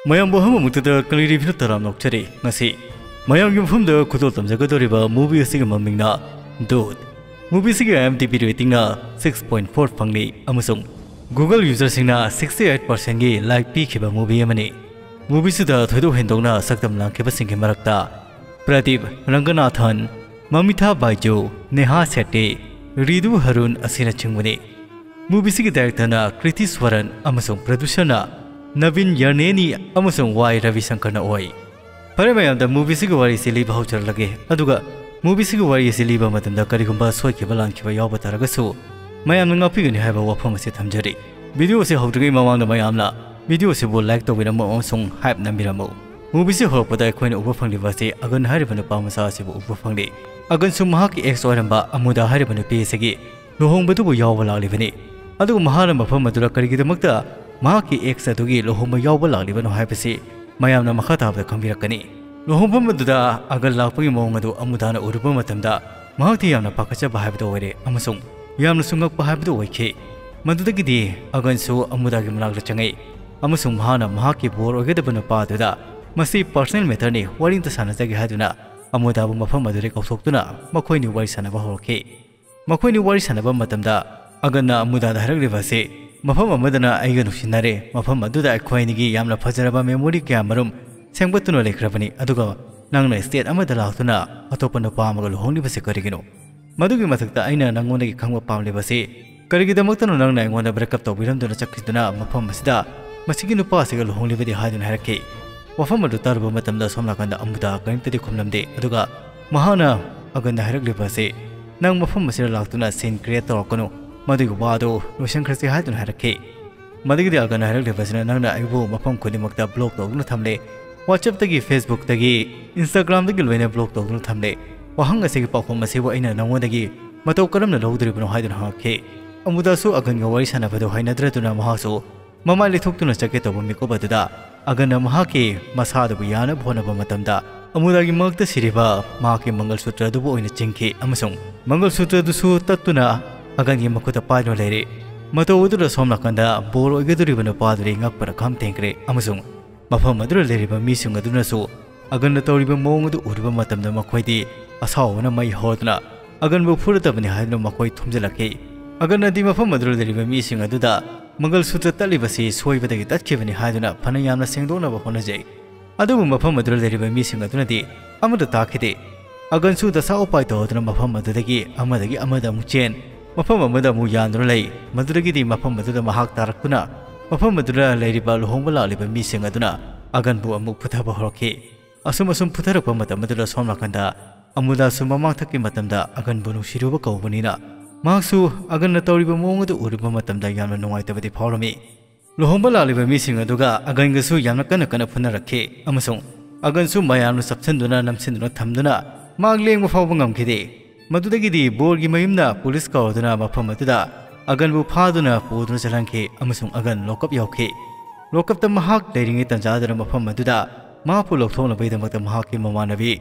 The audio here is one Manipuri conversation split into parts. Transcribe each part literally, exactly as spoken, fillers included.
ꯃꯌꯥꯝꯕꯨ ꯑꯍꯥꯟꯕꯃꯛꯇꯗ ꯀꯪꯂꯩ ꯔꯤꯚ꯭ꯌꯨꯅ ꯇꯔꯥꯝꯅ ꯑꯣꯛꯆꯔꯤ꯫ ꯉꯁꯤ ꯃꯌꯥꯝꯒꯤ ꯃꯐꯝꯗ ꯈꯨꯗꯣꯜ ꯇꯝꯖꯒꯗꯧꯔꯤꯕ movie ꯑꯁꯤꯒꯤ ꯃꯃꯤꯡꯅ Dooth꯫ Movie ꯑꯁꯤꯒꯤ IMDb ratingꯅ six point four ꯐꯪꯂꯤ ꯑꯃꯁꯨꯡ Google userꯁꯤꯡꯅ sixty eight percentꯒꯤ like ꯄꯤꯈꯤꯕ movie ꯑꯃꯅꯤ꯫ Movieꯁꯤꯗ ꯊꯣꯏꯗꯣꯛ ꯍꯦꯟꯗꯣꯛꯅ ꯁꯛꯇꯝ ꯂꯥꯡꯈꯤꯕꯁꯤꯡꯒꯤ ꯃꯔꯛꯇ ꯄ꯭ꯔꯗꯤꯞ ꯔꯪꯒꯅꯥꯊꯟ, ꯃꯃꯤꯊꯥ ꯕꯥꯏꯖꯨ, ꯅꯦꯍꯥ ꯁꯦꯠꯇꯦ, ꯔꯤꯗꯨ ꯍꯔꯨꯟ ꯑꯁꯤꯅꯆꯤꯡꯕꯅꯤ꯫ Movieꯁꯤꯒꯤ directorꯅ ꯀ꯭ꯔꯤꯇꯤꯁ꯭ꯋꯔꯟ ꯑꯃꯁꯨꯡ producerꯅ ꯅꯕꯤꯟ ꯌꯔꯅꯦꯅꯤ ꯑꯃꯁꯨꯡ ꯋꯥꯏ ꯔꯕꯤꯁꯪꯀꯔꯅ ꯑꯣꯏ꯫ ꯐꯔꯦ ꯃꯌꯥꯝꯗ, movieꯁꯤꯒꯤ ꯋꯥꯔꯤꯁꯤ ꯂꯤꯕ ꯍꯧꯖꯔꯛꯂꯒꯦ꯫ ꯑꯗꯨꯒ movieꯁꯤꯒꯤ ꯋꯥꯔꯤ ꯑꯁꯤ ꯂꯤꯕ ꯃꯇꯝꯗ ꯀꯔꯤꯒꯨꯝꯕ ꯁꯣꯏꯈꯤꯕ ꯂꯥꯟꯈꯤꯕ ꯌꯥꯎꯕ ꯇꯥꯔꯒꯁꯨ ꯃꯌꯥꯝꯅ ꯉꯥꯛꯄꯤꯒꯅꯤ ꯍꯥꯏꯕ ꯋꯥꯐꯝ ꯑꯁꯤ ꯊꯝꯖꯔꯤ꯫ Video ꯑꯁꯤ ꯍꯧꯗ꯭ꯔꯤꯉꯩ ꯃꯃꯥꯡꯗ ꯃꯌꯥꯝꯅ video ꯑꯁꯤꯕꯨ like ꯇꯧꯕꯤꯔꯝꯃꯨ ꯑꯃꯁꯨꯡ hype ꯅꯝꯕꯤꯔꯝꯃꯨ꯫ Movieꯁꯤ ꯍꯧꯔꯛꯄꯗ ꯑꯩꯈꯣꯏꯅ ꯎꯕ ꯐꯪꯂꯤꯕ ꯑꯁꯤ ꯑꯒꯟ ꯍꯥꯏꯔꯤꯕ ꯅꯨꯄꯥ ꯃꯆꯥ ꯑꯁꯤꯕꯨ ꯎꯕ ꯐꯪꯂꯤ꯫ ꯑꯒꯟꯁꯨ ꯃꯍꯥꯛꯀꯤ ex ꯑꯣꯏꯔꯝꯕ ꯑꯃꯨꯗꯥ ꯍꯥꯏꯔꯤꯕ ꯅꯨꯄꯤ ꯑꯁꯤꯒꯤ ꯂꯨꯍꯣꯡꯕꯗꯨꯕꯨ ꯌꯥꯎꯕ ꯂꯥꯛꯂꯤꯕꯅꯤ꯫ ꯑꯗꯨꯒ ꯃꯍꯥꯛꯅ ꯃꯐꯝ ꯑꯗꯨꯗ ꯀꯔꯤꯒꯤꯗꯃꯛꯇ ꯃꯍꯥꯛꯀꯤ ex ꯑꯗꯨꯒꯤ ꯂꯨꯍꯣꯡꯕ ꯌꯥꯎꯕ ꯂꯥꯛꯂꯤꯕꯅꯣ ꯍꯥꯏꯕꯁꯤ ꯃꯌꯥꯝꯅ ꯃꯈꯥ ꯇꯥꯕꯗ ꯈꯪꯕꯤꯔꯛꯀꯅꯤ꯫ ꯂꯨꯍꯣꯡꯐꯝ ꯑꯗꯨꯗ ꯑꯒꯟ ꯂꯥꯛꯄꯒꯤ ꯃꯑꯣꯡ ꯑꯗꯨ ꯑꯃꯨꯗꯥꯅ ꯎꯔꯨꯕ ꯃꯇꯝꯗ ꯃꯍꯥꯛꯇꯤ ꯌꯥꯝꯅ ꯄꯥꯈꯠꯆꯕ ꯍꯥꯏꯕꯗꯨ ꯑꯣꯏꯔꯦ ꯑꯃꯁꯨꯡ ꯌꯥꯝꯅꯁꯨ ꯉꯛꯄ ꯍꯥꯏꯕꯗꯨ ꯑꯣꯏꯈꯤ꯫ ꯃꯗꯨꯗꯒꯤꯗꯤ ꯑꯒꯟꯁꯨ ꯑꯃꯨꯗꯥꯒꯤ ꯃꯅꯥꯛꯇ ꯆꯪꯉꯛꯏ ꯑꯃꯁꯨꯡ ꯃꯍꯥꯛꯅ ꯃꯍꯥꯛꯀꯤ ꯕꯣꯔ ꯑꯣꯏꯒꯗꯕ ꯅꯨꯄꯥ ꯑꯗꯨꯗ ꯃꯁꯤ personal matterꯅꯤ, ꯋꯥꯔꯤ ꯑꯝꯇ ꯁꯥꯟꯅꯖꯒꯦ ꯍꯥꯏꯗꯨꯅ ꯑꯃꯨꯗꯥꯕꯨ ꯃꯐꯝ ꯑꯗꯨꯗꯒꯤ ꯀꯧꯊꯣꯛꯇꯨꯅ ꯃꯈꯣꯏꯅꯤ ꯋꯥꯔꯤ ꯁꯥꯟꯅꯕ ꯍꯧꯔꯛꯈꯤ꯫ ꯃꯈꯣꯏꯅꯤ ꯋꯥꯔꯤ ꯁꯥꯟꯅꯕ ꯃꯇꯝꯗ ꯑꯒꯟꯅ ꯑꯃꯨꯗꯥꯗ ꯍꯥꯏꯔꯛꯂꯤꯕ ꯑꯁꯤ, "ꯃꯐꯝ ꯑꯃꯗꯅ ꯑꯩꯒ ꯅꯨꯡꯁꯤꯅꯔꯦ, ꯃꯐꯝ ꯑꯗꯨꯗ ꯑꯩꯈꯣꯏ ꯑꯅꯤꯒꯤ ꯌꯥꯝꯅ ꯐꯖꯔꯕ memory ꯀꯌꯥ ꯃꯔꯨꯝ ꯁꯦꯝꯒꯠꯇꯨꯅ ꯂꯩꯈ꯭ꯔꯕꯅꯤ, ꯑꯗꯨꯒ ꯅꯪꯅ state ꯑꯃꯗ ꯂꯥꯛꯇꯨꯅ ꯑꯇꯣꯞꯄ ꯅꯨꯄꯥ ꯑꯃꯒ ꯂꯨꯍꯣꯡꯂꯤꯕꯁꯤ ꯀꯔꯤꯒꯤꯅꯣ? ꯃꯗꯨꯒꯤ ꯃꯊꯛꯇ ꯑꯩꯅ ꯅꯪꯉꯣꯟꯗꯒꯤ ꯈꯪꯕ ꯄꯥꯝꯂꯤꯕꯁꯤ, ꯀꯔꯤꯒꯤꯗꯃꯛꯇꯅꯣ ꯅꯪꯅ ꯑꯩꯉꯣꯟꯗ break up ꯇꯧꯕꯤꯔꯝꯗꯨꯅ ꯆꯠꯈꯤꯗꯨꯅ ꯃꯐꯝ ꯑꯁꯤꯗ ꯃꯁꯤꯒꯤ ꯅꯨꯄꯥ ꯑꯁꯤꯒ ꯂꯨꯍꯣꯡꯂꯤꯕꯗꯤ?" ꯍꯥꯏꯗꯨꯅ ꯍꯥꯏꯔꯛꯈꯤ꯫ ꯋꯥꯐꯝ ꯑꯗꯨ ꯇꯥꯔꯨꯕ ꯃꯇꯝꯗ ꯁꯣꯝ ꯅꯥꯀꯟꯗ ꯑꯃꯨꯗꯥ ꯀꯔꯤꯝꯇꯗꯤ ꯈꯨꯝꯂꯝꯗꯦ, ꯑꯗꯨꯒ ꯃꯍꯥꯛꯅ ꯑꯒꯟꯗ ꯍꯥꯏꯔꯛꯂꯤꯕ ꯑꯁꯤ, "ꯅꯪ ꯃꯐꯝ ꯑꯁꯤꯗ ꯂꯥꯛꯇꯨꯅ scene create ꯇꯧꯔꯛꯀꯅꯨ, ꯃꯗꯨꯒꯤ ꯋꯥꯗꯨ ꯂꯣꯏꯁꯤꯟꯈ꯭ꯔꯁꯤ" ꯍꯥꯏꯗꯨꯅ ꯍꯥꯏꯔꯛꯈꯤ꯫ ꯃꯗꯨꯒꯤꯗꯤ ꯑꯒꯟꯅ ꯍꯥꯏꯔꯛꯂꯤꯕꯁꯤꯅ, "ꯅꯪꯅ ꯑꯩꯕꯨ ꯃꯐꯝ ꯈꯨꯗꯤꯡꯃꯛꯇ block ꯇꯧꯗꯨꯅ ꯊꯝꯂꯦ, WhatsAppꯇꯒꯤ, Facebookꯇꯒꯤ, Instagramꯗꯒꯤ ꯂꯣꯏꯅ block ꯇꯧꯗꯨꯅ ꯊꯝꯂꯦ꯫ ꯋꯥꯍꯪ ꯑꯁꯤꯒꯤ ꯄꯥꯎꯈꯨꯝ ꯑꯁꯤꯕꯨ ꯑꯩꯅ ꯅꯉꯣꯟꯗꯒꯤ ꯃꯇꯧ ꯀꯔꯝꯅ ꯂꯧꯗꯣꯔꯤꯕꯅꯣ?" ꯍꯥꯏꯗꯨꯅ ꯍꯪꯉꯛꯈꯤ꯫ ꯑꯃꯨꯗꯥꯁꯨ ꯑꯒꯟꯒ ꯋꯥꯔꯤ ꯁꯥꯟꯅꯕꯗꯨ ꯍꯩꯅꯗ꯭ꯔꯗꯨꯅ ꯃꯍꯥꯛꯁꯨ ꯃꯃꯥꯏ ꯂꯩꯊꯣꯛꯇꯨꯅ ꯆꯠꯀꯦ ꯇꯧꯕ ꯃꯤꯀꯨꯞ ꯑꯗꯨꯗ ꯑꯒꯟꯅ ꯃꯍꯥꯛꯀꯤ ꯃꯁꯥꯗꯨꯕꯨ ꯌꯥꯅꯕ ꯍꯣꯠꯅꯕ ꯃꯇꯝꯗ ꯑꯃꯨꯗꯥꯒꯤ ꯃꯉꯛꯇ ꯁꯤꯔꯤꯕ ꯃꯍꯥꯛꯀꯤ ꯃꯪꯒꯜ ꯁꯨꯇ꯭ꯔ ꯑꯗꯨꯕꯨ ꯑꯣꯏꯅ ꯆꯤꯡꯈꯤ ꯑꯃꯁꯨꯡ ꯃꯪꯒꯜ ꯁꯨꯇ꯭ꯔ ꯑꯗꯨꯁꯨ ꯇꯠꯇꯨꯅ ꯑꯒꯟꯒꯤ ꯃꯈꯨꯠꯇ ꯄꯥꯏꯗꯨꯅ ꯂꯩꯔꯦ꯫ ꯃꯇꯧ ꯑꯗꯨꯗ ꯁꯣꯝ ꯅꯥꯀꯟꯗ ꯕꯣꯔ ꯑꯣꯏꯒꯗꯧꯔꯤꯕ ꯅꯨꯄꯥ ꯑꯗꯨꯗꯤ ꯉꯛꯄꯅ ꯈꯝ ꯊꯦꯡꯈ꯭ꯔꯦ ꯑꯃꯁꯨꯡ ꯃꯐꯝ ꯑꯗꯨꯗ ꯂꯩꯔꯤꯕ ꯃꯤꯁꯤꯡ ꯑꯗꯨꯅꯁꯨ ꯑꯒꯟꯅ ꯇꯧꯔꯤꯕ ꯃꯑꯣꯡ ꯑꯗꯨ ꯎꯔꯨꯕ ꯃꯇꯝꯗ ꯃꯈꯣꯏꯗꯤ ꯑꯁꯥꯎꯕꯅ ꯃꯩ ꯍꯧꯗꯨꯅ ꯑꯒꯟꯕꯨ ꯐꯨꯔꯗꯕꯅꯤ ꯍꯥꯏꯗꯨꯅ ꯃꯈꯣꯏ ꯊꯨꯝꯖꯤꯜꯂꯛꯈꯤ꯫ ꯑꯒꯟꯅꯗꯤ ꯃꯐꯝ ꯑꯗꯨꯗ ꯂꯩꯔꯤꯕ ꯃꯤꯁꯤꯡ ꯑꯗꯨꯗ ꯃꯪꯒꯜ ꯁꯨꯇ꯭ꯔ ꯇꯠꯂꯤꯕꯁꯤ ꯁꯣꯏꯕꯗꯒꯤ ꯇꯠꯈꯤꯕꯅꯤ ꯍꯥꯏꯗꯨꯅ ꯐꯅ ꯌꯥꯝꯅ ꯁꯦꯡꯗꯣꯛꯅꯕ ꯍꯣꯠꯅꯖꯩ꯫ ꯑꯗꯨꯕꯨ ꯃꯐꯝ ꯑꯗꯨꯗ ꯂꯩꯔꯤꯕ ꯃꯤꯁꯤꯡ ꯑꯗꯨꯅꯗꯤ ꯑꯃꯠꯇ ꯇꯥꯈꯤꯗꯦ꯫ ꯑꯒꯟꯁꯨ ꯗꯁꯥ ꯎꯄꯥꯏ ꯇꯧꯗꯨꯅ ꯃꯐꯝ ꯑꯗꯨꯗꯒꯤ ꯑꯃꯗꯒꯤ ꯑꯃꯗ ꯑꯃꯨꯛ ꯆꯦꯟ, ꯃꯐꯝ ꯑꯃꯗ ꯑꯃꯨꯛ ꯌꯥꯟꯗꯨꯅ ꯂꯩ꯫ ꯃꯗꯨꯗꯒꯤꯗꯤ ꯃꯐꯝ ꯑꯗꯨꯗ ꯃꯍꯥꯛ ꯇꯥꯔꯛꯇꯨꯅ ꯃꯐꯝ ꯑꯗꯨꯗ ꯂꯩꯔꯤꯕ ꯂꯨꯍꯣꯡꯕ ꯂꯥꯛꯂꯤꯕ ꯃꯤꯁꯤꯡ ꯑꯗꯨꯅ ꯑꯒꯟꯕꯨ ꯑꯃꯨꯛ ꯐꯨꯊꯕ ꯍꯧꯔꯛꯈꯤ꯫ ꯑꯁꯨꯝ ꯑꯁꯨꯝ ꯐꯨꯊꯔꯛꯄ ꯃꯇꯝ ꯑꯗꯨꯗ ꯁꯣꯝ ꯅꯥꯀꯟꯗ ꯑꯃꯨꯗꯥꯁꯨ ꯃꯃꯥꯡꯊꯛꯀꯤ ꯃꯇꯝꯗ ꯑꯒꯟꯕꯨ ꯅꯨꯡꯁꯤꯔꯨꯕ ꯀꯧꯕꯅꯤꯅ ꯃꯍꯥꯛꯁꯨ ꯑꯒꯟꯅ ꯇꯧꯔꯤꯕ ꯃꯑꯣꯡ ꯑꯗꯨ ꯎꯔꯨꯕ ꯃꯇꯝꯗ ꯌꯥꯝꯅ ꯅꯨꯡꯉꯥꯏꯇꯕꯗꯤ ꯐꯥꯎꯔꯝꯃꯤ꯫ ꯂꯨꯍꯣꯡꯕ ꯂꯥꯛꯂꯤꯕ ꯃꯤꯁꯤꯡ ꯑꯗꯨꯒ ꯑꯒꯟꯒꯁꯨ ꯌꯥꯝꯅ ꯀꯟꯅ ꯀꯟꯅ ꯐꯨꯅꯔꯛꯈꯤ ꯑꯃꯁꯨꯡ ꯑꯒꯟꯁꯨ ꯃꯌꯥꯝꯅ ꯆꯞꯁꯤꯟꯗꯨꯅ ꯅꯝꯁꯤꯟꯗꯨꯅ ꯊꯝꯗꯨꯅ ꯃꯍꯥꯛ ꯂꯦꯡꯕ ꯐꯥꯎꯕ ꯉꯝꯈꯤꯗꯦ꯫ ꯃꯗꯨꯗꯒꯤꯗꯤ ꯕꯣꯔꯒꯤ ꯃꯌꯨꯝꯅ ꯄꯨꯂꯤꯁ ꯀꯧꯔꯗꯨꯅ ꯃꯐꯝ ꯑꯗꯨꯗ ꯑꯒꯟꯕꯨ ꯐꯥꯗꯨꯅ ꯄꯨꯗꯨꯅ ꯆꯠꯍꯟꯈꯤ ꯑꯃꯁꯨꯡ ꯑꯒꯟ ꯂꯣꯀꯞ ꯌꯧꯈꯤ꯫ ꯂꯣꯀꯞꯇ ꯃꯍꯥꯛ ꯂꯩꯔꯤꯉꯩ ꯇꯟꯖꯥꯗꯨꯗ ꯃꯐꯝ ꯑꯗꯨꯗ ꯃꯍꯥꯛꯄꯨ ꯂꯧꯊꯣꯛꯅꯕꯒꯤꯗꯃꯛꯇ ꯃꯍꯥꯛꯀꯤ ꯃꯃꯥꯟꯅꯕꯤ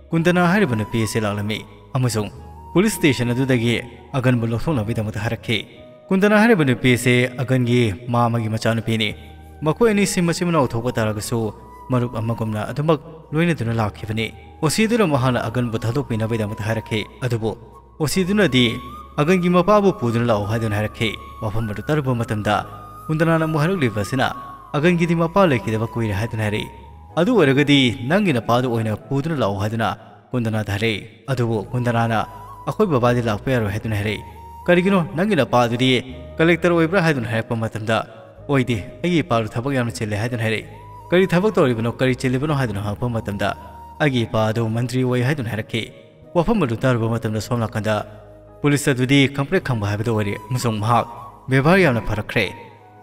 ꯀꯨꯟꯗꯅꯥ ꯍꯥꯏꯔꯤꯕ ꯅꯨꯄꯤ ꯑꯁꯤ ꯂꯥꯛꯂꯝꯃꯤ ꯑꯃꯁꯨꯡ ꯄꯨꯂꯤꯁ ꯁ꯭ꯇꯦꯁꯟ ꯑꯗꯨꯗꯒꯤ ꯑꯒꯟꯕꯨ ꯂꯧꯊꯣꯛꯅꯕꯒꯤꯗꯃꯛꯇ ꯍꯥꯏꯔꯛꯈꯤ꯫ ꯀꯨꯟꯗꯅꯥ ꯍꯥꯏꯔꯤꯕ ꯅꯨꯄꯤ ꯑꯁꯤ ꯑꯒꯟꯒꯤ ꯃꯥꯃꯒꯤ ꯃꯆꯥꯅꯨꯄꯤꯅꯤ꯫ ꯃꯈꯣꯏ ꯑꯅꯤꯁꯤ ꯃꯆꯤꯟ ꯃꯅꯥꯎ ꯊꯣꯛꯄ ꯇꯥꯔꯒꯁꯨ ꯃꯔꯨꯞ ꯑꯃꯒꯨꯝꯅ ꯑꯗꯨꯃꯛ ꯂꯣꯏꯅꯗꯨꯅ ꯂꯥꯛꯈꯤꯕꯅꯤ꯫ ꯑꯣꯁꯤꯗꯨꯅ ꯃꯍꯥꯛꯅ ꯑꯒꯟꯕꯨ ꯊꯥꯗꯣꯛꯄꯤꯅꯕꯒꯤꯗꯃꯛꯇ ꯍꯥꯏꯔꯛꯈꯤ꯫ ꯑꯗꯨꯕꯨ ꯑꯣꯁꯤꯗꯨꯅꯗꯤ ꯑꯒꯟꯒꯤ ꯃꯄꯥꯕꯨ ꯄꯨꯗꯨꯅ ꯂꯥꯛꯑꯣ ꯍꯥꯏꯗꯨꯅ ꯍꯥꯏꯔꯛꯈꯤ꯫ ꯋꯥꯐꯝ ꯑꯗꯨ ꯇꯥꯔꯨꯕ ꯃꯇꯝꯗ ꯀꯨꯟꯗꯅꯥꯅ ꯑꯃꯨꯛ ꯍꯥꯏꯔꯛꯂꯤꯕ ꯑꯁꯤꯅ ꯑꯒꯟꯒꯤꯗꯤ ꯃꯄꯥ ꯂꯩꯈꯤꯗꯕ ꯀꯨꯏꯔꯦ ꯍꯥꯏꯗꯨꯅ ꯍꯥꯏꯔꯛꯏ꯫ ꯑꯗꯨ ꯑꯣꯏꯔꯒꯗꯤ ꯅꯪꯒꯤ ꯅꯄꯥꯗꯨ ꯑꯣꯏꯅ ꯄꯨꯗꯨꯅ ꯂꯥꯛꯑꯣ ꯍꯥꯏꯗꯨꯅ ꯀꯨꯟꯗꯅꯥꯗ ꯍꯥꯏꯔꯛꯏ꯫ ꯑꯗꯨꯕꯨ ꯀꯨꯟꯗꯅꯥꯅ ꯑꯩꯈꯣꯏ ꯕꯕꯥꯗꯤ ꯂꯥꯛꯄ ꯌꯥꯔꯣꯏ ꯍꯥꯏꯗꯨꯅ ꯍꯥꯏꯔꯛꯏ꯫ ꯀꯔꯤꯒꯤꯅꯣ? ꯅꯪꯒꯤ ꯅꯄꯥꯗꯨꯗꯤ ꯀꯂꯦꯛꯇꯔ ꯑꯣꯏꯕ꯭ꯔꯥ ꯍꯥꯏꯗꯨꯅ ꯍꯥꯏꯔꯛꯄ ꯃꯇꯝꯗ, ꯑꯣꯏꯗꯦ, ꯑꯩꯒꯤ ꯏꯄꯥꯗꯨ ꯊꯕꯛ ꯌꯥꯝꯅ ꯆꯤꯜꯂꯦ ꯍꯥꯏꯗꯨꯅ ꯍꯥꯏꯔꯛꯏ꯫ ꯀꯔꯤ ꯊꯕꯛ ꯇꯧꯔꯤꯕꯅꯣ, ꯀꯔꯤ ꯆꯤꯜꯂꯤꯕꯅꯣ ꯍꯥꯏꯗꯨꯅ ꯍꯪꯉꯛꯄ ꯃꯇꯝꯗ, ꯑꯩꯒꯤ ꯏꯄꯥ ꯑꯗꯨ ꯃꯟꯇ꯭ꯔꯤ ꯑꯣꯏ ꯍꯥꯏꯗꯨꯅ ꯍꯥꯏꯔꯛꯈꯤ꯫ ꯋꯥꯐꯝ ꯑꯗꯨ ꯇꯥꯔꯨꯕ ꯃꯇꯝꯗ ꯁꯣꯝ ꯅꯥꯀꯟꯗ ꯄꯨꯂꯤꯁ ꯑꯗꯨꯗꯤ ꯈꯪꯄ꯭ꯔꯦꯛ ꯈꯪꯕ ꯍꯥꯏꯕꯗꯨ ꯑꯣꯏꯔꯦ ꯑꯃꯁꯨꯡ ꯃꯍꯥꯛ ꯕꯦꯕꯥꯔ ꯌꯥꯝꯅ ꯐꯔꯛꯈ꯭ꯔꯦ꯫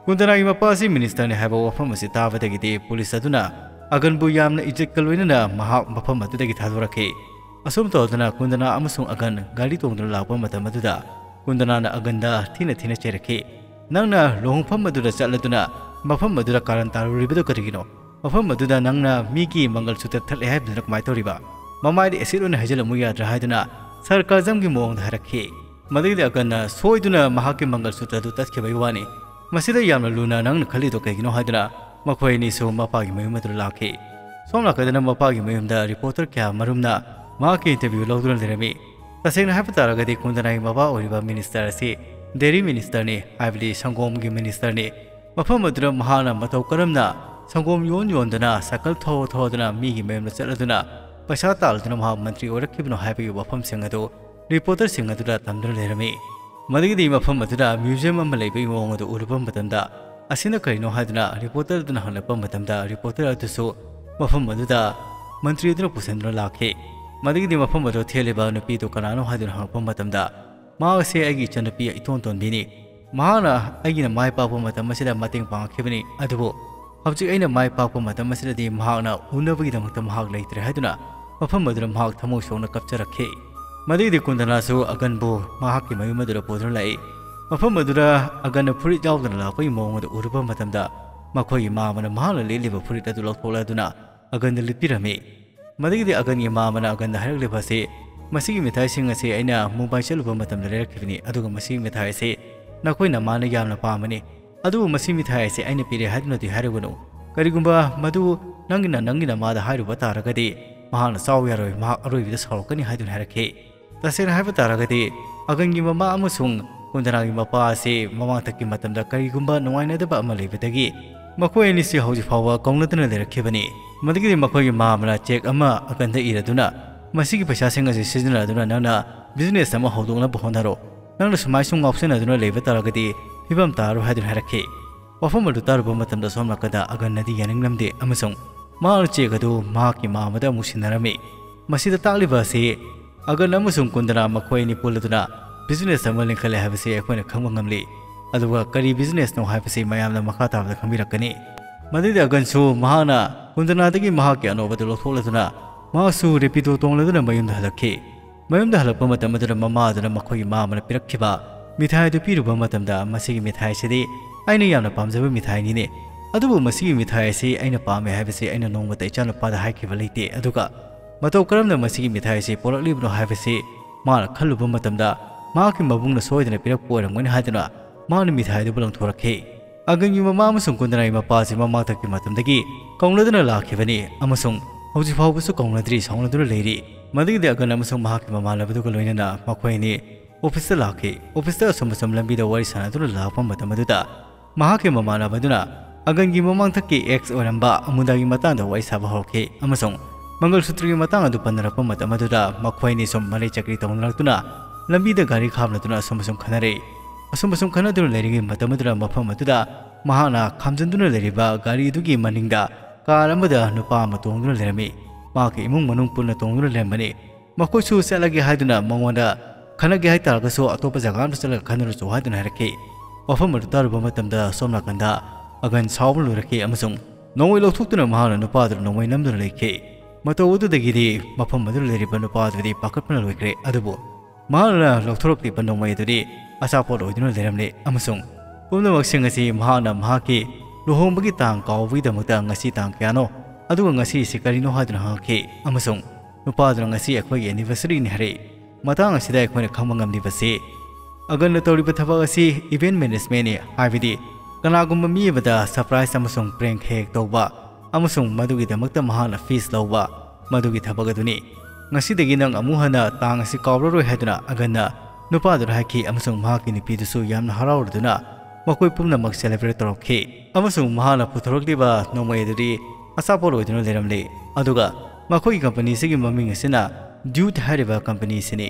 ꯀꯨꯟꯗꯅꯥꯒꯤ ꯃꯄꯥ ꯑꯁꯤ ꯃꯤꯅꯤꯁꯇꯔꯅꯤ ꯍꯥꯏꯕ ꯋꯥꯐꯝ ꯑꯁꯤ ꯇꯥꯕꯗꯒꯤꯗꯤ ꯄꯨꯂꯤꯁ ꯑꯗꯨꯅ ꯑꯒꯟꯕꯨ ꯌꯥꯝꯅ ꯏꯖꯠꯀ ꯂꯣꯏꯅꯅ ꯃꯍꯥꯛ ꯃꯐꯝ ꯑꯗꯨꯗꯒꯤ ꯊꯥꯗꯣꯔꯛꯈꯤ꯫ ꯑꯁꯨꯝ ꯇꯧꯗꯅ ꯀꯨꯟꯗꯅꯥ ꯑꯃꯁꯨꯡ ꯑꯒꯟ ꯒꯥꯔꯤ ꯇꯣꯡꯗꯨꯅ ꯂꯥꯛꯄ ꯃꯇꯝ ꯑꯗꯨꯗ ꯀꯨꯟꯗꯅꯥꯅ ꯑꯒꯟꯗ ꯊꯤꯅ ꯊꯤꯅ ꯆꯩꯔꯛꯈꯤ꯫ "ꯅꯪꯅ ꯂꯨꯍꯣꯡꯐꯝ ꯑꯗꯨꯗ ꯆꯠꯂꯗꯨꯅ ꯃꯐꯝ ꯑꯗꯨꯗ ꯀꯥꯔꯟ ꯇꯥꯔꯨꯔꯤꯕꯗꯨ ꯀꯔꯤꯒꯤꯅꯣ? ꯃꯐꯝ ꯑꯗꯨꯗ ꯅꯪꯅ ꯃꯤꯒꯤ ꯃꯪꯒꯜ ꯁꯨꯇ꯭ꯔ ꯊꯠꯂꯦ ꯍꯥꯏꯕꯗꯨꯅ ꯀꯃꯥꯏꯅ ꯇꯧꯔꯤꯕ? ꯃꯃꯥꯏꯗ ꯑꯦꯁꯤꯗ ꯑꯣꯏꯅ ꯍꯩꯖꯤꯜꯂꯝꯃꯨ ꯌꯥꯗ꯭ꯔꯥ?" ꯍꯥꯏꯗꯨꯅ ꯁꯔꯀꯥꯖꯝꯒꯤ ꯃꯑꯣꯡꯗ ꯍꯥꯏꯔꯛꯈꯤ꯫ ꯃꯗꯨꯒꯤꯗꯤ ꯑꯒꯟꯅ ꯁꯣꯏꯗꯨꯅ ꯃꯍꯥꯛꯀꯤ ꯃꯪꯒꯜ ꯁꯨꯇ꯭ꯔ ꯑꯗꯨ ꯇꯠꯈꯤꯕꯒꯤ ꯋꯥꯅꯤ꯫ "ꯃꯁꯤꯗ ꯌꯥꯝꯅ ꯂꯨꯅ ꯅꯪꯅ ꯈꯜꯂꯤꯗꯣ ꯀꯩꯒꯤꯅꯣ?" ꯍꯥꯏꯗꯨꯅ ꯃꯈꯣꯏ ꯑꯅꯤꯁꯨ ꯃꯄꯥꯒꯤ ꯃꯌꯨꯝ ꯑꯗꯨꯗ ꯂꯥꯛꯈꯤ꯫ ꯁꯣꯝ ꯅꯥꯀꯟꯗꯅ ꯃꯄꯥꯒꯤ ꯃꯌꯨꯝꯗ ꯔꯤꯄꯣꯔꯇꯔ ꯀꯌꯥ ꯃꯔꯨꯝꯅ ꯃꯍꯥꯛꯀꯤ ꯏꯟꯇꯔꯚ꯭ꯌꯨ ꯂꯧꯗꯨꯅ ꯂꯩꯔꯝꯃꯤ꯫ ꯇꯁꯦꯡꯅ ꯍꯥꯏꯕ ꯇꯥꯔꯒꯗꯤ ꯀꯨꯟꯗꯅꯥꯒꯤ ꯃꯄꯥ ꯑꯣꯏꯔꯤꯕ ꯃꯤꯅꯤꯁꯇꯔ ꯑꯁꯤ ꯗꯦꯔꯤ ꯃꯤꯅꯤꯁꯇꯔꯅꯤ, ꯍꯥꯏꯕꯗꯤ ꯁꯪꯒꯣꯝꯒꯤ ꯃꯤꯅꯤꯁꯇꯔꯅꯤ꯫ ꯃꯐꯝ ꯑꯗꯨꯗ ꯃꯍꯥꯛꯅ ꯃꯇꯧ ꯀꯔꯝꯅ ꯁꯪꯒꯣꯝ ꯌꯣꯟ ꯌꯣꯟꯗꯨꯅ ꯁꯥꯏꯀꯜ ꯊꯧ ꯊꯧꯗꯨꯅ ꯃꯤꯒꯤ ꯃꯌꯨꯝꯗ ꯆꯠꯂꯗꯨꯅ ꯄꯩꯁꯥ ꯇꯥꯜꯂꯗꯨꯅ ꯃꯍꯥꯛ ꯃꯟꯇ꯭ꯔꯤ ꯑꯣꯏꯔꯛꯈꯤꯕꯅꯣ ꯍꯥꯏꯕꯒꯤ ꯋꯥꯐꯝꯁꯤꯡ ꯑꯗꯨ ꯔꯤꯄꯣꯔꯇꯔꯁꯤꯡ ꯑꯗꯨꯗ ꯇꯝꯗꯨꯅ ꯂꯩꯔꯝꯃꯤ꯫ ꯃꯗꯨꯒꯤꯗꯤ ꯃꯐꯝ ꯑꯗꯨꯗ ꯃ꯭ꯌꯨꯖꯤꯌꯝ ꯑꯃ ꯂꯩꯕꯒꯤ ꯃꯑꯣꯡ ꯑꯗꯨ ꯎꯔꯨꯕ ꯃꯇꯝꯗ, "ꯑꯁꯤꯅ ꯀꯔꯤꯅꯣ?" ꯍꯥꯏꯗꯨꯅ ꯔꯤꯄꯣꯔꯇꯔ ꯑꯗꯨꯅ ꯍꯪꯂꯛꯄ ꯃꯇꯝꯗ, ꯔꯤꯄꯣꯔꯇꯔ ꯑꯗꯨꯁꯨ ꯃꯐꯝ ꯑꯗꯨꯗ ꯃꯟꯇ꯭ꯔꯤ ꯑꯗꯨꯅ ꯄꯨꯁꯤꯟꯗꯨꯅ ꯂꯥꯛꯈꯤ꯫ ꯃꯗꯨꯒꯤꯗꯤ ꯃꯐꯝ ꯑꯗꯨ ꯊꯦꯜꯂꯤꯕ ꯅꯨꯄꯤꯗꯨ ꯀꯅꯥꯅꯣ ꯍꯥꯏꯗꯨꯅ ꯍꯪꯂꯛꯄ ꯃꯇꯝꯗ, "ꯃꯍꯥꯛ ꯑꯁꯤ ꯑꯩꯒꯤ ꯏꯆꯟꯅꯨꯄꯤ ꯏꯇꯣꯟ ꯇꯣꯟꯕꯤꯅꯤ꯫ ꯃꯍꯥꯛꯅ ꯑꯩꯒꯤꯅ ꯃꯥꯏ ꯄꯥꯛꯄ ꯃꯇꯝ ꯑꯁꯤꯗ ꯃꯇꯦꯡ ꯄꯥꯡꯈꯤꯕꯅꯤ, ꯑꯗꯨꯕꯨ ꯍꯧꯖꯤꯛ ꯑꯩꯅ ꯃꯥꯏ ꯄꯥꯛꯄ ꯃꯇꯝ ꯑꯁꯤꯗꯗꯤ ꯃꯍꯥꯛꯅ ꯎꯅꯕꯒꯤꯗꯃꯛꯇ ꯃꯍꯥꯛ ꯂꯩꯇ꯭ꯔꯦ" ꯍꯥꯏꯗꯨꯅ ꯃꯐꯝ ꯑꯗꯨꯗ ꯃꯍꯥꯛ ꯊꯃꯣꯏ ꯁꯣꯛꯅ ꯀꯞꯆꯔꯛꯈꯤ꯫ ꯃꯗꯨꯒꯤꯗꯤ ꯀꯨꯟꯗꯅꯥꯁꯨ ꯑꯒꯟꯕꯨ ꯃꯍꯥꯛꯀꯤ ꯃꯌꯨꯝ ꯑꯗꯨꯗ ꯄꯨꯗꯨꯅ ꯂꯥꯛꯏ꯫ ꯃꯐꯝ ꯑꯗꯨꯗ ꯑꯒꯟꯅ ꯐꯨꯔꯤꯠ ꯌꯥꯎꯗꯅ ꯂꯥꯛꯄꯒꯤ ꯃꯑꯣꯡ ꯑꯗꯨ ꯎꯔꯨꯕ ꯃꯇꯝꯗ, ꯃꯈꯣꯏꯒꯤ ꯃꯃꯥꯅ ꯃꯍꯥꯛꯅ ꯂꯤꯠꯂꯤꯕ ꯐꯨꯔꯤꯠ ꯑꯗꯨ ꯂꯧꯊꯣꯛꯂꯗꯨꯅ ꯑꯒꯟꯗ ꯂꯤꯠꯄꯤꯔꯝꯃꯤ꯫ ꯃꯗꯨꯒꯤꯗꯤ ꯑꯒꯟꯒꯤ ꯃꯃꯥꯅ ꯑꯒꯟꯗ ꯍꯥꯏꯔꯛꯂꯤꯕ ꯑꯁꯤ, "ꯃꯁꯤꯒꯤ ꯃꯤꯊꯥꯏꯁꯤꯡ ꯑꯁꯤ ꯑꯩꯅ ꯃꯨꯝꯕꯥꯏ ꯆꯠꯂꯨꯕ ꯃꯇꯝꯗ ꯂꯩꯔꯛꯈꯤꯕꯅꯤ, ꯑꯗꯨꯒ ꯃꯁꯤꯒꯤ ꯃꯤꯊꯥꯏ ꯑꯁꯤ ꯅꯈꯣꯏ ꯅꯃꯥꯅ ꯌꯥꯝꯅ ꯄꯥꯝꯕꯅꯤ꯫ ꯑꯗꯨꯕꯨ ꯃꯁꯤ ꯃꯤꯊꯥꯏ ꯑꯁꯤ ꯑꯩꯅ ꯄꯤꯔꯦ ꯍꯥꯏꯗꯨꯅꯗꯤ ꯍꯥꯏꯔꯨꯒꯅꯨ꯫ ꯀꯔꯤꯒꯨꯝꯕ ꯃꯗꯨ ꯅꯪꯒꯤꯅ ꯅꯪꯒꯤ ꯅꯃꯥꯗ ꯍꯥꯏꯔꯨꯕ ꯇꯥꯔꯒꯗꯤ, ꯃꯍꯥꯛꯅ ꯆꯥꯎ ꯌꯥꯔꯣꯏ, ꯃꯍꯥꯛ ꯑꯔꯣꯏꯕꯗ ꯁꯥꯎꯔꯛꯀꯅꯤ" ꯍꯥꯏꯗꯨꯅ ꯍꯥꯏꯔꯛꯈꯤ꯫ ꯇꯁꯦꯡꯅ ꯍꯥꯏꯕ ꯇꯥꯔꯒꯗꯤ, ꯑꯒꯟꯒꯤ ꯃꯃꯥ ꯑꯃꯁꯨꯡ ꯀꯨꯟꯗꯅꯥꯒꯤ ꯃꯄꯥ ꯑꯁꯤ ꯃꯃꯥꯡꯊꯛꯀꯤ ꯃꯇꯝꯗ ꯀꯔꯤꯒꯨꯝꯕ ꯅꯨꯡꯉꯥꯏꯅꯗꯕ ꯑꯃ ꯂꯩꯕꯗꯒꯤ ꯃꯈꯣꯏ ꯑꯅꯤꯁꯤ ꯍꯧꯖꯤꯛ ꯐꯥꯎꯕ ꯀꯧꯅꯗꯅ ꯂꯩꯔꯛꯈꯤꯕꯅꯤ꯫ ꯃꯗꯨꯒꯤꯗꯤ ꯃꯈꯣꯏꯒꯤ ꯃꯃꯥ ꯑꯃꯅ ꯆꯦꯛ ꯑꯃ ꯑꯒꯟꯗ ꯏꯔꯗꯨꯅ, "ꯃꯁꯤꯒꯤ ꯄꯩꯁꯥꯁꯤꯡ ꯑꯁꯤ ꯁꯤꯖꯤꯟꯅꯗꯨꯅ ꯅꯪꯅ ꯕꯤꯖꯤꯅꯦꯁ ꯑꯃ ꯍꯧꯗꯣꯛꯅꯕ ꯍꯣꯠꯅꯔꯣ꯫ ꯅꯪꯅ ꯁꯨꯃꯥꯏ ꯁꯨꯝ ꯉꯥꯎꯁꯟꯅꯗꯨꯅ ꯂꯩꯕ ꯇꯥꯔꯒꯗꯤ ꯐꯤꯕꯝ ꯇꯥꯔꯔꯣꯏ" ꯍꯥꯏꯗꯨꯅ ꯍꯥꯏꯔꯛꯈꯤ꯫ ꯋꯥꯐꯝ ꯑꯗꯨ ꯇꯥꯔꯨꯕ ꯃꯇꯝꯗ ꯁꯣꯝ ꯅꯥꯀꯟꯗ ꯑꯒꯟꯅꯗꯤ ꯌꯥꯅꯤꯡꯂꯝꯗꯦ ꯑꯃꯁꯨꯡ ꯃꯍꯥꯛꯅ ꯆꯦꯛ ꯑꯗꯨ ꯃꯍꯥꯛꯀꯤ ꯃꯃꯥꯗ ꯑꯃꯨꯛ ꯁꯤꯟꯅꯔꯝꯃꯤ꯫ ꯃꯁꯤꯗ ꯇꯥꯛꯂꯤꯕ ꯑꯁꯤ, ꯑꯒꯟ ꯑꯃꯁꯨꯡ ꯀꯨꯟꯗꯅꯥ ꯃꯈꯣꯏ ꯑꯅꯤ ꯄꯨꯜꯂꯗꯨꯅ ꯕꯤꯖꯤꯅꯦꯁ ꯑꯃ ꯂꯤꯡꯈꯠꯂꯦ ꯍꯥꯏꯕꯁꯤ ꯑꯩꯈꯣꯏꯅ ꯈꯪꯕ ꯉꯝꯂꯤ꯫ ꯑꯗꯨꯒ ꯀꯔꯤ ꯕꯤꯖꯤꯅꯦꯁꯅꯣ ꯍꯥꯏꯕꯁꯤ ꯃꯌꯥꯝꯅ ꯃꯈꯥ ꯇꯥꯕꯗ ꯈꯪꯕꯤꯔꯛꯀꯅꯤ꯫ ꯃꯗꯨꯗꯤ ꯑꯒꯟꯁꯨ ꯃꯍꯥꯛꯅ ꯀꯨꯟꯗꯅꯥꯗꯒꯤ ꯃꯍꯥꯛꯀꯤ ꯑꯅꯣꯞ ꯑꯗꯨ ꯂꯧꯊꯣꯛꯂꯗꯨꯅ ꯃꯍꯥꯛꯁꯨ ꯔꯦꯄꯤꯗꯣ ꯇꯣꯡꯂꯗꯨꯅ ꯃꯌꯨꯝꯗ ꯍꯜꯂꯛꯈꯤ꯫ ꯃꯌꯨꯝꯗ ꯍꯜꯂꯛꯄ ꯃꯇꯝ ꯑꯗꯨꯗ ꯃꯃꯥ ꯑꯗꯨꯅ ꯃꯈꯣꯏꯒꯤ ꯃꯃꯥ ꯑꯃꯅ ꯄꯤꯔꯛꯈꯤꯕ ꯃꯤꯊꯥꯏ ꯑꯗꯨ ꯄꯤꯔꯨꯕ ꯃꯇꯝꯗ, "ꯃꯁꯤꯒꯤ ꯃꯤꯊꯥꯏ ꯑꯁꯤꯗꯤ ꯑꯩꯅ ꯌꯥꯝꯅ ꯄꯥꯝꯖꯕ ꯃꯤꯊꯥꯏꯅꯤꯅꯦ꯫ ꯑꯗꯨꯕꯨ ꯃꯁꯤꯒꯤ ꯃꯤꯊꯥꯏ ꯑꯁꯤ ꯑꯩꯅ ꯄꯥꯝꯃꯦ ꯍꯥꯏꯕꯁꯤ ꯑꯩꯅ ꯅꯣꯡꯃꯇ ꯏꯆꯥꯅꯨꯄꯥꯗ ꯍꯥꯏꯈꯤꯕ ꯂꯩꯇꯦ꯫ ꯑꯗꯨꯒ ꯃꯇꯧ ꯀꯔꯝꯅ ꯃꯁꯤꯒꯤ ꯃꯤꯊꯥꯏ ꯑꯁꯤ ꯄꯣꯔꯛꯂꯤꯕꯅꯣ ꯍꯥꯏꯕꯁꯤ ꯃꯥꯅ ꯈꯜꯂꯨꯕ ꯃꯇꯝꯗ, ꯃꯍꯥꯛꯀꯤ ꯃꯕꯨꯡꯅ ꯁꯣꯏꯗꯅ ꯄꯤꯔꯛꯄ ꯑꯣꯏꯔꯝꯒꯅꯤ" ꯍꯥꯏꯗꯨꯅ ꯃꯍꯥꯛꯅ ꯃꯤꯊꯥꯏ ꯑꯗꯨꯕꯨ ꯂꯪꯊꯣꯔꯛꯈꯤ꯫ ꯑꯒꯟꯒꯤ ꯃꯃꯥ ꯑꯃꯁꯨꯡ ꯀꯨꯟꯗꯅꯥꯒꯤ ꯃꯄꯥꯁꯤ ꯃꯃꯥꯡꯊꯛꯀꯤ ꯃꯇꯝꯗꯒꯤ ꯀꯧꯅꯗꯨꯅ ꯂꯥꯛꯈꯤꯕꯅꯤ ꯑꯃꯁꯨꯡ ꯍꯧꯖꯤꯛ ꯐꯥꯎꯕꯁꯨ ꯀꯧꯅꯗ꯭ꯔꯤ, ꯁꯥꯎꯅꯗꯨꯅ ꯂꯩꯔꯤ꯫ ꯃꯗꯨꯒꯤꯗꯤ ꯑꯒꯟ ꯑꯃꯁꯨꯡ ꯃꯍꯥꯛꯀꯤ ꯃꯃꯥꯟꯅꯕꯗꯨꯒ ꯂꯣꯏꯅꯅ ꯃꯈꯣꯏ ꯑꯅꯤ ꯑꯣꯐꯤꯁꯇ ꯂꯥꯛꯈꯤ꯫ ꯑꯣꯐꯤꯁꯇ ꯑꯁꯨꯝ ꯑꯁꯨꯝ ꯂꯝꯕꯤꯗ ꯋꯥꯔꯤ ꯁꯥꯟꯅꯗꯨꯅ ꯂꯥꯛꯄ ꯃꯇꯝ ꯑꯗꯨꯗ ꯃꯍꯥꯛꯀꯤ ꯃꯃꯥꯟꯅꯕꯗꯨꯅ ꯑꯒꯟꯒꯤ ꯃꯃꯥꯡꯊꯛꯀꯤ ex ꯑꯣꯏꯔꯝꯕ ꯑꯃꯨꯗꯥꯒꯤ ꯃꯇꯥꯡꯗ ꯋꯥꯔꯤ ꯁꯥꯕ ꯍꯧꯔꯛꯈꯤ ꯑꯃꯁꯨꯡ ꯃꯪꯒꯜ ꯁꯨꯇ꯭ꯔꯒꯤ ꯃꯇꯥꯡ ꯑꯗꯨ ꯄꯟꯅꯔꯛꯄ ꯃꯇꯝ ꯑꯗꯨꯗ ꯃꯈꯣꯏ ꯑꯅꯤ ꯁꯨꯝ ꯃꯔꯩ ꯆꯀ꯭ꯔꯤ ꯇꯧꯅꯔꯛꯇꯨꯅ ꯂꯝꯕꯤꯗ ꯒꯥꯔꯤ ꯈꯥꯝꯂꯗꯨꯅ ꯑꯁꯨꯝ ꯑꯁꯨꯝ ꯈꯟꯅꯔꯛꯏ꯫ ꯑꯁꯨꯝ ꯑꯁꯨꯝ ꯈꯟꯅꯗꯨꯅ ꯂꯩꯔꯤꯉꯩ ꯃꯇꯝ ꯑꯗꯨꯗ ꯃꯐꯝ ꯑꯗꯨꯗ ꯃꯍꯥꯛꯅ ꯈꯥꯝꯖꯤꯟꯗꯨꯅ ꯂꯩꯔꯤꯕ ꯒꯥꯔꯤ ꯑꯗꯨꯒꯤ ꯃꯅꯤꯡꯗ ꯀꯥꯔ ꯑꯃꯗ ꯅꯨꯄꯥ ꯑꯃ ꯇꯣꯡꯗꯨꯅ ꯂꯩꯔꯝꯃꯤ꯫ ꯃꯍꯥꯛꯀꯤ ꯏꯃꯨꯡ ꯃꯅꯨꯡ ꯄꯨꯟꯅ ꯇꯣꯡꯗꯨꯅ ꯂꯩꯔꯝꯕꯅꯤ꯫ ꯃꯈꯣꯏꯁꯨ ꯆꯠꯂꯒꯦ ꯍꯥꯏꯗꯨꯅ ꯃꯉꯣꯟꯗ ꯈꯟꯅꯒꯦ ꯍꯥꯏꯇꯥꯔꯒꯁꯨ ꯑꯇꯣꯞꯄ ꯖꯒꯥ ꯑꯃꯗ ꯆꯠꯂꯒ ꯈꯟꯅꯔꯨꯆꯣ ꯍꯥꯏꯗꯨꯅ ꯍꯥꯏꯔꯛꯈꯤ꯫ ꯋꯥꯐꯝ ꯑꯗꯨ ꯇꯥꯔꯨꯕ ꯃꯇꯝꯗ ꯁꯣꯝ ꯅꯥꯀꯟꯗ ꯑꯒꯟ ꯁꯥꯎꯕ ꯂꯣꯏꯔꯛꯈꯤ ꯑꯃꯁꯨꯡ ꯅꯣꯡꯃꯩ ꯂꯧꯊꯣꯛꯇꯨꯅ ꯃꯍꯥꯛꯅ ꯅꯨꯄꯥꯗꯨꯗ ꯅꯣꯡꯃꯩ ꯅꯝꯗꯨꯅ ꯂꯩꯈꯤ꯫ ꯃꯇꯧ ꯑꯗꯨꯗꯒꯤꯗꯤ ꯃꯐꯝ ꯑꯗꯨꯗ ꯂꯩꯔꯤꯕ ꯅꯨꯄꯥꯗꯨꯗꯤ ꯄꯥꯈꯠꯄꯅ ꯂꯣꯏꯈ꯭ꯔꯦ꯫ ꯑꯗꯨꯕꯨ ꯃꯍꯥꯛꯅ ꯂꯧꯊꯣꯔꯛꯂꯤꯕ ꯅꯣꯡꯃꯩ ꯑꯗꯨꯗꯤ ꯑꯆꯥꯄꯣꯠ ꯑꯣꯏꯗꯨꯅ ꯂꯩꯔꯝꯂꯦ ꯑꯃꯁꯨꯡ ꯄꯨꯝꯅꯃꯛꯁꯤꯡ ꯑꯁꯤ ꯃꯍꯥꯛꯅ ꯃꯍꯥꯛꯀꯤ ꯂꯨꯍꯣꯡꯕꯒꯤ ꯇꯥꯡ ꯀꯥꯎꯕꯒꯤꯗꯃꯛꯇ ꯉꯁꯤ ꯇꯥꯡ ꯀꯌꯥꯅꯣ ꯑꯗꯨꯒ ꯉꯁꯤꯁꯤ ꯀꯔꯤꯅꯣ ꯍꯥꯏꯗꯨꯅ ꯍꯪꯉꯛꯈꯤ ꯑꯃꯁꯨꯡ ꯅꯨꯄꯥꯗꯨꯅ ꯉꯁꯤ ꯑꯩꯈꯣꯏꯒꯤ anniversaryꯅꯤ ꯍꯥꯏꯔꯛꯏ꯫ ꯃꯇꯥꯡ ꯑꯁꯤꯗ ꯑꯩꯈꯣꯏꯅ ꯈꯪꯕ ꯉꯝꯂꯤꯕꯁꯤ ꯑꯒꯟꯅ ꯇꯧꯔꯤꯕ ꯊꯕꯛ ꯑꯁꯤ event managementꯅꯤ, ꯍꯥꯏꯕꯗꯤ ꯀꯅꯥꯒꯨꯝꯕ ꯃꯤ ꯑꯃꯗ surprise ꯑꯃꯁꯨꯡ prank ꯍꯦꯛ ꯇꯧꯕ ꯑꯃꯁꯨꯡ ꯃꯗꯨꯒꯤꯗꯃꯛꯇ ꯃꯍꯥꯛꯅ fees ꯂꯧꯕ, ꯃꯗꯨꯒꯤ ꯊꯕꯛ ꯑꯗꯨꯅꯤ꯫ ꯉꯁꯤꯗꯒꯤ ꯅꯪ ꯑꯃꯨꯛ ꯍꯟꯅ ꯇꯥꯡ ꯑꯁꯤ ꯀꯥꯎꯔꯔꯣꯏ ꯍꯥꯏꯗꯨꯅ ꯑꯒꯟꯅ ꯅꯨꯄꯥꯗꯨꯗ ꯍꯥꯏꯈꯤ ꯑꯃꯁꯨꯡ ꯃꯍꯥꯛꯀꯤ ꯅꯨꯄꯤꯗꯨꯁꯨ ꯌꯥꯝꯅ ꯍꯔꯥꯎꯔꯗꯨꯅ ꯃꯈꯣꯏ ꯄꯨꯝꯅꯃꯛ celebrate ꯇꯧꯔꯛꯈꯤ ꯑꯃꯁꯨꯡ ꯃꯍꯥꯛꯅ ꯄꯨꯊꯣꯔꯛꯂꯤꯕ ꯅꯣꯡꯃꯩ ꯑꯗꯨꯗꯤ ꯑꯆꯥꯄꯣꯠ ꯑꯣꯏꯗꯨꯅ ꯂꯩꯔꯝꯂꯦ꯫ ꯑꯗꯨꯒ ꯃꯈꯣꯏꯒꯤ companyꯁꯤꯒꯤ ꯃꯃꯤꯡ ꯑꯁꯤꯅ Dude ꯍꯥꯏꯔꯤꯕ companyꯁꯤꯅꯤ꯫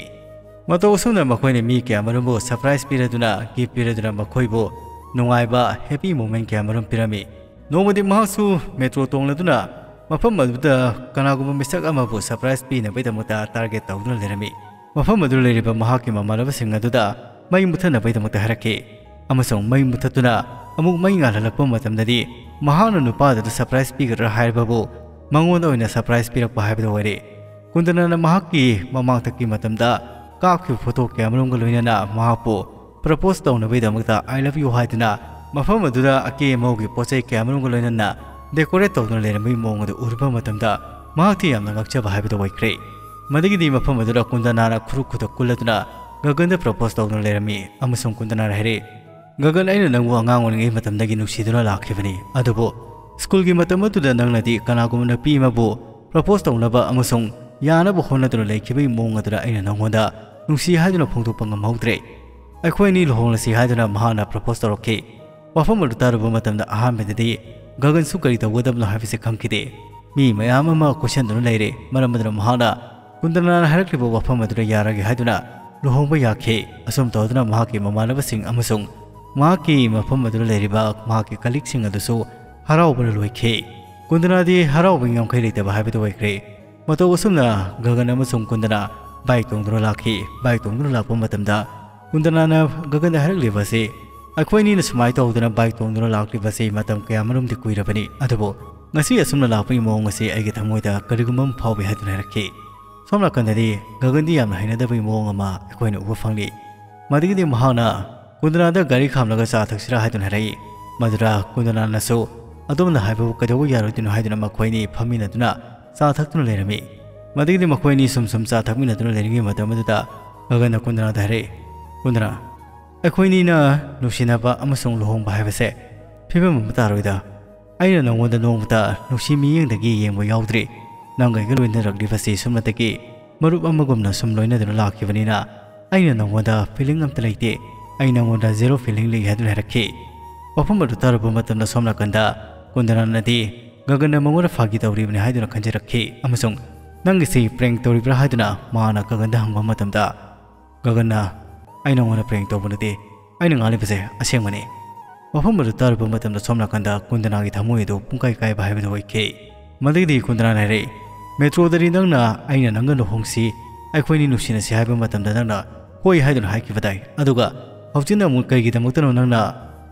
ꯃꯇꯧ ꯑꯁꯨꯝꯅ ꯃꯈꯣꯏꯅ ꯃꯤ ꯀꯌꯥꯃꯔꯨꯝꯕꯨ surprise ꯄꯤꯔꯗꯨꯅ, gift ꯄꯤꯔꯗꯨꯅ ꯃꯈꯣꯏꯕꯨ ꯅꯨꯡꯉꯥꯏꯕ, happy moment ꯀꯌꯥꯃꯔꯨꯝ ꯄꯤꯔꯝꯃꯤ꯫ ꯅꯣꯡꯃꯗꯤ ꯃꯍꯥꯛꯁꯨ metro ꯇꯣꯡꯂꯗꯨꯅ ꯃꯐꯝ ꯑꯗꯨꯗ ꯀꯅꯥꯒꯨꯝꯕ ꯃꯤꯁꯛ ꯑꯃꯕꯨ surprise ꯄꯤꯅꯕꯒꯤꯗꯃꯛꯇ target ꯇꯧꯗꯨꯅ ꯂꯩꯔꯝꯃꯤ꯫ ꯃꯐꯝ ꯑꯗꯨꯗ ꯂꯩꯔꯤꯕ ꯃꯍꯥꯛꯀꯤ ꯃꯃꯥꯟꯅꯕꯁꯤꯡ ꯑꯗꯨꯗ ꯃꯩ ꯃꯨꯊꯠꯅꯕꯒꯤꯗꯃꯛꯇ ꯍꯥꯏꯔꯛꯈꯤ ꯑꯃꯁꯨꯡ ꯃꯩ ꯃꯨꯊꯠꯇꯨꯅ ꯑꯃꯨꯛ ꯃꯩ ꯉꯥꯜꯍꯜꯂꯛꯄ ꯃꯇꯝꯗꯗꯤ ꯃꯍꯥꯛꯅ ꯅꯨꯄꯥꯗꯨꯗ surprise ꯄꯤꯒꯗ꯭ꯔꯥ ꯍꯥꯏꯕꯕꯨ ꯃꯉꯣꯟꯗ ꯑꯣꯏꯅ surprise ꯄꯤꯔꯛꯄ ꯍꯥꯏꯕꯗꯨ ꯑꯣꯏꯔꯦ꯫ ꯀꯨꯟꯗꯅꯥꯅ ꯃꯍꯥꯛꯀꯤ ꯃꯃꯥꯡꯊꯛꯀꯤ ꯃꯇꯝꯗ ꯀꯥꯞꯈꯤꯕ photo ꯀꯌꯥꯃꯔꯨꯝꯒ ꯂꯣꯏꯅꯅ ꯃꯍꯥꯛꯄꯨ propose ꯇꯧꯅꯕꯒꯤꯗꯃꯛꯇ I love you ꯍꯥꯏꯗꯨꯅ ꯃꯐꯝ ꯑꯗꯨꯗ ꯑꯀꯦ ꯑꯃꯧꯒꯤ ꯄꯣꯠ ꯆꯩ ꯀꯌꯥꯃꯔꯨꯝꯒ ꯂꯣꯏꯅꯅ decorate ꯇꯧꯗꯨꯅ ꯂꯩꯔꯝꯕꯒꯤ ꯃꯑꯣꯡ ꯑꯗꯨ ꯎꯔꯨꯕ ꯃꯇꯝꯗ ꯃꯍꯥꯛꯇꯤ ꯌꯥꯝꯅ ꯉꯛꯆꯕ ꯍꯥꯏꯕꯗꯨ ꯑꯣꯏꯈ꯭ꯔꯦ꯫ ꯃꯗꯨꯒꯤꯗꯤ ꯃꯐꯝ ꯑꯗꯨꯗ ꯀꯨꯟꯗꯅꯥꯅ ꯈꯨꯔꯨ ꯈꯨꯗ ꯀꯨꯜꯂꯗꯨꯅ ꯒꯒꯟꯗ propose ꯇꯧꯗꯨꯅ ꯂꯩꯔꯝꯃꯤ ꯑꯃꯁꯨꯡ ꯀꯨꯟꯗꯅꯥꯅ ꯍꯥꯏꯔꯛꯏ, "ꯒꯒꯟ, ꯑꯩꯅ ꯅꯪꯕꯨ ꯑꯉꯥꯡ ꯑꯣꯏꯔꯤꯉꯩ ꯃꯇꯝꯗꯒꯤ ꯅꯨꯡꯁꯤꯗꯨꯅ ꯂꯥꯛꯈꯤꯕꯅꯤ, ꯑꯗꯨꯕꯨ ꯁ꯭ꯀꯨꯜꯒꯤ ꯃꯇꯝ ꯑꯗꯨꯗ ꯅꯪꯅꯗꯤ ꯀꯅꯥꯒꯨꯝꯕ ꯅꯨꯄꯤ ꯑꯃꯕꯨ ꯄ꯭ꯔꯄꯣꯁ ꯇꯧꯅꯕ ꯑꯃꯁꯨꯡ ꯌꯥꯅꯕ ꯍꯣꯠꯅꯗꯨꯅ ꯂꯩꯈꯤꯕꯒꯤ ꯃꯑꯣꯡ ꯑꯗꯨꯗ ꯑꯩꯅ ꯅꯪꯉꯣꯟꯗ ꯅꯨꯡꯁꯤ ꯍꯥꯏꯗꯨꯅ ꯐꯣꯡꯗꯣꯛꯄ ꯉꯝꯍꯧꯗ꯭ꯔꯦ꯫ ꯑꯩꯈꯣꯏ ꯑꯅꯤ ꯂꯨꯍꯣꯡꯂꯁꯤ" ꯍꯥꯏꯗꯨꯅ ꯃꯍꯥꯛꯅ ꯄ꯭ꯔꯄꯣꯁ ꯇꯧꯔꯛꯈꯤ꯫ ꯋꯥꯐꯝ ꯑꯗꯨ ꯇꯥꯔꯨꯕ ꯃꯇꯝꯗ ꯑꯍꯥꯟꯕꯗꯗꯤ ꯒꯒꯟꯁꯨ ꯀꯔꯤ ꯇꯧꯒꯗꯕꯅꯣ ꯍꯥꯏꯕꯁꯤ ꯈꯪꯈꯤꯗꯦ꯫ ꯃꯤ ꯃꯌꯥꯝ ꯑꯃ ꯀꯣꯏꯁꯟꯗꯨꯅ ꯂꯩꯔꯦ, ꯃꯔꯝ ꯑꯗꯨꯅ ꯃꯍꯥꯛꯅ ꯀꯨꯟꯗꯅꯥꯅ ꯍꯥꯏꯔꯛꯂꯤꯕ ꯋꯥꯐꯝ ꯑꯗꯨꯗ ꯌꯥꯔꯒꯦ ꯍꯥꯏꯗꯨꯅ ꯂꯨꯍꯣꯡꯕ ꯌꯥꯈꯤ꯫ ꯑꯁꯨꯝ ꯇꯧꯗꯨꯅ ꯃꯍꯥꯛꯀꯤ ꯃꯃꯥꯟꯅꯕꯁꯤꯡ ꯑꯃꯁꯨꯡ ꯃꯍꯥꯛꯀꯤ ꯃꯐꯝ ꯑꯗꯨꯗ ꯂꯩꯔꯤꯕ ꯃꯍꯥꯛꯀꯤ ꯀꯂꯤꯛꯁꯤꯡ ꯑꯗꯨꯁꯨ ꯍꯔꯥꯎꯕꯅ ꯂꯣꯏꯈꯤ꯫ ꯀꯨꯟꯗꯅꯥꯗꯤ ꯍꯔꯥꯎꯕꯒꯤ ꯉꯝꯈꯩ ꯂꯩꯇꯕ ꯍꯥꯏꯕꯗꯨ ꯑꯣꯏꯈ꯭ꯔꯦ꯫ ꯃꯇꯧ ꯑꯁꯨꯝꯅ ꯒꯒꯟ ꯑꯃꯁꯨꯡ ꯀꯨꯟꯗꯅꯥ ꯕꯥꯏꯛ ꯇꯣꯡꯗꯨꯅ ꯂꯥꯛꯈꯤ꯫ ꯕꯥꯏꯛ ꯇꯣꯡꯗꯨꯅ ꯂꯥꯛꯄ ꯃꯇꯝꯗ ꯀꯨꯟꯗꯅꯥꯅ ꯒꯒꯟꯗ ꯍꯥꯏꯔꯛꯂꯤꯕ ꯑꯁꯤ, "ꯑꯩꯈꯣꯏ ꯑꯅꯤꯅ ꯁꯨꯃꯥꯏꯅ ꯇꯧꯗꯨꯅ ꯕꯥꯏꯛ ꯇꯣꯡꯗꯨꯅ ꯂꯥꯛꯂꯤꯕꯁꯤ ꯃꯇꯝ ꯀꯌꯥꯃꯔꯨꯝꯗꯤ ꯀꯨꯏꯔꯕꯅꯤ, ꯑꯗꯨꯕꯨ ꯉꯁꯤ ꯑꯁꯨꯝꯅ ꯂꯥꯛꯄꯒꯤ ꯃꯑꯣꯡ ꯑꯁꯤ ꯑꯩꯒꯤ ꯊꯃꯣꯏꯗ ꯀꯔꯤꯒꯨꯝꯕ ꯑꯃ ꯐꯥꯎꯏ" ꯍꯥꯏꯗꯨꯅ ꯍꯥꯏꯔꯛꯈꯤ꯫ ꯁꯣꯝ ꯅꯥꯀꯟꯗꯗꯤ ꯒꯒꯟꯗꯤ ꯌꯥꯝꯅ ꯍꯩꯅꯗꯕꯒꯤ ꯃꯑꯣꯡ ꯑꯃ ꯑꯩꯈꯣꯏꯅ ꯎꯕ ꯐꯪꯂꯤ꯫ ꯃꯗꯨꯒꯤꯗꯤ ꯃꯍꯥꯛꯅ ꯀꯨꯟꯗꯅꯥꯗ ꯒꯥꯔꯤ ꯈꯥꯝꯂꯒ ꯆꯥ ꯊꯛꯁꯤꯔꯥ ꯍꯥꯏꯗꯨꯅ ꯍꯥꯏꯔꯛꯏ꯫ ꯃꯗꯨꯗ ꯀꯨꯟꯗꯅꯥꯅꯁꯨ ꯑꯗꯣꯝꯅ ꯍꯥꯏꯕꯕꯨ ꯀꯩꯗꯧꯕ ꯌꯥꯔꯣꯏꯗꯣꯏꯅꯣ ꯍꯥꯏꯗꯨꯅ ꯃꯈꯣꯏ ꯑꯅꯤ ꯐꯝꯃꯤꯟꯅꯗꯨꯅ ꯆꯥ ꯊꯛꯇꯨꯅ ꯂꯩꯔꯝꯃꯤ꯫ ꯃꯗꯨꯒꯤꯗꯤ ꯃꯈꯣꯏ ꯑꯅꯤ ꯁꯨꯝ ꯁꯨꯝ ꯆꯥ ꯊꯛꯃꯤꯟꯅꯗꯨꯅ ꯂꯩꯔꯤꯉꯩ ꯃꯇꯝ ꯑꯗꯨꯗ ꯒꯒꯟꯅ ꯀꯨꯟꯗꯅꯥꯗ ꯍꯥꯏꯔꯛꯏ, "ꯀꯨꯟꯗꯅꯥ, ꯑꯩꯈꯣꯏ ꯑꯅꯤꯅ ꯅꯨꯡꯁꯤꯅꯕ ꯑꯃꯁꯨꯡ ꯂꯨꯍꯣꯡꯕ ꯍꯥꯏꯕꯁꯦ ꯐꯤꯕꯝ ꯑꯃ ꯇꯥꯔꯣꯏꯗ꯫ ꯑꯩꯅ ꯅꯉꯣꯟꯗ ꯅꯣꯡꯃꯇ ꯅꯨꯡꯁꯤ ꯃꯤꯠꯌꯦꯡꯗꯒꯤ ꯌꯦꯡꯕ ꯌꯥꯎꯗ꯭ꯔꯤ꯫ ꯅꯪꯒ ꯑꯩꯒ ꯂꯣꯏꯅꯔꯛꯂꯤꯕꯁꯤ ꯁꯨꯞꯅꯇꯒꯤ ꯃꯔꯨꯞ ꯑꯃꯒꯨꯝꯅ ꯁꯨꯝ ꯂꯣꯏꯅꯗꯨꯅ ꯂꯥꯛꯈꯤꯕꯅꯤꯅ ꯑꯩꯅ ꯅꯉꯣꯟꯗ ꯐꯤꯂꯤꯡ ꯑꯝꯇ ꯂꯩꯇꯦ꯫ ꯑꯩ ꯅꯉꯣꯟꯗ ꯖꯦꯔꯣ ꯐꯤꯂꯤꯡ ꯂꯩ" ꯍꯥꯏꯗꯨꯅ ꯍꯥꯏꯔꯛꯈꯤ꯫ ꯋꯥꯐꯝ ꯑꯗꯨ ꯇꯥꯔꯨꯕ ꯃꯇꯝꯗ ꯁꯣꯝ ꯅꯥꯀꯟꯗ ꯀꯨꯟꯗꯅꯥꯅꯗꯤ ꯒꯒꯟꯅ ꯃꯉꯣꯟꯗ ꯐꯥꯒꯤ ꯇꯧꯔꯤꯕꯅꯤ ꯍꯥꯏꯗꯨꯅ ꯈꯟꯖꯔꯛꯈꯤ ꯑꯃꯁꯨꯡ "ꯅꯪꯒꯤꯁꯤ ꯄ꯭ꯔꯦꯡ ꯇꯧꯔꯤꯕ꯭ꯔꯥ?" ꯍꯥꯏꯗꯨꯅ ꯃꯍꯥꯛꯅ ꯒꯒꯟꯗ ꯍꯪꯕ ꯃꯇꯝꯗ, ꯒꯒꯟꯅ, "ꯑꯩ ꯅꯉꯣꯟꯗ ꯄ꯭ꯔꯦꯡ ꯇꯧꯕ ꯅꯠꯇꯦ, ꯑꯩꯅ ꯉꯥꯡꯂꯤꯕꯁꯦ ꯑꯁꯦꯡꯕꯅꯤ"꯫ ꯋꯥꯐꯝ ꯑꯗꯨ ꯇꯥꯔꯨꯕ ꯃꯇꯝꯗ ꯁꯣꯝ ꯅꯥꯀꯟꯗ ꯀꯨꯟꯗꯅꯥꯒꯤ ꯊꯃꯣꯏ ꯑꯗꯨ ꯄꯨꯡꯀꯥꯏ ꯀꯥꯏꯕ ꯍꯥꯏꯕꯗꯨ ꯑꯣꯏꯈꯤ꯫ ꯃꯗꯨꯒꯤꯗꯤ ꯀꯨꯟꯗꯅꯥꯅ ꯍꯥꯏꯔꯛꯏ, "ꯃꯦꯇ꯭ꯔꯣꯗꯗꯤ ꯅꯪꯅ ꯑꯩꯅ ꯅꯪꯒ ꯂꯨꯍꯣꯡꯁꯤ, ꯑꯩꯈꯣꯏꯅꯤ ꯅꯨꯡꯁꯤꯅꯁꯤ ꯍꯥꯏꯕ ꯃꯇꯝꯗ ꯅꯪꯅ ꯍꯣꯏ ꯍꯥꯏꯗꯨꯅ ꯍꯥꯏꯈꯤꯕ ꯇꯥꯏ, ꯑꯗꯨꯒ ꯍꯧꯖꯤꯛꯅ ꯑꯃꯨꯛ ꯀꯩꯒꯤꯗꯃꯛꯇꯅꯣ ꯅꯪꯅ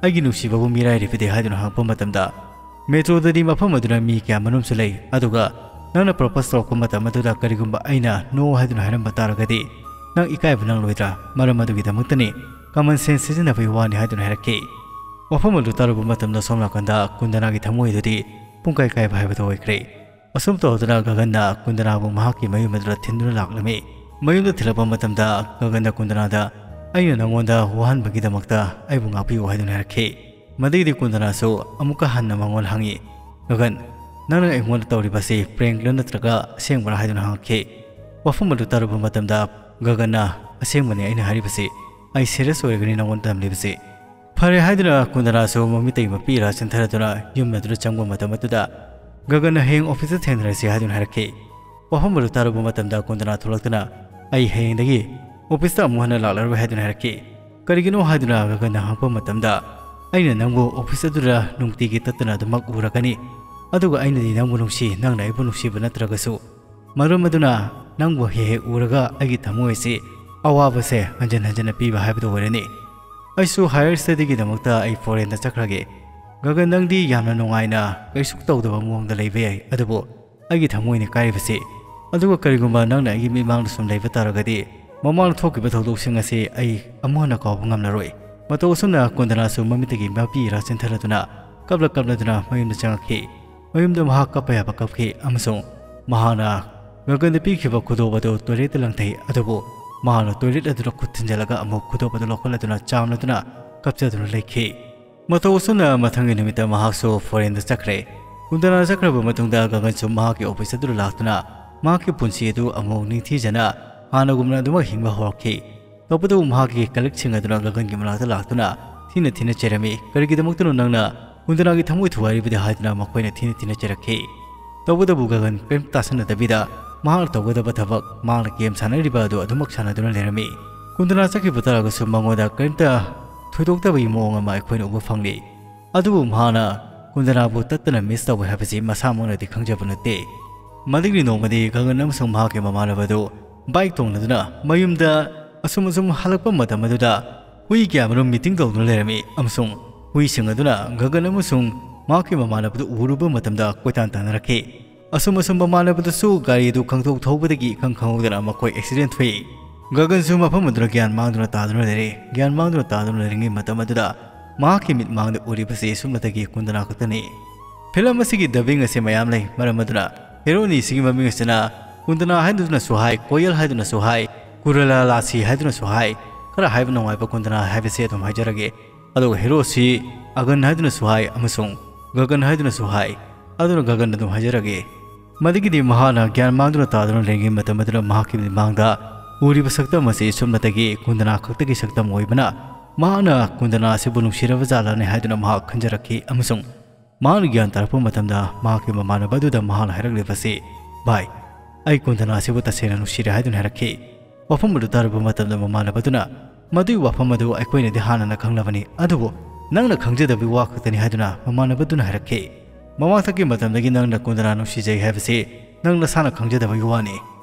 ꯑꯩꯒꯤ ꯅꯨꯡꯁꯤꯕꯕꯨ ꯃꯤꯔꯥꯏꯔꯤꯕꯗꯤ?" ꯍꯥꯏꯗꯨꯅ ꯍꯪꯉꯛꯄ ꯃꯇꯝꯗ, "ꯃꯦꯇ꯭ꯔꯣꯗꯗꯤ ꯃꯐꯝ ꯑꯗꯨꯅ ꯃꯤ ꯀꯌꯥ ꯃꯅꯨꯡꯁꯨ ꯂꯩ, ꯑꯗꯨꯒ ꯅꯪꯅ ꯄ꯭ꯔꯣꯄꯣꯁ ꯇꯧꯔꯛꯄ ꯃꯇꯝ ꯑꯗꯨꯗ ꯀꯔꯤꯒꯨꯝꯕ ꯑꯩꯅ ꯅꯣ ꯍꯥꯏꯗꯨꯅ ꯍꯥꯏꯔꯝꯕ ꯇꯥꯔꯒꯗꯤ ꯅꯪ ꯏꯀꯥꯏꯕ ꯅꯪꯂꯣꯏꯗ꯭ꯔꯥ? ꯃꯔꯝ ꯑꯗꯨꯒꯤꯗꯃꯛꯇꯅꯤ, ꯀꯃꯟ ꯁꯦꯟꯁ ꯁꯤꯖꯤꯟꯅꯕꯒꯤ ꯋꯥꯅꯤ" ꯍꯥꯏꯗꯨꯅ ꯍꯥꯏꯔꯛꯈꯤ꯫ ꯋꯥꯐꯝ ꯑꯗꯨ ꯇꯥꯔꯨꯕ ꯃꯇꯝꯗ ꯁꯣꯝ ꯅꯥꯀꯟꯗ ꯀꯨꯟꯗꯅꯥꯒꯤ ꯊꯃꯣꯏ ꯑꯗꯨꯗꯤ ꯄꯨꯡꯀꯥꯏ ꯀꯥꯏꯕ ꯍꯥꯏꯕꯗꯨ ꯑꯣꯏꯈ꯭ꯔꯦ꯫ ꯑꯁꯨꯝ ꯇꯧꯗꯨꯅ ꯒꯒꯟꯅ ꯀꯨꯟꯗꯅꯥꯕꯨ ꯃꯍꯥꯛꯀꯤ ꯃꯌꯨꯝ ꯑꯗꯨꯗ ꯊꯤꯟꯗꯨꯅ ꯂꯥꯛꯂꯝꯃꯤ꯫ ꯃꯌꯨꯝꯗ ꯊꯤꯜꯂꯛꯄ ꯃꯇꯝꯗ ꯒꯒꯟꯅ ꯀꯨꯟꯗꯅꯥꯗ ꯑꯩꯅ ꯅꯉꯣꯟꯗ ꯋꯥꯍꯟꯕꯒꯤꯗꯃꯛꯇ ꯑꯩꯕꯨ ꯉꯥꯛꯄꯤꯌꯨ" ꯍꯥꯏꯗꯨꯅ ꯍꯥꯏꯔꯛꯈꯤ꯫ ꯃꯗꯩꯗꯤ ꯀꯨꯟꯗꯅꯥꯁꯨ ꯑꯃꯨꯛꯀ ꯍꯟꯅ ꯃꯉꯣꯟꯗ ꯍꯪꯉꯤ, "ꯒꯒꯟ, ꯅꯪꯅ ꯑꯩꯉꯣꯟꯗ ꯇꯧꯔꯤꯕꯁꯤ ꯄ꯭ꯔꯦꯡꯂ ꯅꯠꯇ꯭ꯔꯒ ꯑꯁꯦꯡꯕꯔꯥ?" ꯍꯥꯏꯗꯨꯅ ꯍꯪꯉꯛꯈꯤ꯫ ꯋꯥꯐꯝ ꯑꯗꯨ ꯇꯥꯔꯨꯕ ꯃꯇꯝꯗ ꯒꯒꯟꯅ, "ꯑꯁꯦꯡꯕꯅꯤ ꯑꯩꯅ ꯍꯥꯏꯔꯤꯕꯁꯤ, ꯑꯩ ꯁꯤꯔꯤꯌꯁ ꯑꯣꯏꯔꯒꯅꯤ ꯅꯉꯣꯟꯗ ꯇꯝꯂꯤꯕꯁꯤ"꯫ ꯐꯔꯦ ꯍꯥꯏꯗꯨꯅ ꯀꯨꯟꯗꯅꯥꯁꯨ ꯃꯃꯤꯠꯇꯒꯤ ꯃꯄꯤ ꯏꯔꯥ ꯆꯦꯟꯊꯔꯗꯨꯅ ꯌꯨꯝ ꯑꯗꯨꯗ ꯆꯪꯕ ꯃꯇꯝ ꯑꯗꯨꯗ ꯒꯒꯟꯅ "ꯍꯌꯦꯡ ꯑꯣꯐꯤꯁꯇ ꯊꯦꯡꯅꯔꯁꯤ" ꯍꯥꯏꯗꯨꯅ ꯍꯥꯏꯔꯛꯈꯤ꯫ ꯋꯥꯐꯝ ꯑꯗꯨ ꯇꯥꯔꯨꯕ ꯃꯇꯝꯗ ꯀꯨꯟꯗꯅꯥ ꯊꯣꯛꯂꯛꯇꯨꯅ, "ꯑꯩ ꯍꯌꯦꯡꯗꯒꯤ ꯑꯣꯐꯤꯁꯇ ꯑꯃꯨꯛ ꯍꯟꯅ ꯂꯥꯛꯂꯔꯣꯏ" ꯍꯥꯏꯗꯨꯅ ꯍꯥꯏꯔꯛꯈꯤ꯫ "ꯀꯔꯤꯒꯤꯅꯣ?" ꯍꯥꯏꯗꯨꯅ ꯒꯒꯟꯅ ꯍꯪꯉꯛꯄ ꯃꯇꯝꯗ, "ꯑꯩꯅ ꯅꯪꯕꯨ ꯑꯣꯐꯤꯁ ꯑꯗꯨꯗ ꯅꯨꯡꯇꯤꯒꯤ ꯇꯠꯇꯅ ꯑꯗꯨꯃꯛ ꯎꯔꯒꯅꯤ, ꯑꯗꯨꯒ ꯑꯩꯅꯗꯤ ꯅꯪꯕꯨ ꯅꯨꯡꯁꯤ, ꯅꯪꯅ ꯑꯩꯕꯨ ꯅꯨꯡꯁꯤꯕ ꯅꯠꯇ꯭ꯔꯒꯁꯨ, ꯃꯔꯝ ꯑꯗꯨꯅ ꯅꯪꯕꯨ ꯍꯦꯛ ꯍꯦꯛ ꯎꯔꯒ ꯑꯩꯒꯤ ꯊꯃꯣꯏ ꯑꯁꯤ ꯑꯋꯥꯕꯁꯦ ꯍꯟꯖꯤꯟ ꯍꯟꯖꯤꯟꯅ ꯄꯤꯕ ꯍꯥꯏꯕꯗꯨ ꯑꯣꯏꯔꯅꯤ꯫ ꯑꯩꯁꯨ ꯍꯥꯌꯔ ꯁ꯭ꯇꯗꯤꯒꯤꯗꯃꯛꯇ ꯑꯩ ꯐꯣꯔꯦꯟꯗ ꯆꯠꯈ꯭ꯔꯒꯦ꯫ ꯒꯒꯟ, ꯅꯪꯗꯤ ꯌꯥꯝꯅ ꯅꯨꯡꯉꯥꯏꯅ ꯀꯩꯁꯨ ꯇꯧꯗꯕ ꯃꯑꯣꯡꯗ ꯂꯩꯕ ꯌꯥꯏ, ꯑꯗꯨꯕꯨ ꯑꯩꯒꯤ ꯊꯃꯣꯏꯅ ꯀꯥꯏꯔꯤꯕꯁꯤ, ꯑꯗꯨꯒ ꯀꯔꯤꯒꯨꯝꯕ ꯅꯪꯅ ꯑꯩꯒꯤ ꯃꯤꯠꯃꯥꯡꯗ ꯁꯨꯝ ꯂꯩꯕ ꯇꯥꯔꯒꯗꯤ, ꯃꯃꯥꯡꯗ ꯊꯣꯛꯈꯤꯕ ꯊꯧꯗꯣꯛꯁꯤꯡ ꯑꯁꯤ ꯑꯩ ꯑꯃꯨꯛ ꯍꯟꯅ ꯀꯥꯎꯕ ꯉꯝꯂꯔꯣꯏ"꯫ ꯃꯇꯧ ꯑꯁꯨꯝꯅ ꯀꯨꯟꯗꯅꯥꯁꯨ ꯃꯃꯤꯠꯇꯒꯤ ꯃꯄꯤ ꯏꯔꯥ ꯆꯦꯟꯊꯔꯗꯨꯅ ꯀꯞꯂ ꯀꯞꯂꯗꯨꯅ ꯃꯌꯨꯝꯗ ꯆꯪꯂꯛꯈꯤ꯫ ꯃꯌꯨꯝꯗ ꯃꯍꯥꯛ ꯀꯞꯄ ꯌꯥꯕ ꯀꯞꯈꯤ, ꯑꯃꯁꯨꯡ ꯃꯍꯥꯛꯅ ꯒꯒꯟꯗ ꯄꯤꯈꯤꯕ ꯈꯨꯗꯣꯞ ꯑꯗꯨ ꯇꯣꯏꯂꯦꯠꯇ ꯂꯪꯊꯩ꯫ ꯑꯗꯨꯕꯨ ꯃꯍꯥꯛꯅ ꯇꯣꯏꯂꯦꯠ ꯑꯗꯨꯗ ꯈꯨꯠ ꯊꯤꯟꯖꯤꯜꯂꯒ ꯑꯃꯨꯛ ꯈꯨꯗꯣꯞ ꯑꯗꯨ ꯂꯧꯈꯠꯂꯗꯨꯅ ꯆꯥꯝꯂꯗꯨꯅ ꯀꯞꯆꯗꯨꯅ ꯂꯩꯈꯤ꯫ ꯃꯇꯧ ꯑꯁꯨꯝꯅ ꯃꯊꯪꯒꯤ ꯅꯨꯃꯤꯠꯇ ꯃꯍꯥꯛꯁꯨ ꯐꯣꯔꯦꯟꯗ ꯆꯠꯈ꯭ꯔꯦ꯫ ꯀꯨꯟꯗꯅꯥ ꯆꯠꯈ꯭ꯔꯕ ꯃꯇꯨꯡꯗ ꯒꯒꯟꯁꯨ ꯃꯍꯥꯛꯀꯤ ꯑꯣꯐꯤꯁ ꯑꯗꯨꯗ ꯂꯥꯛꯇꯨꯅ ꯃꯍꯥꯛꯀꯤ ꯄꯨꯟꯁꯤ ꯑꯗꯨ ꯑꯃꯨꯛ ꯅꯤꯡꯊꯤꯖꯅ ꯍꯥꯟꯅꯒꯨꯝꯅ ꯑꯗꯨꯃꯛ ꯍꯤꯡꯕ ꯍꯧꯔꯛꯈꯤ꯫ ꯇꯧꯕꯇꯕꯨ ꯃꯍꯥꯛꯀꯤ ꯀꯂꯤꯛꯁꯤꯡ ꯑꯗꯨꯅ ꯒꯒꯟꯒꯤ ꯃꯅꯥꯛꯇ ꯂꯥꯛꯇꯨꯅ ꯊꯤꯅ ꯊꯤꯅ ꯆꯩꯔꯝꯃꯤ꯫ "ꯀꯔꯤꯒꯤꯗꯃꯛꯇꯅꯣ ꯅꯪꯅ ꯀꯨꯟꯗꯅꯥꯒꯤ ꯊꯃꯣꯏ ꯊꯨꯒꯥꯏꯔꯤꯕꯗꯤ?" ꯍꯥꯏꯗꯨꯅ ꯃꯈꯣꯏꯅ ꯊꯤꯅ ꯊꯤꯅ ꯆꯩꯔꯛꯈꯤ꯫ ꯇꯧꯕꯇꯕꯨ ꯒꯒꯟ ꯀꯔꯤꯝ ꯇꯥꯁꯟꯅꯗꯕꯤꯗ ꯃꯍꯥꯛꯅ ꯇꯧꯒꯗꯕ ꯊꯕꯛ, ꯃꯍꯥꯛꯅ ꯒꯦꯝ ꯁꯥꯟꯅꯔꯤꯕ ꯑꯗꯨ ꯑꯗꯨꯃꯛ ꯁꯥꯟꯅꯗꯨꯅ ꯂꯩꯔꯝꯃꯤ꯫ ꯀꯨꯟꯗꯅꯥ ꯆꯠꯈꯤꯕ ꯇꯥꯔꯒꯁꯨ ꯃꯉꯣꯟꯗ ꯀꯔꯤꯝꯇ ꯊꯣꯏꯗꯣꯛꯇꯕꯒꯤ ꯃꯑꯣꯡ ꯑꯃ ꯑꯩꯈꯣꯏꯅ ꯎꯕ ꯐꯪꯂꯤ꯫ ꯑꯗꯨꯕꯨ ꯃꯍꯥꯛꯅ ꯀꯨꯟꯗꯅꯥꯕꯨ ꯇꯠꯇꯅ ꯃꯤꯁ ꯇꯧꯏ ꯍꯥꯏꯕꯁꯤ ꯃꯁꯥꯃꯛꯅꯗꯤ ꯈꯪꯖꯕ ꯅꯠꯇꯦ꯫ ꯃꯗꯨꯒꯤ ꯅꯣꯡꯃꯗꯤ ꯒꯒꯟ ꯑꯃꯁꯨꯡ ꯃꯍꯥꯛꯀꯤ ꯃꯃꯥꯟꯅꯕꯗꯨ ꯕꯥꯏꯛ ꯇꯣꯡꯂꯗꯨꯅ ꯃꯌꯨꯝꯗ ꯑꯁꯨꯝ ꯑꯁꯨꯝ ꯍꯜꯂꯛꯄ ꯃꯇꯝ ꯑꯗꯨꯗ ꯍꯨꯏ ꯀꯌꯥꯃꯔꯨꯝ ꯃꯤꯇꯤꯡ ꯇꯧꯗꯨꯅ ꯂꯩꯔꯝꯃꯤ, ꯑꯃꯁꯨꯡ ꯍꯨꯏꯁꯤꯡ ꯑꯗꯨꯅ ꯒꯒꯟ ꯑꯃꯁꯨꯡ ꯃꯍꯥꯛꯀꯤ ꯃꯃꯥꯟꯅꯕꯗꯨ ꯎꯔꯨꯕ ꯃꯇꯝꯗ ꯀꯣꯏꯇꯥꯟ ꯇꯥꯟꯅꯔꯛꯈꯤ꯫ ꯑꯁꯨꯝ ꯑꯁꯨꯝ ꯃꯃꯥꯟꯅꯕꯗꯨꯁꯨ ꯒꯥꯔꯤ ꯑꯗꯨ ꯈꯪꯊꯧ ꯊꯧꯕꯗꯒꯤ ꯏꯈꯪ ꯈꯪꯍꯧꯗꯅ ꯃꯈꯣꯏ ꯑꯦꯛꯁꯤꯗꯦꯟ ꯊꯣꯛꯏ꯫ ꯒꯒꯟꯁꯨ ꯃꯐꯝ ꯑꯗꯨꯗ ꯒ꯭ꯌꯥꯟ ꯃꯥꯡꯗꯨꯅ ꯇꯥꯗꯨꯅ ꯂꯩꯔꯦ꯫ ꯒ꯭ꯌꯥꯟ ꯃꯥꯡꯗꯨꯅ ꯇꯥꯗꯨꯅ ꯂꯩꯔꯤꯉꯩ ꯃꯇꯝ ꯑꯗꯨꯗ ꯃꯍꯥꯛꯀꯤ ꯃꯤꯠ ꯃꯥꯡꯗ ꯎꯔꯤꯕꯁꯤ ꯁꯨꯞꯅꯇꯒꯤ ꯀꯨꯟꯗꯅꯥ ꯈꯛꯇꯅꯤ꯫ ꯐꯤꯂꯝ ꯑꯁꯤꯒꯤ ꯗꯕꯤꯡ ꯑꯁꯤ ꯃꯌꯥꯝ ꯂꯩ, ꯃꯔꯝ ꯑꯗꯨꯅ ꯍꯦꯔꯣꯅꯤ ꯑꯁꯤꯒꯤ ꯃꯃꯤꯡ ꯑꯁꯤꯅ ꯀꯨꯟꯗꯅꯥ ꯍꯥꯏꯗꯨꯅꯁꯨ ꯍꯥꯏ, ꯀꯣꯌꯜ ꯍꯥꯏꯗꯨꯅꯁꯨ ꯍꯥꯏ, ꯀꯨꯔꯂꯥ ꯂꯥꯁꯤ ꯍꯥꯏꯗꯨꯅꯁꯨ ꯍꯥꯏ꯫ ꯈꯔ ꯍꯥꯏꯕ ꯅꯨꯡꯉꯥꯏꯕ ꯀꯨꯟꯗꯅꯥ ꯍꯥꯏꯕꯁꯦ ꯑꯗꯨꯝ ꯍꯥꯏꯖꯔꯒꯦ꯫ ꯑꯗꯨꯒ ꯍꯦꯔꯣꯁꯤ ꯑꯒꯟ ꯍꯥꯏꯗꯨꯅꯁꯨ ꯍꯥꯏ ꯑꯃꯁꯨꯡ ꯒꯒꯟ ꯍꯥꯏꯗꯨꯅꯁꯨ ꯍꯥꯏ꯫ ꯑꯗꯨꯅ ꯒꯒꯟ ꯑꯗꯨꯝ ꯍꯥꯏꯖꯔꯒꯦ꯫ ꯃꯗꯒꯤꯗꯤ ꯃꯍꯥꯛꯅ ꯒ꯭ꯌꯥꯟ ꯃꯥꯡꯗꯨꯅ ꯇꯥꯗꯨꯅ ꯂꯩꯔꯤꯉꯩ ꯃꯇꯝ ꯑꯗꯨꯗ ꯃꯍꯥꯛꯀꯤ ꯃꯤꯠꯃꯥꯡꯗ ꯎꯔꯤꯕ ꯁꯛꯇꯝ ꯑꯁꯤ ꯁꯨꯞꯅꯇꯒꯤ ꯀꯨꯟꯗꯅꯥ ꯈꯛꯇꯒꯤ ꯁꯛꯇꯝ ꯑꯣꯏꯕꯅ, ꯃꯍꯥꯛꯅ ꯀꯨꯟꯗꯅꯥ ꯑꯁꯤꯕꯨ ꯅꯨꯡꯁꯤꯔꯕ ꯖꯥꯠꯂꯅꯦ ꯍꯥꯏꯗꯨꯅ ꯃꯍꯥꯛ ꯈꯟꯖꯔꯛꯈꯤ꯫ ꯑꯃꯁꯨꯡ ꯃꯍꯥꯛꯅ ꯒ꯭ꯌꯥꯟ ꯇꯥꯔꯛꯄ ꯃꯇꯝꯗ ꯃꯍꯥꯛꯀꯤ ꯃꯃꯥꯟꯅꯕ ꯑꯗꯨꯗ ꯃꯍꯥꯛꯅ ꯍꯥꯏꯔꯛꯂꯤꯕꯁꯤ, "ꯚꯥꯏ, ꯑꯩ ꯀꯨꯟꯗꯅꯥ ꯑꯁꯤꯕꯨ ꯇꯁꯦꯡꯅ ꯅꯨꯡꯁꯤꯔꯦ" ꯍꯥꯏꯗꯨꯅ ꯍꯥꯏꯔꯛꯈꯤ꯫ ꯋꯥꯐꯝ ꯑꯗꯨ ꯇꯥꯔꯨꯕ ꯃꯇꯝꯗ ꯃꯃꯥꯟꯅꯕ ꯑꯗꯨꯅ, "ꯃꯗꯨꯒꯤ ꯋꯥꯐꯝ ꯑꯗꯨ ꯑꯩꯈꯣꯏꯅꯗꯤ ꯍꯥꯟꯅꯅ ꯈꯪꯂꯕꯅꯤ, ꯑꯗꯨꯕꯨ ꯅꯪꯅ ꯈꯪꯖꯗꯕꯒꯤ ꯋꯥ ꯈꯛꯇꯅꯤ" ꯍꯥꯏꯗꯨꯅ ꯃꯃꯥꯟꯅꯕ ꯑꯗꯨꯅ ꯍꯥꯏꯔꯛꯈꯤ꯫ "ꯃꯃꯥꯡꯊꯛꯀꯤ ꯃꯇꯝꯗꯒꯤ ꯅꯪꯅ ꯀꯨꯟꯗꯅꯥ ꯅꯨꯡꯁꯤꯖꯩ ꯍꯥꯏꯕꯁꯤ ꯅꯪ ꯅꯁꯥꯅ ꯈꯪꯖꯗꯕꯒꯤ ꯋꯥꯅꯤ꯫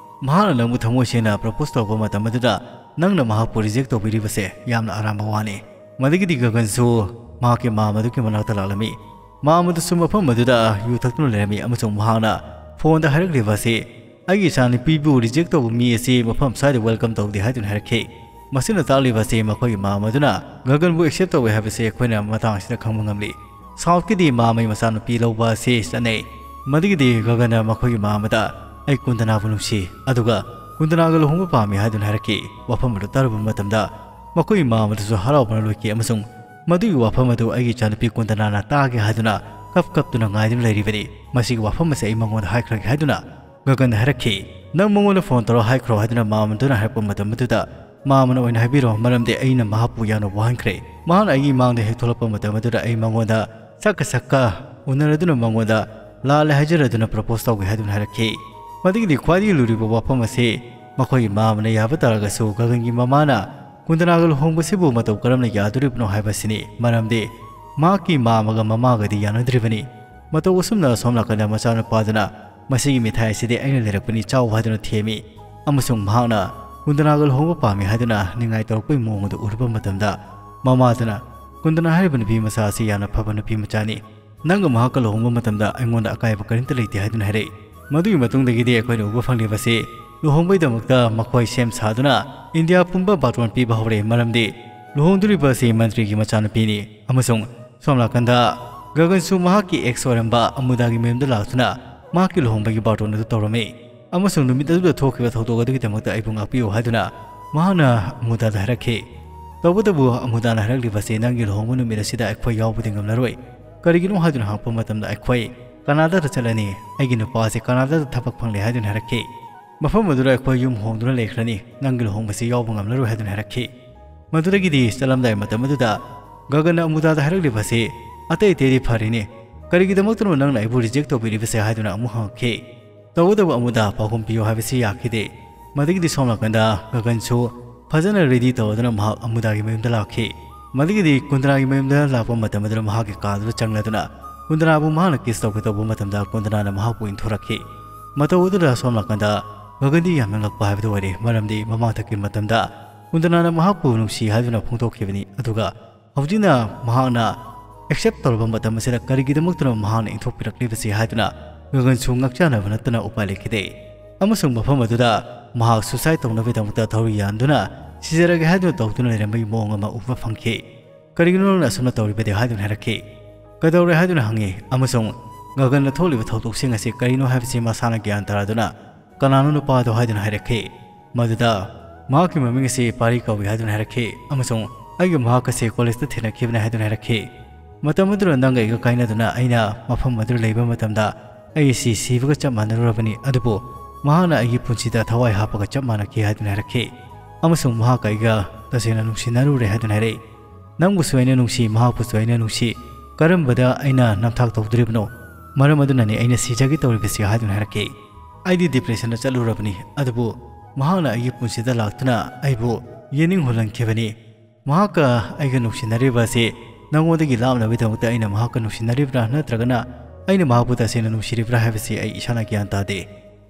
ꯃꯍꯥꯛꯅ ꯅꯪꯕꯨ ꯊꯃꯣꯏ ꯁꯦꯡꯅ ꯄ꯭ꯔꯣꯄꯣꯁ ꯇꯧꯕ ꯃꯇꯝ ꯑꯗꯨꯗ ꯅꯪꯅ ꯃꯍꯥꯛꯄꯨ ꯔꯤꯖꯦꯛ ꯇꯧꯕꯤꯔꯤꯕꯁꯦ ꯌꯥꯝꯅ ꯑꯔꯥꯟꯕ ꯋꯥꯅꯤ"꯫ ꯃꯗꯒꯤꯗꯤ ꯒꯒꯟꯁꯨ ꯃꯍꯥꯛꯀꯤ ꯃꯥꯝ ꯑꯗꯨꯒꯤ ꯃꯅꯥꯛꯇ ꯂꯥꯛꯂꯝꯃꯤ꯫ ꯃꯥꯝ ꯑꯗꯨꯁꯨ ꯃꯐꯝ ꯑꯗꯨꯗ ꯌꯨ ꯊꯛꯇꯨꯅ ꯂꯩꯔꯝꯃꯤ ꯑꯃꯁꯨꯡ ꯃꯍꯥꯛꯅ ꯐꯣꯟꯗ ꯍꯥꯏꯔꯛꯂꯤꯕ ꯑꯁꯤ, "ꯑꯩꯒꯤ ꯏꯆꯥꯅꯨꯄꯤꯕꯨ ꯔꯤꯖꯦꯛ ꯇꯧꯕ ꯃꯤ ꯑꯁꯤ ꯃꯐꯝ ꯑꯁ꯭ꯋꯥꯏꯗ ꯋꯦꯜꯀꯝ ꯇꯧꯗꯦ" ꯍꯥꯏꯗꯨꯅ ꯍꯥꯏꯔꯛꯈꯤ꯫ ꯃꯁꯤꯅ ꯇꯥꯛꯂꯤꯕ ꯑꯁꯤ ꯃꯈꯣꯏꯒꯤ ꯃꯥꯝ ꯑꯗꯨꯅ ꯒꯒꯟꯕꯨ ꯑꯦꯛꯁꯦꯞ ꯇꯧꯋꯦ ꯍꯥꯏꯕꯁꯤ ꯑꯩꯈꯣꯏꯅ ꯃꯇꯥꯡ ꯑꯁꯤꯗ ꯈꯪꯕ ꯉꯝꯂꯤ꯫ ꯁꯥꯎꯠꯀꯤꯗꯤ ꯃꯥꯝꯃꯩ ꯃꯆꯥꯅꯨꯄꯤ ꯂꯧꯕ ꯑꯁꯤ ꯆꯠꯅꯩ꯫ ꯃꯗꯨꯒꯤꯗꯤ ꯒꯒꯟꯅ ꯃꯈꯣꯏꯒꯤ ꯃꯥꯝꯃꯗ, "ꯑꯩ ꯀꯨꯟꯗꯅꯥꯕꯨ ꯅꯨꯡꯁꯤ, ꯑꯗꯨꯒ ꯀꯨꯟꯗꯅꯥꯒ ꯂꯨꯍꯣꯡꯕ ꯄꯥꯝꯃꯤ" ꯍꯥꯏꯗꯨꯅ ꯍꯥꯏꯔꯛꯈꯤ꯫ ꯋꯥꯐꯝ ꯑꯗꯨ ꯇꯥꯔꯨꯕ ꯃꯇꯝꯗ ꯃꯈꯣꯏꯒꯤ ꯃꯥꯝꯃꯗꯁꯨ ꯍꯔꯥꯎꯕꯅ ꯂꯣꯏꯈꯤ ꯑꯃꯁꯨꯡ ꯃꯗꯨꯒꯤ ꯋꯥꯐꯝ ꯑꯗꯨ ꯑꯩꯒꯤ ꯏꯆꯥꯅꯨꯄꯤ ꯀꯨꯟꯗꯅꯥꯅ ꯇꯥꯒꯦ ꯍꯥꯏꯗꯨꯅ ꯀꯞ ꯀꯞꯇꯨꯅ ꯉꯥꯏꯗꯨꯅ ꯂꯩꯔꯤꯕꯅꯤ꯫ "ꯃꯁꯤꯒꯤ ꯋꯥꯐꯝ ꯑꯁꯤ ꯑꯩ ꯃꯉꯣꯟꯗ ꯍꯥꯏꯈ꯭ꯔꯒꯦ" ꯍꯥꯏꯗꯨꯅ ꯒꯒꯟꯗ ꯍꯥꯏꯔꯛꯈꯤ꯫ "ꯅꯪ ꯃꯉꯣꯟꯗ ꯐꯣꯟ ꯇꯧꯔ ꯍꯥꯏꯈ꯭ꯔꯣ" ꯍꯥꯏꯗꯨꯅ ꯃꯥꯝꯃꯗꯨꯅ ꯍꯥꯏꯔꯛꯄ ꯃꯇꯝ ꯑꯗꯨꯗ, "ꯃꯥꯝꯃꯅ ꯑꯣꯏꯅ ꯍꯥꯏꯕꯤꯔꯣ, ꯃꯔꯝꯗꯤ ꯑꯩꯅ ꯃꯍꯥꯛꯄꯨ ꯌꯥꯝꯅ ꯋꯥꯍꯟꯈ꯭ꯔꯦ꯫ ꯃꯍꯥꯛꯅ ꯑꯩꯒꯤ ꯃꯥꯡꯗ ꯍꯦꯛ ꯊꯣꯛꯂꯛꯄ ꯃꯇꯝ ꯑꯗꯨꯗ ꯑꯩ ꯃꯉꯣꯟꯗ ꯁꯛꯀ ꯁꯛꯀ ꯎꯅꯔꯗꯨꯅ ꯃꯉꯣꯟꯗ ꯂꯥꯜꯂꯦ ꯍꯥꯏꯖꯔꯗꯨꯅ ꯄ꯭ꯔꯄꯣꯁ ꯇꯧꯒꯦ" ꯍꯥꯏꯗꯨꯅ ꯍꯥꯏꯔꯛꯈꯤ꯫ ꯃꯗꯨꯒꯤꯗꯤ ꯈ꯭ꯋꯥꯏꯗꯒꯤ ꯂꯨꯔꯤꯕ ꯋꯥꯐꯝ ꯑꯁꯤ ꯃꯈꯣꯏꯒꯤ ꯃꯥꯝꯃꯅ ꯌꯥꯕ ꯇꯥꯔꯒꯁꯨ ꯒꯒꯟꯒꯤ ꯃꯃꯥꯅ ꯀꯨꯟꯗꯅꯥꯒ ꯂꯨꯍꯣꯡꯕꯁꯤꯕꯨ ꯃꯇꯧ ꯀꯔꯝꯅ ꯌꯥꯗꯣꯔꯤꯕꯅꯣ ꯍꯥꯏꯕꯁꯤꯅꯤ꯫ ꯃꯔꯝꯗꯤ ꯃꯍꯥꯛꯀꯤ ꯃꯥꯝꯃꯒ ꯃꯃꯥꯒꯗꯤ ꯌꯥꯅꯗ꯭ꯔꯤꯕꯅꯤ꯫ ꯃꯇꯧ ꯑꯁꯨꯝꯅ ꯑꯁꯣꯝ ꯅꯥꯀꯟꯗ ꯃꯆꯥꯅꯨꯄꯥꯗꯨꯅ, "ꯃꯁꯤꯒꯤ ꯃꯤꯊꯥꯏ ꯑꯁꯤꯗꯤ ꯑꯩꯅ ꯂꯩꯔꯛꯄꯅꯤ, ꯆꯥꯎ" ꯍꯥꯏꯗꯨꯅ ꯊꯦꯝꯃꯤ꯫ ꯑꯃꯁꯨꯡ ꯃꯍꯥꯛꯅ ꯀꯨꯟꯗꯅꯥꯒ ꯂꯨꯍꯣꯡꯕ ꯄꯥꯝꯃꯤ ꯍꯥꯏꯗꯨꯅ ꯅꯤꯡꯉꯥꯏ ꯇꯧꯔꯛꯄꯒꯤ ꯃꯑꯣꯡ ꯑꯗꯨ ꯎꯔꯨꯕ ꯃꯇꯝꯗ, ꯃꯃꯥꯗꯨꯅ, "ꯀꯨꯟꯗꯅꯥ ꯍꯥꯏꯔꯤꯕ ꯅꯨꯄꯤ ꯃꯆꯥ ꯑꯁꯤ ꯌꯥꯝꯅ ꯐꯕ ꯅꯨꯄꯤ ꯃꯆꯥꯅꯤ꯫ ꯅꯪꯒ ꯃꯍꯥꯛꯀ ꯂꯨꯍꯣꯡꯕ ꯃꯇꯝꯗ ꯑꯩꯉꯣꯟꯗ ꯑꯀꯥꯏꯕ ꯀꯔꯤꯝꯇ ꯂꯩꯇꯦ" ꯍꯥꯏꯗꯨꯅ ꯍꯥꯏꯔꯛꯏ꯫ ꯃꯗꯨꯒꯤ ꯃꯇꯨꯡꯗꯒꯤꯗꯤ ꯑꯩꯈꯣꯏꯅ ꯎꯕ ꯐꯪꯂꯤꯕꯁꯤ, ꯂꯨꯍꯣꯡꯕꯒꯤꯗꯃꯛꯇ ꯃꯈꯣꯏ ꯁꯦꯝ ꯁꯥꯗꯨꯅ ꯏꯟꯗꯤꯌꯥ ꯄꯨꯝꯕ ꯕꯥꯔꯇꯣꯟ ꯄꯤꯕ ꯍꯧꯔꯦ, ꯃꯔꯝꯗꯤ ꯂꯨꯍꯣꯡꯗꯣꯔꯤꯕ ꯑꯁꯤ ꯃꯟꯇ꯭ꯔꯤꯒꯤ ꯃꯆꯥꯅꯨꯄꯤꯅꯤ꯫ ꯑꯃꯁꯨꯡ ꯁꯣꯝ ꯅꯥꯀꯟꯗ ꯒꯒꯟꯁꯨ ꯃꯍꯥꯛꯀꯤ ꯑꯦꯛꯁ ꯑꯣꯏꯔꯝꯕ ꯑꯃꯨꯗꯥꯒꯤ ꯃꯌꯨꯝꯗ ꯂꯥꯛꯇꯨꯅ ꯃꯍꯥꯛꯀꯤ ꯂꯨꯍꯣꯡꯕꯒꯤ ꯕꯥꯔꯇꯣꯟ ꯑꯗꯨ ꯇꯧꯔꯝꯃꯤ꯫ ꯑꯃꯁꯨꯡ ꯅꯨꯃꯤꯠ ꯑꯗꯨꯗ ꯊꯣꯛꯈꯤꯕ ꯊꯧꯗꯣꯛ ꯑꯗꯨꯒꯤꯗꯃꯛꯇ ꯑꯩꯕꯨ ꯉꯥꯛꯄꯤꯌꯨ ꯍꯥꯏꯗꯨꯅ ꯃꯍꯥꯛꯅ ꯑꯃꯨꯗꯥꯗ ꯍꯥꯏꯔꯛꯈꯤ, "ꯇꯧꯕꯇꯕꯨ ꯑꯃꯨꯗꯥꯅ ꯍꯥꯏꯔꯛꯂꯤꯕꯁꯤ ꯅꯪꯒꯤ ꯂꯨꯍꯣꯡꯕ ꯅꯨꯃꯤꯠ ꯑꯁꯤꯗ ꯑꯩꯈꯣꯏ ꯌꯥꯎꯕꯗꯤ ꯉꯝꯂꯔꯣꯏ꯫ ꯀꯔꯤꯒꯤꯅꯣ ꯍꯥꯏꯗꯨꯅ ꯍꯪꯂꯛꯄ ꯃꯇꯝꯗ ꯑꯩꯈꯣꯏ ꯀꯅꯥꯗꯥꯗ ꯆꯠꯂꯅꯤ꯫ ꯑꯩꯒꯤ ꯅꯨꯄꯥꯁꯦ ꯀꯅꯥꯗꯥꯗ ꯊꯕꯛ ꯐꯪꯂꯦ" ꯍꯥꯏꯗꯨꯅ ꯍꯥꯏꯔꯛꯈꯤ꯫ "ꯃꯐꯝ ꯑꯗꯨꯗ ꯑꯩꯈꯣꯏ ꯌꯨꯝ ꯍꯣꯡꯗꯨꯅ ꯂꯩꯈ꯭ꯔꯅꯤ꯫ ꯅꯪꯒꯤ ꯂꯨꯍꯣꯡꯕꯁꯤ ꯌꯥꯎꯕ ꯉꯝꯂꯔꯣꯏ" ꯍꯥꯏꯗꯨꯅ ꯍꯥꯏꯔꯛꯈꯤ꯫ ꯃꯗꯨꯗꯒꯤꯗꯤ ꯆꯠꯂꯝꯗꯥꯏ ꯃꯇꯝ ꯑꯗꯨꯗ ꯒꯒꯟꯅ ꯑꯃꯨꯗꯥꯗ ꯍꯥꯏꯔꯛꯂꯤꯕꯁꯤ, "ꯑꯇꯩ ꯑꯇꯩꯗꯤ ꯐꯔꯤꯅꯤ, ꯀꯔꯤꯒꯤꯗꯃꯛꯇꯅꯣ ꯅꯪꯅ ꯑꯩꯕꯨ reject ꯇꯧꯕꯤꯔꯤꯕꯁꯦ?" ꯍꯥꯏꯗꯨꯅ ꯑꯃꯨꯛ ꯍꯪꯉꯛꯈꯤ꯫ ꯇꯧꯕꯇꯕꯨ ꯑꯃꯨꯗꯥ ꯄꯥꯎꯈꯨꯝ ꯄꯤꯌꯨ ꯍꯥꯏꯕꯁꯤ ꯌꯥꯈꯤꯗꯦ꯫ ꯃꯗꯨꯒꯤꯗꯤ ꯁꯣꯝ ꯅꯥꯀꯟꯗ ꯒꯒꯟꯁꯨ ꯐꯖꯅ ready ꯇꯧꯔꯗꯨꯅ ꯃꯍꯥꯛ ꯑꯃꯨꯗꯥꯒꯤ ꯃꯌꯨꯝꯗ ꯂꯥꯛꯈꯤ꯫ ꯃꯗꯨꯒꯤꯗꯤ ꯀꯨꯟꯗ꯭ꯔꯥꯒꯤ ꯃꯌꯨꯝꯗ ꯂꯥꯛꯄ ꯃꯇꯝ ꯑꯗꯨꯗ ꯃꯍꯥꯛꯀꯤ ꯀꯥꯗꯨꯗ ꯆꯪꯂꯗꯨꯅ ꯀꯨꯟꯗ꯭ꯔꯥꯕꯨ ꯃꯍꯥꯛꯅ kiss ꯇꯧꯒꯦ ꯇꯧꯕ ꯃꯇꯝꯗ ꯀꯨꯟꯗ꯭ꯔꯥꯅ ꯃꯍꯥꯛꯄꯨ ꯏꯟꯊꯣꯔꯛꯈꯤ꯫ ꯃꯇꯧ ꯑꯗꯨꯗ ꯁꯣꯝ ꯅꯥꯀꯟꯗ ꯒꯒꯟꯗꯤ ꯌꯥꯝꯅ ꯉꯛꯄ ꯍꯥꯏꯕꯗꯨ ꯑꯣꯏꯔꯦ, ꯃꯔꯝꯗꯤ ꯃꯃꯥꯡꯊꯛꯀꯤ ꯃꯇꯝꯗ ꯀꯨꯟꯗ꯭ꯔꯥꯅ ꯃꯍꯥꯛꯄꯨ ꯅꯨꯡꯁꯤ ꯍꯥꯏꯗꯨꯅ ꯐꯣꯡꯗꯣꯛꯈꯤꯕꯅꯤ, ꯑꯗꯨꯒ ꯍꯧꯖꯤꯛꯅ ꯃꯍꯥꯛꯅ accept ꯇꯧꯔꯕ ꯃꯇꯝ ꯑꯁꯤꯗ ꯀꯔꯤꯒꯤꯗꯃꯛꯇꯅꯣ ꯃꯍꯥꯛꯅ ꯏꯟꯊꯣꯛꯄꯤꯔꯛꯂꯤꯕꯁꯤ ꯍꯥꯏꯗꯨꯅ ꯒꯒꯟꯁꯨ ꯉꯛꯆꯥꯟꯅꯕ ꯅꯠꯇꯅ ꯎꯄꯥꯏ ꯂꯩꯈꯤꯗꯦ꯫ ꯑꯃꯁꯨꯡ ꯃꯐꯝ ꯑꯗꯨꯗ ꯃꯍꯥꯛ suicide ꯇꯧꯅꯕꯒꯤꯗꯃꯛꯇ ꯊꯧꯔꯤ ꯌꯥꯟꯗꯨꯅ ꯁꯤꯖꯔꯒꯦ ꯍꯥꯏꯗꯨꯅ ꯇꯧꯗꯨꯅ ꯂꯩꯔꯝꯕꯒꯤ ꯃꯑꯣꯡ ꯑꯃ ꯎꯕ ꯐꯪꯈꯤ꯫ "ꯀꯔꯤꯒꯤꯅꯣ ꯅꯪꯅ ꯑꯁꯨꯝꯅ ꯇꯧꯔꯤꯕꯗꯤ?" ꯍꯥꯏꯗꯨꯅ ꯍꯥꯏꯔꯛꯈꯤ꯫ "ꯀꯩꯗꯧꯔꯦ?" ꯍꯥꯏꯗꯨꯅ ꯍꯪꯉꯤ, ꯑꯃꯁꯨꯡ ꯒꯒꯟꯅ ꯊꯣꯛꯂꯤꯕ ꯊꯧꯗꯣꯛꯁꯤꯡ ꯑꯁꯤ ꯀꯔꯤꯅꯣ ꯍꯥꯏꯕꯁꯤ ꯃꯁꯥꯅ ꯒ꯭ꯌꯥꯟ ꯇꯥꯔꯗꯨꯅ "ꯀꯅꯥꯅꯣ ꯅꯨꯄꯥꯗꯣ?" ꯍꯥꯏꯗꯨꯅ ꯍꯥꯏꯔꯛꯈꯤ꯫ ꯃꯗꯨꯗ ꯃꯍꯥꯛꯀꯤ ꯃꯃꯤꯡ ꯑꯁꯤ ꯄꯥꯔꯤ ꯀꯧꯏ ꯍꯥꯏꯗꯨꯅ ꯍꯥꯏꯔꯛꯈꯤ, ꯑꯃꯁꯨꯡ ꯑꯩꯒ ꯃꯍꯥꯛ ꯑꯁꯤ ꯀꯣꯂꯦꯖꯇ ꯊꯦꯡꯅꯈꯤꯕꯅꯤ ꯍꯥꯏꯗꯨꯅ ꯍꯥꯏꯔꯛꯈꯤ꯫ "ꯃꯇꯝ ꯑꯗꯨꯗ ꯅꯪꯒ ꯑꯩꯒ ꯀꯥꯏꯅꯗꯨꯅ ꯑꯩꯅ ꯃꯐꯝ ꯑꯗꯨꯗ ꯂꯩꯕ ꯃꯇꯝꯗ ꯑꯩ ꯑꯁꯤ ꯁꯤꯕꯒ ꯆꯞ ꯃꯥꯟꯅꯔꯨꯔꯕꯅꯤ, ꯑꯗꯨꯕꯨ ꯃꯍꯥꯛꯅ ꯑꯩꯒꯤ ꯄꯨꯟꯁꯤꯗ ꯊꯋꯥꯏ ꯍꯥꯞꯄꯒ ꯆꯞ ꯃꯥꯟꯅꯈꯤ" ꯍꯥꯏꯗꯨꯅ ꯍꯥꯏꯔꯛꯈꯤ꯫ "ꯑꯃꯁꯨꯡ ꯃꯍꯥꯛꯀ ꯑꯩꯒ ꯇꯁꯦꯡꯅ ꯅꯨꯡꯁꯤꯅꯔꯨꯔꯦ" ꯍꯥꯏꯗꯨꯅ ꯍꯥꯏꯔꯛꯏ꯫ "ꯅꯪꯕꯨꯁꯨ ꯑꯩꯅ ꯅꯨꯡꯁꯤ, ꯃꯍꯥꯛꯄꯨꯁꯨ ꯑꯩꯅ ꯅꯨꯡꯁꯤ, ꯀꯔꯝꯕꯗ ꯑꯩꯅ ꯅꯝꯊꯥꯛ ꯇꯧꯗꯣꯔꯤꯕꯅꯣ? ꯃꯔꯝ ꯑꯗꯨꯅꯅꯤ ꯑꯩꯅ ꯁꯤꯖꯒꯦ ꯇꯧꯔꯤꯕꯁꯤ" ꯍꯥꯏꯗꯨꯅ ꯍꯥꯏꯔꯛꯈꯤ꯫ "ꯑꯩꯗꯤ depressionꯗ ꯆꯠꯂꯨꯔꯕꯅꯤ, ꯑꯗꯨꯕꯨ ꯃꯍꯥꯛꯅ ꯑꯩꯒꯤ ꯄꯨꯟꯁꯤꯗ ꯂꯥꯛꯇꯨꯅ ꯑꯩꯕꯨ ꯌꯦꯅꯤꯡ ꯍꯨꯜꯍꯟꯈꯤꯕꯅꯤ꯫ ꯃꯍꯥꯛꯀ ꯑꯩꯒ ꯅꯨꯡꯁꯤꯅꯔꯤꯕ ꯑꯁꯤ ꯅꯉꯣꯟꯗꯒꯤ ꯂꯥꯞꯅꯕꯒꯤꯗꯃꯛꯇ ꯑꯩꯅ ꯃꯍꯥꯛꯀ ꯅꯨꯡꯁꯤꯅꯔꯤꯕ꯭ꯔꯥ, ꯅꯠꯇ꯭ꯔꯒꯅ ꯑꯩꯅ ꯃꯍꯥꯛꯄꯨ ꯇꯁꯦꯡꯅ ꯅꯨꯡꯁꯤꯔꯤꯕ꯭ꯔꯥ ꯍꯥꯏꯕꯁꯤ ꯑꯩ ꯏꯁꯥꯅ ꯒ꯭ꯌꯥꯟ ꯇꯥꯗꯦ꯫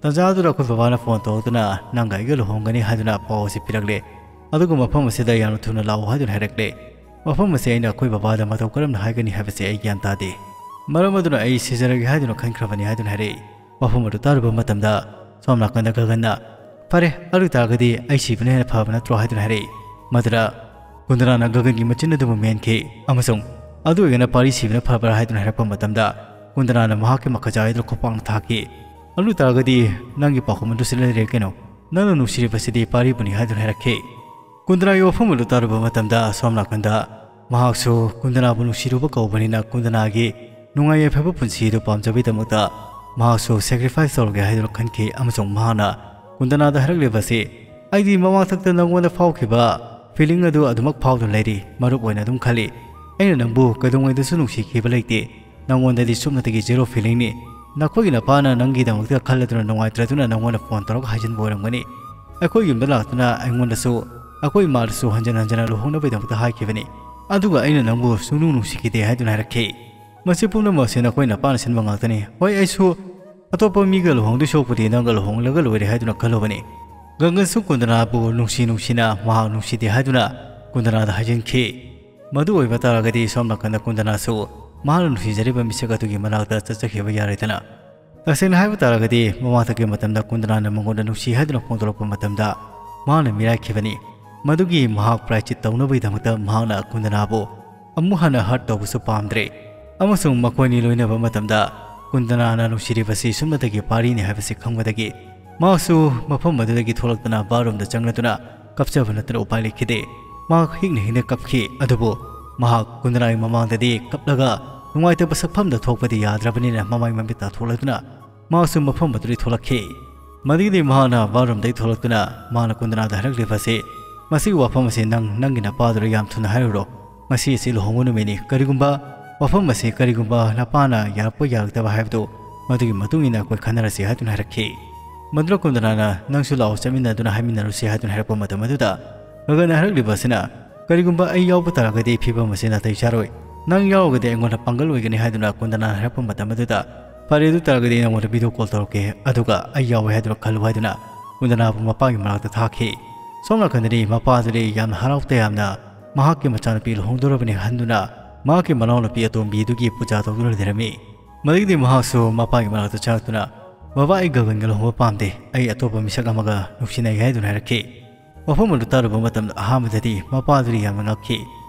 ꯇꯥꯟꯖꯥ ꯑꯗꯨꯗ ꯑꯩꯈꯣꯏ ꯕꯕꯥꯅ phone ꯇꯧꯔꯛꯇꯨꯅ ꯅꯪꯒ ꯑꯩꯒ ꯂꯨꯍꯣꯡꯒꯅꯤ ꯍꯥꯏꯗꯨꯅ ꯄꯥꯎ ꯑꯁꯤ ꯄꯤꯔꯛꯂꯦ꯫ ꯑꯗꯨꯒ ꯃꯐꯝ ꯑꯁꯤꯗ ꯌꯥꯝꯅ ꯊꯨꯅ ꯂꯥꯛꯎ ꯍꯥꯏꯗꯨꯅ ꯍꯥꯏꯔꯛꯂꯦ꯫ ꯃꯐꯝ ꯑꯁꯤ ꯑꯩꯅ ꯑꯩꯈꯣꯏ ꯕꯕꯥꯗ ꯃꯇꯧ ꯀꯔꯝꯅ ꯍꯥꯏꯒꯅꯤ ꯍꯥꯏꯕꯁꯤ ꯑꯩ ꯒ꯭ꯌꯥꯟ ꯇꯥꯗꯦ꯫ ꯃꯔꯝ ꯑꯗꯨꯅ ꯑꯩ ꯁꯤꯖꯔꯒꯦ ꯍꯥꯏꯗꯨꯅ ꯈꯟꯈ꯭ꯔꯕꯅꯤ" ꯍꯥꯏꯗꯨꯅ ꯍꯥꯏꯔꯛꯏ꯫ ꯃꯐꯝ ꯑꯗꯨ ꯇꯥꯔꯨꯕ ꯃꯇꯝꯗ ꯁꯣꯝ ꯅꯥꯀꯟꯗ ꯒꯒꯟꯅ, "ꯐꯔꯦ, ꯑꯗꯨ ꯑꯣꯏꯇꯥꯔꯒꯗꯤ ꯑꯩ ꯁꯤꯕꯅ ꯍꯦꯟꯅ ꯐꯕ ꯅꯠꯇ꯭ꯔꯣ?" ꯍꯥꯏꯗꯨꯅ ꯍꯥꯏꯔꯛꯏ꯫ ꯃꯗꯨꯗ ꯀꯨꯟꯗ꯭ꯔꯥꯅ ꯒꯒꯟꯒꯤ ꯃꯆꯤꯟ ꯑꯗꯨꯕꯨ ꯃꯦꯟꯈꯤ, ꯑꯃꯁꯨꯡ "ꯑꯗꯨ ꯑꯣꯏꯒꯅ ꯄꯥꯔꯤ ꯁꯤꯕꯅ ꯐꯕ꯭ꯔꯥ?" ꯍꯥꯏꯗꯨꯅ ꯍꯥꯏꯔꯛꯄ ꯃꯇꯝꯗ ꯀꯨꯟꯗ꯭ꯔꯥꯅ ꯃꯍꯥꯛꯀꯤ ꯃꯈꯖꯥꯏ ꯑꯗꯨ ꯈꯨꯄꯥꯛꯅ ꯊꯥꯈꯤ꯫ "ꯑꯗꯨ ꯑꯣꯏꯇꯥꯔꯒꯗꯤ ꯅꯪꯒꯤ ꯄꯥꯎꯈꯨꯝ ꯑꯗꯨ ꯁꯤꯗ ꯂꯩꯔꯦ ꯀꯩꯅꯣ?" "ꯅꯪꯅ ꯅꯨꯡꯁꯤꯔꯤꯕꯁꯤꯗꯤ ꯄꯥꯔꯤꯕꯨꯅꯤ" ꯍꯥꯏꯗꯨꯅ ꯍꯥꯏꯔꯛꯈꯤ꯫ ꯀꯨꯟꯗꯅꯥꯒꯤ ꯋꯥꯐꯝ ꯑꯗꯨ ꯇꯥꯔꯨꯕ ꯃꯇꯝꯗ ꯑꯁꯣꯝ ꯅꯥꯀꯟꯗ ꯃꯍꯥꯛꯁꯨ ꯀꯨꯟꯗꯅꯥꯕꯨ ꯅꯨꯡꯁꯤꯔꯨꯕ ꯀꯧꯕꯅꯤꯅ ꯀꯨꯟꯗꯅꯥꯒꯤ ꯅꯨꯡꯉꯥꯏ ꯌꯥꯏꯐꯕ ꯄꯨꯟꯁꯤ ꯑꯗꯨ ꯄꯥꯝꯖꯕꯒꯤꯗꯃꯛꯇ ꯃꯍꯥꯛꯁꯨ sacrifice ꯇꯧꯔꯒꯦ ꯍꯥꯏꯗꯨꯅ ꯈꯟꯈꯤ꯫ ꯑꯃꯁꯨꯡ ꯃꯍꯥꯛꯅ ꯀꯨꯟꯗꯅꯥꯗ ꯍꯥꯏꯔꯛꯂꯤꯕꯁꯤ, "ꯑꯩꯗꯤ ꯃꯃꯥꯡꯊꯛꯇ ꯅꯪꯉꯣꯟꯗ ꯐꯥꯎꯈꯤꯕ feeling ꯑꯗꯨ ꯑꯗꯨꯃꯛ ꯐꯥꯎꯗꯨꯅ ꯂꯩꯔꯤ, ꯃꯔꯨꯞ ꯑꯣꯏꯅ ꯑꯗꯨꯝ ꯈꯜꯂꯤ꯫ ꯑꯩꯅ ꯅꯪꯕꯨ ꯀꯩꯗꯧꯉꯩꯗꯁꯨ ꯅꯨꯡꯁꯤꯈꯤꯕ ꯂꯩꯇꯦ꯫ ꯅꯪꯉꯣꯟꯗꯗꯤ ꯁꯨꯞꯅꯇꯒꯤ zero feelingꯅꯤ꯫ ꯅꯈꯣꯏꯒꯤ ꯅꯄꯥꯅ ꯅꯪꯒꯤꯗꯃꯛꯇ ꯈꯜꯂꯗꯨꯅ ꯅꯨꯡꯉꯥꯏꯇ꯭ꯔꯗꯨꯅ ꯅꯪꯉꯣꯟꯗ phone ꯇꯧꯔꯒ ꯍꯥꯏꯖꯤꯟꯕ ꯑꯣꯏꯔꯝꯒꯅꯤ꯫ ꯑꯩꯈꯣꯏ ꯌꯨꯝꯗ ꯂꯥꯛꯇꯨꯅ ꯑꯩꯉꯣꯟꯗꯁꯨ, ꯑꯩꯈꯣꯏ ꯏꯃꯥꯗꯁꯨ ꯍꯟꯖꯤꯟ ꯍꯟꯖꯤꯟꯅ ꯂꯨꯍꯣꯡꯅꯕꯒꯤꯗꯃꯛꯇ ꯍꯥꯏꯈꯤꯕꯅꯤ꯫ ꯑꯗꯨꯒ ꯑꯩꯅ ꯅꯪꯕꯨ ꯁꯨꯡꯅꯨꯡ ꯅꯨꯡꯁꯤꯈꯤꯗꯦ" ꯍꯥꯏꯗꯨꯅ ꯍꯥꯏꯔꯛꯈꯤ꯫ "ꯃꯁꯤ ꯄꯨꯝꯅꯃꯛꯁꯤ ꯅꯈꯣꯏ ꯅꯄꯥꯅ ꯁꯤꯟꯕ ꯉꯥꯛꯇꯅꯤ꯫ ꯍꯣꯏ, ꯑꯩꯁꯨ ꯑꯇꯣꯞꯄ ꯃꯤꯒ ꯂꯨꯍꯣꯡꯗꯣꯏ ꯁꯔꯨꯛꯄꯨꯗꯤ ꯅꯪꯒ ꯂꯨꯍꯣꯡꯂꯒ ꯂꯣꯏꯔꯦ" ꯍꯥꯏꯗꯨꯅ ꯈꯜꯂꯨꯕꯅꯤ꯫ ꯒꯪꯒꯟꯁꯨ ꯀꯨꯟꯗꯅꯥꯕꯨ ꯅꯨꯡꯁꯤ ꯅꯨꯡꯁꯤꯅ ꯃꯍꯥꯛ ꯅꯨꯡꯁꯤꯗꯦ ꯍꯥꯏꯗꯨꯅ ꯀꯨꯟꯗꯅꯥꯗ ꯍꯥꯏꯖꯤꯟꯈꯤ꯫ ꯃꯗꯨ ꯑꯣꯏꯕ ꯇꯥꯔꯒꯗꯤ ꯁꯣꯝ ꯅꯥꯀꯟꯗ ꯀꯨꯟꯗꯅꯥꯁꯨ ꯃꯍꯥꯛꯅ ꯅꯨꯡꯁꯤꯖꯔꯤꯕ ꯃꯤꯁꯛ ꯑꯗꯨꯒꯤ ꯃꯅꯥꯛꯇ ꯆꯠꯆꯈꯤꯕ ꯌꯥꯔꯦꯗꯅ꯫ ꯇꯁꯦꯡꯅ ꯍꯥꯏꯕ ꯇꯥꯔꯒꯗꯤ ꯃꯃꯥꯡꯊꯛꯀꯤ ꯃꯇꯝꯗ ꯀꯨꯟꯗꯅꯥꯅ ꯃꯉꯣꯟꯗ ꯅꯨꯡꯁꯤ ꯍꯥꯏꯗꯨꯅ ꯐꯣꯡꯗꯣꯔꯛꯄ ꯃꯇꯝꯗ ꯃꯍꯥꯛꯅ ꯃꯤꯔꯥꯏꯈꯤꯕꯅꯤ꯫ ꯃꯗꯨꯒꯤ ꯃꯍꯥꯛ ꯄ꯭ꯔꯥꯏꯆꯤꯠ ꯇꯧꯅꯕꯒꯤꯗꯃꯛꯇ ꯃꯍꯥꯛꯅ ꯀꯨꯟꯗꯅꯥꯕꯨ ꯑꯃꯨꯛ ꯍꯟꯅ hurt ꯇꯧꯕꯁꯨ ꯄꯥꯝꯗ꯭ꯔꯦ꯫ ꯑꯃꯁꯨꯡ ꯃꯈꯣꯏꯅꯤ ꯂꯣꯏꯅꯕ ꯃꯇꯝꯗ ꯀꯨꯟꯗꯅꯥꯅ ꯅꯨꯡꯁꯤꯔꯤꯕꯁꯤ ꯁꯨꯞꯅꯇꯒꯤ ꯄꯥꯔꯤꯅꯤ ꯍꯥꯏꯕꯁꯤ ꯈꯪꯕꯗꯒꯤ ꯃꯍꯥꯛꯁꯨ ꯃꯐꯝ ꯑꯗꯨꯗꯒꯤ ꯊꯣꯛꯂꯛꯇꯨꯅ bathroomꯗ ꯆꯪꯂꯗꯨꯅ ꯀꯞꯆꯕ ꯅꯠꯇꯅ ꯎꯄꯥꯏ ꯂꯩꯈꯤꯗꯦ꯫ ꯃꯍꯥꯛ ꯍꯤꯛꯅ ꯍꯤꯛꯅ ꯀꯞꯈꯤ꯫ ꯑꯗꯨꯕꯨ ꯃꯍꯥꯛ ꯀꯨꯟꯗꯅꯥꯒꯤ ꯃꯃꯥꯡꯗꯗꯤ ꯀꯞꯂꯒ ꯅꯨꯡꯉꯥꯏꯇꯕ ꯁꯛꯐꯝꯗ ꯊꯣꯛꯄꯗꯤ ꯌꯥꯗ꯭ꯔꯕꯅꯤꯅ ꯃꯃꯥꯏ ꯃꯃꯤꯠ ꯇꯥꯊꯣꯛꯂꯗꯨꯅ ꯃꯍꯥꯛꯁꯨ ꯃꯐꯝ ꯑꯗꯨꯗꯒꯤ ꯊꯣꯛꯂꯛꯈꯤ꯫ ꯃꯗꯨꯗꯒꯤꯗꯤ ꯃꯍꯥꯛꯅ bathroomꯗꯒꯤ ꯊꯣꯛꯂꯛꯇꯨꯅ ꯃꯍꯥꯛꯅ ꯀꯨꯟꯗꯅꯥꯗ ꯍꯥꯏꯔꯛꯂꯤꯕ ꯑꯁꯤ, "ꯃꯁꯤꯒꯤ ꯋꯥꯐꯝ ꯑꯁꯤ ꯅꯪ ꯅꯪꯒꯤ ꯅꯄꯥꯗꯨꯗ ꯌꯥꯝ ꯊꯨꯅ ꯍꯥꯏꯔꯨꯔꯣ꯫ ꯉꯁꯤ ꯑꯁꯤ ꯂꯨꯍꯣꯡꯕ ꯅꯨꯃꯤꯠꯅꯤ꯫ ꯀꯔꯤꯒꯨꯝꯕ ꯋꯥꯐꯝ ꯑꯁꯤ ꯀꯔꯤꯒꯨꯝꯕ ꯅꯄꯥꯅ ꯌꯥꯔꯛꯄ ꯌꯥꯔꯛꯇꯕ ꯍꯥꯏꯕꯗꯨ ꯃꯗꯨꯒꯤ ꯃꯇꯨꯡ ꯏꯟꯅ ꯑꯩꯈꯣꯏ ꯈꯟꯅꯔꯁꯤ" ꯍꯥꯏꯗꯨꯅ ꯍꯥꯏꯔꯛꯈꯤ꯫ ꯃꯗꯨꯗ ꯀꯨꯟꯗꯅꯥꯅ, "ꯅꯪꯁꯨ ꯂꯥꯛꯑꯣ, ꯆꯠꯃꯤꯟꯅꯗꯨꯅ ꯍꯥꯏꯃꯤꯟꯅꯔꯨꯁꯤ" ꯍꯥꯏꯗꯨꯅ ꯍꯥꯏꯔꯛꯄ ꯃꯇꯝ ꯑꯗꯨꯗ ꯒꯒꯟꯅ ꯍꯥꯏꯔꯛꯂꯤꯕ ꯑꯁꯤꯅ, "ꯀꯔꯤꯒꯨꯝꯕ ꯑꯩ ꯌꯥꯎꯕ ꯇꯥꯔꯒꯗꯤ ꯐꯤꯕꯝ ꯑꯁꯤ ꯅꯥꯇꯩ ꯆꯥꯔꯣꯏ꯫ ꯅꯪ ꯌꯥꯎꯔꯒꯗꯤ ꯑꯩꯉꯣꯟꯗ ꯄꯥꯡꯒꯜ ꯑꯣꯏꯒꯅꯤ" ꯍꯥꯏꯗꯨꯅ ꯀꯨꯟꯗꯅꯥꯅ ꯍꯥꯏꯔꯛꯄ ꯃꯇꯝ ꯑꯗꯨꯗ, "ꯐꯔꯦ, ꯑꯗꯨ ꯇꯥꯔꯒꯗꯤ ꯑꯩ ꯅꯉꯣꯟꯗ video call ꯇꯧꯔꯛꯀꯦ, ꯑꯗꯨꯒ ꯑꯩ ꯌꯥꯎꯋꯦ ꯍꯥꯏꯗꯨꯅ ꯈꯜꯂꯨ" ꯍꯥꯏꯗꯨꯅ ꯀꯨꯟꯗꯅꯥꯕꯨ ꯃꯄꯥꯒꯤ ꯃꯅꯥꯛꯇ ꯊꯥꯈꯤ꯫ ꯁꯣꯝ ꯅꯥꯀꯟꯗꯗꯤ ꯃꯄꯥꯗꯨꯗꯤ ꯌꯥꯝꯅ ꯍꯔꯥꯎ ꯇꯌꯥꯝꯅ ꯃꯍꯥꯛꯀꯤ ꯃꯆꯥꯅꯨꯄꯤ ꯂꯨꯍꯣꯡꯗꯣꯔꯕꯅꯤ ꯈꯟꯗꯨꯅ ꯃꯍꯥꯛꯀꯤ ꯃꯅꯥꯎꯅꯨꯄꯤ ꯑꯇꯣꯝꯕꯤꯗꯨꯒꯤ ꯄꯨꯖꯥ ꯇꯧꯗꯨꯅ ꯂꯩꯔꯝꯃꯤ꯫ ꯃꯗꯨꯗꯒꯤꯗꯤ ꯃꯍꯥꯛꯁꯨ ꯃꯄꯥꯒꯤ ꯃꯅꯥꯛꯇ ꯆꯪꯂꯛꯇꯨꯅ, "ꯕꯕꯥ, ꯑꯩ ꯒꯒꯟꯒ ꯂꯨꯍꯣꯡꯕ ꯄꯥꯝꯗꯦ, ꯑꯩ ꯑꯇꯣꯞꯄ ꯃꯤꯁꯛ ꯑꯃꯒ ꯅꯨꯡꯁꯤꯅꯩ" ꯍꯥꯏꯗꯨꯅ ꯍꯥꯏꯔꯛꯈꯤ꯫ ꯋꯥꯐꯝ ꯑꯗꯨ ꯇꯥꯔꯨꯕ ꯃꯇꯝꯗ ꯑꯍꯥꯟꯕꯗꯗꯤ ꯃꯄꯥꯗꯨꯗꯤ ꯌꯥꯝꯅ ꯉꯛꯈꯤ꯫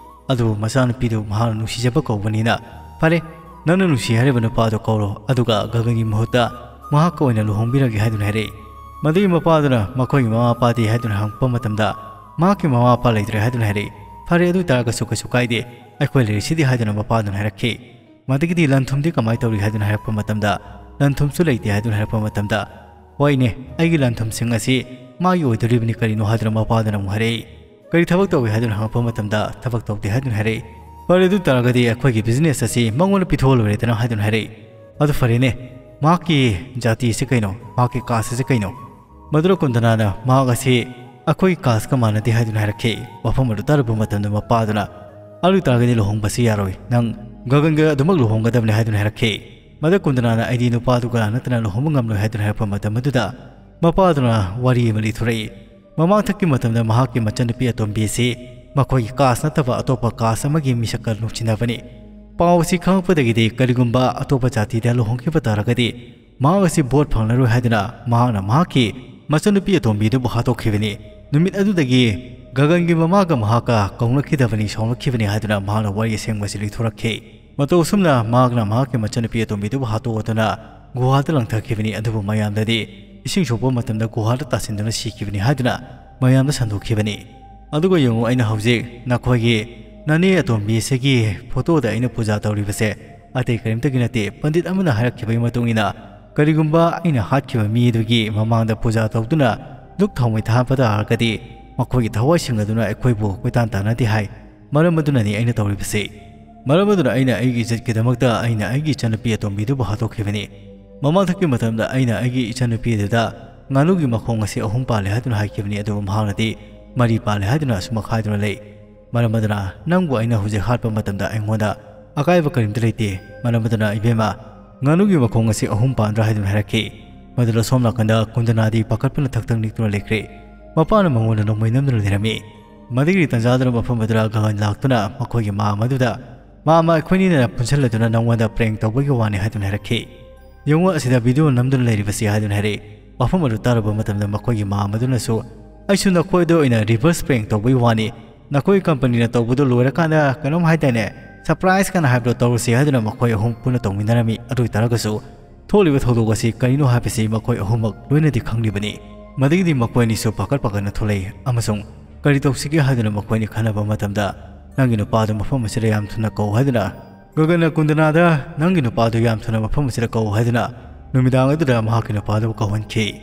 ꯑꯗꯨꯕꯨ ꯃꯆꯥꯅꯨꯄꯤꯗꯨ ꯃꯍꯥꯛꯅ ꯅꯨꯡꯁꯤꯖꯕ ꯀꯧꯕꯅꯤꯅ, "ꯐꯔꯦ, ꯅꯪꯅ ꯅꯨꯡꯁꯤ ꯍꯥꯏꯔꯤꯕ ꯅꯨꯄꯥꯗꯨ ꯀꯧꯔꯣ, ꯑꯗꯨꯒ ꯒꯒꯟꯒꯤ ꯃꯍꯨꯠꯇ ꯃꯍꯥꯛꯀ ꯑꯣꯏꯅ ꯂꯨꯍꯣꯡꯕꯤꯔꯒꯦ" ꯍꯥꯏꯗꯨꯅ ꯍꯥꯏꯔꯛꯏ꯫ ꯃꯗꯨꯒꯤ ꯃꯄꯥꯗꯨꯅ ꯃꯈꯣꯏꯒꯤ ꯃꯃꯥ ꯃꯄꯥꯗꯤ ꯍꯥꯏꯗꯨꯅ ꯍꯪꯉꯛꯄ ꯃꯇꯝꯗ, ꯃꯍꯥꯛꯀꯤ ꯃꯃꯥ ꯃꯄꯥ ꯂꯩꯇ꯭ꯔꯦ ꯍꯥꯏꯗꯨꯅ ꯍꯥꯏꯔꯛꯏ꯫ "ꯐꯔꯦ, ꯑꯗꯨ ꯑꯣꯏꯇꯥꯔꯒꯁꯨ ꯀꯩꯁꯨ ꯀꯥꯏꯗꯦ, ꯑꯩꯈꯣꯏ ꯂꯩꯔꯤꯁꯤꯗꯤ" ꯍꯥꯏꯗꯨꯅ ꯃꯄꯥꯗꯨꯅ ꯍꯥꯏꯔꯛꯈꯤ꯫ ꯃꯗꯨꯒꯤꯗꯤ "ꯂꯟ ꯊꯨꯝꯗꯤ ꯀꯃꯥꯏꯅ ꯇꯧꯔꯤ?" ꯍꯥꯏꯗꯨꯅ ꯍꯥꯏꯔꯛꯄ ꯃꯇꯝꯗ, "ꯂꯟ ꯊꯨꯝꯁꯨ ꯂꯩꯇꯦ" ꯍꯥꯏꯗꯨꯅ ꯍꯥꯏꯔꯛꯄ ꯃꯇꯝꯗ, "ꯍꯣꯏꯅꯦ, ꯑꯩꯒꯤ ꯂꯟ ꯊꯨꯝꯁꯤꯡ ꯑꯁꯤ ꯃꯥꯒꯤ ꯑꯣꯏꯗꯣꯔꯤꯕꯅꯤ ꯀꯔꯤꯅꯣ?" ꯍꯥꯏꯗꯨꯅ ꯃꯄꯥꯗꯨꯅ ꯑꯃꯨꯛ ꯍꯥꯏꯔꯛꯏ꯫ "ꯀꯔꯤ ꯊꯕꯛ ꯇꯧꯏ?" ꯍꯥꯏꯗꯨꯅ ꯍꯪꯉꯛꯄ ꯃꯇꯝꯗ, "ꯊꯕꯛ ꯇꯧꯗꯦ" ꯍꯥꯏꯗꯨꯅ ꯍꯥꯏꯔꯛꯏ꯫ "ꯐꯔꯦ, ꯑꯗꯨ ꯇꯥꯔꯒꯗꯤ ꯑꯩꯈꯣꯏꯒꯤ ꯕꯤꯖꯤꯅꯦꯁ ꯑꯁꯤ ꯃꯉꯣꯟꯗ ꯄꯤꯊꯣꯛꯑ ꯂꯣꯏꯔꯦꯗꯅ" ꯍꯥꯏꯗꯨꯅ ꯍꯥꯏꯔꯛꯏ꯫ "ꯑꯗꯨ ꯐꯔꯦꯅꯦ, ꯃꯍꯥꯛꯀꯤ ꯖꯥꯇꯤ ꯑꯁꯤ ꯀꯩꯅꯣ? ꯃꯍꯥꯛꯀꯤ ꯀꯥꯁ ꯑꯁꯤ ꯀꯩꯅꯣ?" ꯃꯗꯨꯗ ꯀꯨꯟꯗꯅꯥꯅ ꯃꯍꯥꯛ ꯑꯁꯤ ꯑꯩꯈꯣꯏꯒꯤ ꯀꯥꯁꯀ ꯃꯥꯟꯅꯗꯦ ꯍꯥꯏꯗꯨꯅ ꯍꯥꯏꯔꯛꯈꯤ꯫ ꯋꯥꯐꯝ ꯑꯗꯨ ꯇꯥꯔꯨꯕ ꯃꯇꯝꯗ ꯃꯄꯥꯗꯨꯅ, "ꯑꯗꯨ ꯑꯣꯏꯇꯥꯔꯒꯗꯤ ꯂꯨꯍꯣꯡꯕꯁꯤ ꯌꯥꯔꯣꯏ, ꯅꯪ ꯒꯒꯟꯒ ꯑꯗꯨꯃꯛ ꯂꯨꯍꯣꯡꯒꯗꯕꯅꯤ" ꯍꯥꯏꯗꯨꯅ ꯍꯥꯏꯔꯛꯈꯤ꯫ ꯃꯗꯨ ꯀꯨꯟꯗꯅꯥꯅ, "ꯑꯩꯗꯤ ꯅꯨꯄꯥꯗꯨꯒ ꯅꯠꯇꯅ ꯂꯨꯍꯣꯡꯕ ꯉꯝꯂꯣꯏ" ꯍꯥꯏꯗꯨꯅ ꯍꯥꯏꯔꯛꯄ ꯃꯇꯝ ꯑꯗꯨꯗ ꯃꯄꯥꯗꯨꯅ ꯋꯥꯔꯤ ꯑꯃ ꯂꯤꯊꯣꯔꯛꯏ꯫ ꯃꯃꯥꯡꯊꯛꯀꯤ ꯃꯇꯝꯗ ꯃꯍꯥꯛꯀꯤ ꯃꯆꯟꯅꯨꯄꯤ ꯑꯇꯣꯝꯕꯤ ꯑꯁꯤ ꯃꯈꯣꯏꯒꯤ ꯀꯥꯁ ꯅꯠꯇꯕ ꯑꯇꯣꯞꯄ ꯀꯥꯁ ꯑꯃꯒꯤ ꯃꯤꯁꯛꯀ ꯅꯨꯡꯁꯤꯅꯕꯅꯤ꯫ ꯄꯥꯎ ꯑꯁꯤ ꯈꯪꯂꯛꯄꯗꯒꯤꯗꯤ ꯀꯔꯤꯒꯨꯝꯕ ꯑꯇꯣꯞꯄ ꯖꯥꯇꯤꯗ ꯂꯨꯍꯣꯡꯈꯤꯕ ꯇꯥꯔꯒꯗꯤ ꯃꯍꯥꯛ ꯑꯁꯤ ꯚꯣꯠ ꯐꯪꯂꯔꯣꯏ ꯍꯥꯏꯗꯨꯅ ꯃꯍꯥꯛꯅ ꯃꯍꯥꯛꯀꯤ ꯃꯆꯟꯅꯨꯄꯤ ꯑꯇꯣꯝꯕꯤꯗꯨꯕꯨ ꯍꯥꯠꯇꯣꯛꯈꯤꯕꯅꯤ꯫ ꯅꯨꯃꯤꯠ ꯑꯗꯨꯗꯒꯤ ꯒꯒꯟꯒꯤ ꯃꯃꯥꯒ ꯃꯍꯥꯛꯀ ꯀꯧꯅꯈꯤꯗꯕꯅꯤ, ꯁꯥꯎꯅꯈꯤꯕꯅꯤ ꯍꯥꯏꯗꯨꯅ ꯃꯍꯥꯛꯅ ꯋꯥꯔꯤ ꯑꯁꯦꯡꯕꯁꯤ ꯂꯤꯊꯣꯔꯛꯈꯤ꯫ ꯃꯇꯧ ꯑꯁꯨꯝꯅ ꯃꯍꯥꯛꯅ ꯃꯍꯥꯛꯀꯤ ꯃꯆꯟꯅꯨꯄꯤ ꯑꯇꯣꯝꯕꯤꯗꯨꯕꯨ ꯍꯥꯠꯇꯣꯛꯑꯗꯨꯅ ꯒꯨꯍꯥꯗ ꯂꯪꯊꯈꯤꯕꯅꯤ, ꯑꯗꯨꯕꯨ ꯃꯌꯥꯝꯗꯗꯤ ꯏꯁꯤꯡ ꯁꯣꯛꯄ ꯃꯇꯝꯗ ꯒꯨꯍꯥꯗ ꯇꯥꯁꯤꯟꯗꯨꯅ ꯁꯤꯈꯤꯕꯅꯤ ꯍꯥꯏꯗꯨꯅ ꯃꯌꯥꯝꯗ ꯁꯟꯗꯣꯛꯈꯤꯕꯅꯤ꯫ ꯑꯗꯨꯒ ꯌꯦꯡꯉꯨ, ꯑꯩꯅ ꯍꯧꯖꯤꯛ ꯅꯈꯣꯏꯒꯤ ꯅꯅꯦ ꯑꯇꯣꯝꯕꯤ ꯑꯁꯤꯒꯤ ꯐꯣꯇꯣꯗ ꯑꯩꯅ ꯄꯨꯖꯥ ꯇꯧꯔꯤꯕꯁꯦ ꯑꯇꯩ ꯀꯔꯤꯝꯇꯒꯤ ꯅꯠꯇꯦ, ꯄꯟꯗꯤꯠ ꯑꯃꯅ ꯍꯥꯏꯔꯛꯈꯤꯕꯒꯤ ꯃꯇꯨꯡ ꯏꯟꯅ ꯀꯔꯤꯒꯨꯝꯕ ꯑꯩꯅ ꯍꯥꯠꯈꯤꯕ ꯃꯤ ꯑꯗꯨꯒꯤ ꯃꯃꯥꯡꯗ ꯄꯨꯖꯥ ꯇꯧꯗꯨꯅ ꯙꯨꯛ ꯊꯥꯎꯃꯩ ꯊꯥꯕ ꯇꯥꯔꯒꯗꯤ ꯃꯈꯣꯏꯒꯤ ꯊꯋꯥꯏꯁꯤꯡ ꯑꯗꯨꯅ ꯑꯩꯈꯣꯏꯕꯨ ꯀꯣꯏꯇꯥꯟ ꯇꯥꯟꯅꯗꯦ ꯍꯥꯏ꯫ ꯃꯔꯝ ꯑꯗꯨꯅꯅꯤ ꯑꯩꯅ ꯇꯧꯔꯤꯕꯁꯤ꯫ ꯃꯔꯝ ꯑꯗꯨꯅ ꯑꯩꯅ ꯑꯩꯒꯤ ꯏꯖꯠꯀꯤꯗꯃꯛꯇ ꯑꯩꯅ ꯑꯩꯒꯤ ꯏꯆꯟꯅꯨꯄꯤ ꯑꯇꯣꯝꯕꯤꯗꯨꯕꯨ ꯍꯥꯠꯇꯣꯛꯈꯤꯕꯅꯤ꯫ ꯃꯃꯥꯡꯊꯛꯀꯤ ꯃꯇꯝꯗ ꯑꯩꯅ ꯑꯩꯒꯤ ꯏꯆꯟꯅꯨꯄꯤ ꯑꯗꯨꯗ ꯉꯥꯅꯨꯒꯤ ꯃꯈꯣꯡ ꯑꯁꯤ ꯑꯍꯨꯝ ꯄꯥꯜꯂꯦ ꯍꯥꯏꯗꯨꯅ ꯍꯥꯏꯈꯤꯕꯅꯤ, ꯑꯗꯨꯕꯨ ꯃꯍꯥꯛꯅꯗꯤ ꯃꯔꯤ ꯄꯥꯜꯂꯦ ꯍꯥꯏꯗꯨꯅ ꯑꯁꯨꯝꯃꯛ ꯍꯥꯏꯗꯨꯅ ꯂꯩ꯫ ꯃꯔꯝ ꯑꯗꯨꯅ ꯅꯪꯕꯨ ꯑꯩꯅ ꯍꯧꯖꯤꯛ ꯍꯥꯠꯄ ꯃꯇꯝꯗ ꯑꯩꯉꯣꯟꯗ ꯑꯀꯥꯏꯕ ꯀꯔꯤꯝꯇ ꯂꯩꯇꯦ꯫ ꯃꯔꯝ ꯑꯗꯨꯅ ꯏꯕꯦꯝꯃ, ꯉꯥꯅꯨꯒꯤ ꯃꯈꯣꯡ ꯑꯁꯤ ꯑꯍꯨꯝ ꯄꯥꯟꯗ꯭ꯔꯥ ꯍꯥꯏꯗꯨꯅ ꯍꯥꯏꯔꯛꯈꯤ꯫ ꯃꯗꯨꯗ ꯁꯣꯝ ꯅꯥꯀꯟꯗ ꯀꯨꯟꯗꯅꯥꯗꯤ ꯄꯥꯈꯠꯄꯅ ꯊꯛ ꯊꯛ ꯅꯤꯛꯇꯨꯅ ꯂꯩꯈ꯭ꯔꯦ꯫ ꯃꯄꯥꯅ ꯃꯉꯣꯟꯗ ꯅꯣꯡꯃꯩ ꯅꯝꯗꯨꯅ ꯂꯩꯔꯝꯃꯤ꯫ ꯃꯗꯨꯒꯤ ꯇꯟꯖꯥꯗꯨꯗ ꯃꯐꯝ ꯑꯗꯨꯗ ꯒꯒꯟ ꯂꯥꯛꯇꯨꯅ ꯃꯈꯣꯏꯒꯤ ꯃꯥꯝꯃ ꯑꯗꯨꯗ, "ꯃꯥꯝꯃ, ꯑꯩꯈꯣꯏꯅꯤꯅ ꯄꯨꯟꯁꯤꯜꯂꯗꯨꯅ ꯅꯪꯉꯣꯟꯗ ꯄ꯭ꯔꯦꯡ ꯇꯧꯕꯒꯤ ꯋꯥꯅꯤ" ꯍꯥꯏꯗꯨꯅ ꯍꯥꯏꯔꯛꯈꯤ꯫ "ꯌꯦꯡꯉꯨ, ꯑꯁꯤꯗ ꯚꯤꯗꯤꯑꯣ ꯅꯝꯗꯨꯅ ꯂꯩꯔꯤꯕꯁꯤ" ꯍꯥꯏꯗꯨꯅ ꯍꯥꯏꯔꯛꯏ꯫ ꯋꯥꯐꯝ ꯑꯗꯨ ꯇꯥꯔꯨꯕ ꯃꯇꯝꯗ ꯃꯈꯣꯏꯒꯤ ꯃꯥꯝꯃ ꯑꯗꯨꯅꯁꯨ, "ꯑꯩꯁꯨ ꯅꯈꯣꯏꯗ ꯑꯣꯏꯅ ꯔꯤꯚꯔꯁ ꯄ꯭ꯔꯦꯡ ꯇꯧꯕꯒꯤ ꯋꯥꯅꯤ, ꯅꯈꯣꯏ ꯀꯝꯄꯅꯤꯅ ꯇꯧꯕꯗꯨ ꯂꯣꯏꯔꯀꯥꯟꯗ ꯀꯩꯅꯣꯝ ꯍꯥꯏꯗꯥꯏꯅꯦ, ꯁꯔꯄ꯭ꯔꯥꯏꯖ ꯀꯥꯏꯅ ꯍꯥꯏꯕꯗꯣ ꯇꯧꯔꯁꯤ" ꯍꯥꯏꯗꯨꯅ ꯃꯈꯣꯏ ꯑꯍꯨꯝ ꯄꯨꯟꯅ ꯇꯧꯃꯤꯟꯅꯔꯝꯃꯤ꯫ ꯑꯗꯨ ꯑꯣꯏꯇꯥꯔꯒꯁꯨ ꯊꯣꯛꯂꯤꯕ ꯊꯧꯗꯣꯛ ꯑꯁꯤ ꯀꯔꯤꯅꯣ ꯍꯥꯏꯕꯁꯤ ꯃꯈꯣꯏ ꯑꯍꯨꯝꯃꯛ ꯂꯣꯏꯅꯗꯤ ꯈꯪꯂꯤꯕꯅꯤ꯫ ꯃꯗꯒꯤꯗꯤ ꯃꯈꯣꯏ ꯑꯅꯤꯁꯨ ꯄꯥꯈꯠ ꯄꯥꯈꯠꯅ ꯊꯣꯛꯂꯛꯏ ꯑꯃꯁꯨꯡ ꯀꯔꯤ ꯇꯧꯁꯤꯒꯦ ꯍꯥꯏꯗꯨꯅ ꯃꯈꯣꯏ ꯑꯅꯤ ꯈꯟꯅꯕ ꯃꯇꯝꯗ, "ꯅꯪꯒꯤ ꯅꯨꯄꯥꯗꯨ ꯃꯐꯝ ꯑꯁꯤꯗ ꯌꯥꯝ ꯊꯨꯅ ꯀꯧ" ꯍꯥꯏꯗꯨꯅ ꯒꯒꯟꯅ ꯀꯨꯟꯗꯅꯥꯗ, "ꯅꯪꯒꯤ ꯅꯨꯄꯥꯗꯨ ꯌꯥꯝ ꯊꯨꯅ ꯃꯐꯝ ꯑꯁꯤꯗ ꯀꯧ" ꯍꯥꯏꯗꯨꯅ ꯅꯨꯃꯤꯗꯥꯡ ꯑꯗꯨꯗ ꯃꯍꯥꯛꯀꯤ ꯅꯨꯄꯥꯗꯨꯕꯨ ꯀꯧꯍꯟꯈꯤ꯫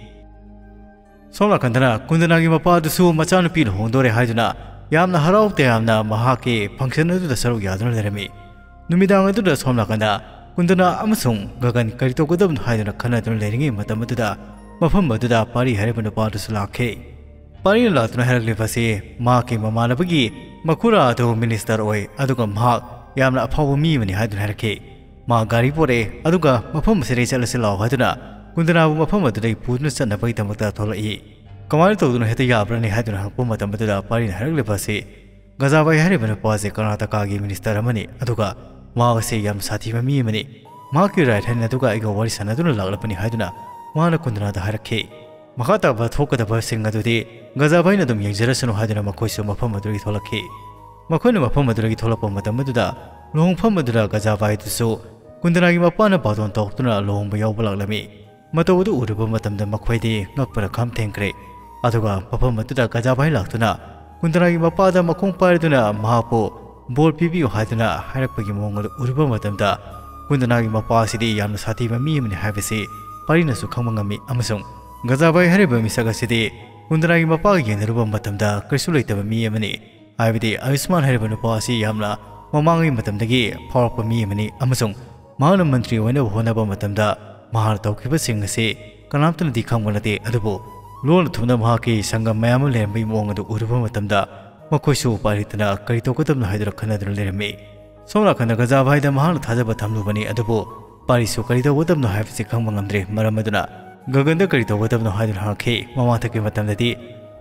ꯁꯣꯝ ꯅꯥꯀꯟꯗꯅ ꯀꯨꯟꯗꯅꯥꯒꯤ ꯃꯄꯥꯗꯨꯁꯨ ꯃꯆꯥꯅꯨꯄꯤ ꯂꯨꯍꯣꯡꯗꯣꯔꯦ ꯍꯥꯏꯗꯨꯅ ꯌꯥꯝꯅ ꯍꯔꯥꯎ ꯇꯌꯥꯝꯅ ꯃꯍꯥꯛꯀꯤ function ꯑꯗꯨꯗ ꯁꯔꯨꯛ ꯌꯥꯗꯨꯅ ꯂꯩꯔꯝꯃꯤ꯫ ꯅꯨꯃꯤꯗꯥꯡ ꯑꯗꯨꯗ ꯁꯣꯝ ꯅꯥꯀꯟꯗ ꯀꯨꯟꯗꯅꯥ ꯑꯃꯁꯨꯡ ꯒꯒꯟ ꯀꯔꯤ ꯇꯧꯒꯗꯕꯅꯣ ꯍꯥꯏꯗꯨꯅ ꯈꯟꯅꯗꯨꯅ ꯂꯩꯔꯤꯉꯩ ꯃꯇꯝ ꯑꯗꯨꯗ ꯃꯐꯝ ꯑꯗꯨꯗ ꯄꯥꯔꯤ ꯍꯥꯏꯔꯤꯕ ꯅꯨꯄꯥ ꯑꯗꯨꯁꯨ ꯂꯥꯛꯈꯤ꯫ ꯄꯥꯔꯤꯅ ꯂꯥꯛꯇꯨꯅ ꯍꯥꯏꯔꯛꯂꯤꯕ ꯑꯁꯤ ꯃꯍꯥꯛꯀꯤ ꯃꯃꯥꯟꯅꯕꯒꯤ ꯃꯈꯨꯔꯥ ꯑꯗꯨ minister ꯑꯣꯏ, ꯑꯗꯨꯒ ꯃꯍꯥꯛ ꯌꯥꯝꯅ ꯑꯐꯥꯎꯕ ꯃꯤ ꯑꯃꯅꯤ ꯍꯥꯏꯗꯨꯅ ꯍꯥꯏꯔꯛꯈꯤ꯫ ꯃꯥ ꯒꯥꯔꯤ ꯄꯣꯔꯛꯑꯦ, ꯑꯗꯨꯒ ꯃꯐꯝ ꯑꯁꯤꯗꯒꯤ ꯆꯠꯂꯁꯤ ꯂꯥꯛꯑꯣ ꯍꯥꯏꯗꯨꯅ ꯀꯨꯟꯗꯅꯥꯕꯨ ꯃꯐꯝ ꯑꯗꯨꯗꯒꯤ ꯄꯨꯗꯨꯅ ꯆꯠꯅꯕꯒꯤꯗꯃꯛꯇ ꯊꯣꯛꯂꯛꯏ꯫ ꯀꯃꯥꯏꯅ ꯇꯧꯗꯨꯅ ꯍꯦꯛꯇ ꯌꯥꯕ꯭ꯔꯅꯤ ꯍꯥꯏꯗꯨꯅ ꯍꯪꯉꯛꯄ ꯃꯇꯝ ꯑꯗꯨꯗ ꯄꯥꯔꯤꯅ ꯍꯥꯏꯔꯛꯂꯤꯕ ꯑꯁꯤ, "ꯒꯖꯥꯕꯥꯏ ꯍꯥꯏꯔꯤꯕ ꯅꯨꯄꯥ ꯑꯁꯤ ꯀꯔꯅꯥꯇꯀꯥꯒꯤ minister ꯑꯃꯅꯤ, ꯑꯗꯨꯒ ꯃꯍꯥꯛ ꯑꯁꯤ ꯌꯥꯝꯅ ꯁꯥꯊꯤꯕ ꯃꯤ ꯑꯃꯅꯤ꯫ ꯃꯍꯥꯛꯀꯤ right hand ꯑꯗꯨꯒ ꯑꯩꯒ ꯋꯥꯔꯤ ꯁꯥꯟꯅꯗꯨꯅ ꯂꯥꯛꯂꯕꯅꯤ" ꯍꯥꯏꯗꯨꯅ ꯃꯍꯥꯛꯅ ꯀꯨꯟꯗꯅꯥꯗ ꯍꯥꯏꯔꯛꯈꯤ꯫ ꯃꯈꯥ ꯇꯥꯕ ꯊꯣꯛꯀꯗꯕꯁꯤꯡ ꯑꯗꯨꯗꯤ ꯒꯖꯥꯕꯥꯏꯅ ꯑꯗꯨꯝ ꯌꯦꯡꯖꯔꯁꯅꯨ ꯍꯥꯏꯗꯨꯅ ꯃꯈꯣꯏꯁꯨ ꯃꯐꯝ ꯑꯗꯨꯗꯒꯤ ꯊꯣꯛꯂꯛꯈꯤ꯫ ꯃꯈꯣꯏꯅ ꯃꯐꯝ ꯑꯗꯨꯗꯒꯤ ꯊꯣꯛꯂꯛꯄ ꯃꯇꯝ ꯑꯗꯨꯗ ꯂꯨꯍꯣꯡꯐꯝ ꯑꯗꯨꯗ ꯒꯖꯥꯕꯥꯏꯗꯨꯁꯨ ꯀꯨꯟꯗꯅꯥꯒꯤ ꯃꯄꯥꯅ ꯕꯥꯇꯣꯟ ꯇꯧꯔꯛꯇꯨꯅ ꯂꯨꯍꯣꯡꯕ ꯌꯥꯎꯕ ꯂꯥꯛꯂꯝꯃꯤ꯫ ꯃꯇꯧ ꯑꯗꯨ ꯎꯔꯨꯕ ꯃꯇꯝꯗ ꯃꯈꯣꯏꯗꯤ ꯉꯛꯄꯅ ꯈꯝ ꯊꯦꯡꯈ꯭ꯔꯦ꯫ ꯑꯗꯨꯒ ꯃꯐꯝ ꯑꯗꯨꯗ ꯒꯖꯥꯕꯥꯏ ꯂꯥꯛꯇꯨꯅ ꯀꯨꯟꯗꯅꯥꯒꯤ ꯃꯄꯥꯗ ꯃꯈꯣꯡ ꯄꯥꯏꯔꯗꯨꯅ ꯃꯍꯥꯛꯄꯨ ꯕꯣꯔ ꯄꯤꯕꯤꯌꯨ ꯍꯥꯏꯗꯨꯅ ꯍꯥꯏꯔꯛꯄꯒꯤ ꯃꯑꯣꯡ ꯑꯗꯨ ꯎꯔꯨꯕ ꯃꯇꯝꯗ, ꯀꯨꯟꯗꯅꯥꯒꯤ ꯃꯄꯥ ꯑꯁꯤꯗꯤ ꯌꯥꯝꯅ ꯁꯥꯊꯤꯕ ꯃꯤ ꯑꯃꯅꯤ ꯍꯥꯏꯕꯁꯤ ꯄꯥꯔꯤꯅꯁꯨ ꯈꯪꯕ ꯉꯝꯃꯤ, ꯑꯃꯁꯨꯡ ꯒꯖꯥꯕꯥꯏ ꯍꯥꯏꯔꯤꯕ ꯃꯤꯁꯛ ꯑꯁꯤꯗꯤ ꯀꯨꯟꯗꯅꯥꯒꯤ ꯃꯄꯥꯒ ꯌꯦꯡꯅꯔꯨꯕ ꯃꯇꯝꯗ ꯀꯩꯁꯨ ꯂꯩꯇꯕ ꯃꯤ ꯑꯃꯅꯤ꯫ ꯍꯥꯏꯕꯗꯤ ꯑꯌꯨꯁꯃꯥꯟ ꯍꯥꯏꯔꯤꯕ ꯅꯨꯄꯥ ꯑꯁꯤ ꯌꯥꯝꯅ ꯃꯃꯥꯡꯉꯩ ꯃꯇꯝꯗꯒꯤ ꯐꯥꯎꯔꯛꯄ ꯃꯤ ꯑꯃꯅꯤ, ꯑꯃꯁꯨꯡ ꯃꯍꯥꯛꯅ ꯃꯟꯇ꯭ꯔꯤ ꯑꯣꯏꯅꯕ ꯍꯣꯠꯅꯕ ꯃꯇꯝꯗ ꯃꯍꯥꯛꯅ ꯇꯧꯈꯤꯕꯁꯤꯡ ꯑꯁꯤ ꯀꯅꯥꯝꯇꯅꯗꯤ ꯈꯪꯕ ꯅꯠꯇꯦ꯫ ꯑꯗꯨꯕꯨ ꯂꯣꯟꯅ ꯊꯨꯝꯅ ꯃꯍꯥꯛꯀꯤ ꯁꯪꯒꯝ ꯃꯌꯥꯝ ꯑꯃ ꯂꯩꯔꯝꯕꯒꯤ ꯃꯑꯣꯡ ꯑꯗꯨ ꯎꯔꯨꯕ ꯃꯇꯝꯗ ꯃꯈꯣꯏꯁꯨ ꯎꯄꯥꯏ ꯂꯩꯇꯅ ꯀꯔꯤ ꯇꯧꯒꯗꯕꯅꯣ ꯍꯥꯏꯗꯨꯅ ꯈꯟꯅꯗꯨꯅ ꯂꯩꯔꯝꯃꯤ꯫ ꯁꯣꯝ ꯅꯥꯀꯟꯗ ꯒꯖꯥꯚꯥꯏꯗ ꯃꯍꯥꯛꯅ ꯊꯥꯖꯕ ꯊꯝꯂꯨꯕꯅꯤ, ꯑꯗꯨꯕꯨ ꯄꯥꯔꯤꯁꯨ ꯀꯔꯤ ꯇꯧꯒꯗꯕꯅꯣ ꯍꯥꯏꯕꯁꯤ ꯈꯪꯕ ꯉꯝꯗ꯭ꯔꯦ꯫ ꯃꯔꯝ ꯑꯗꯨꯅ ꯒꯒꯟꯗ ꯀꯔꯤ ꯇꯧꯒꯗꯕꯅꯣ ꯍꯥꯏꯗꯨꯅ ꯍꯪꯉꯛꯈꯤ꯫ ꯃꯃꯥꯡꯊꯛꯀꯤ ꯃꯇꯝꯗꯗꯤ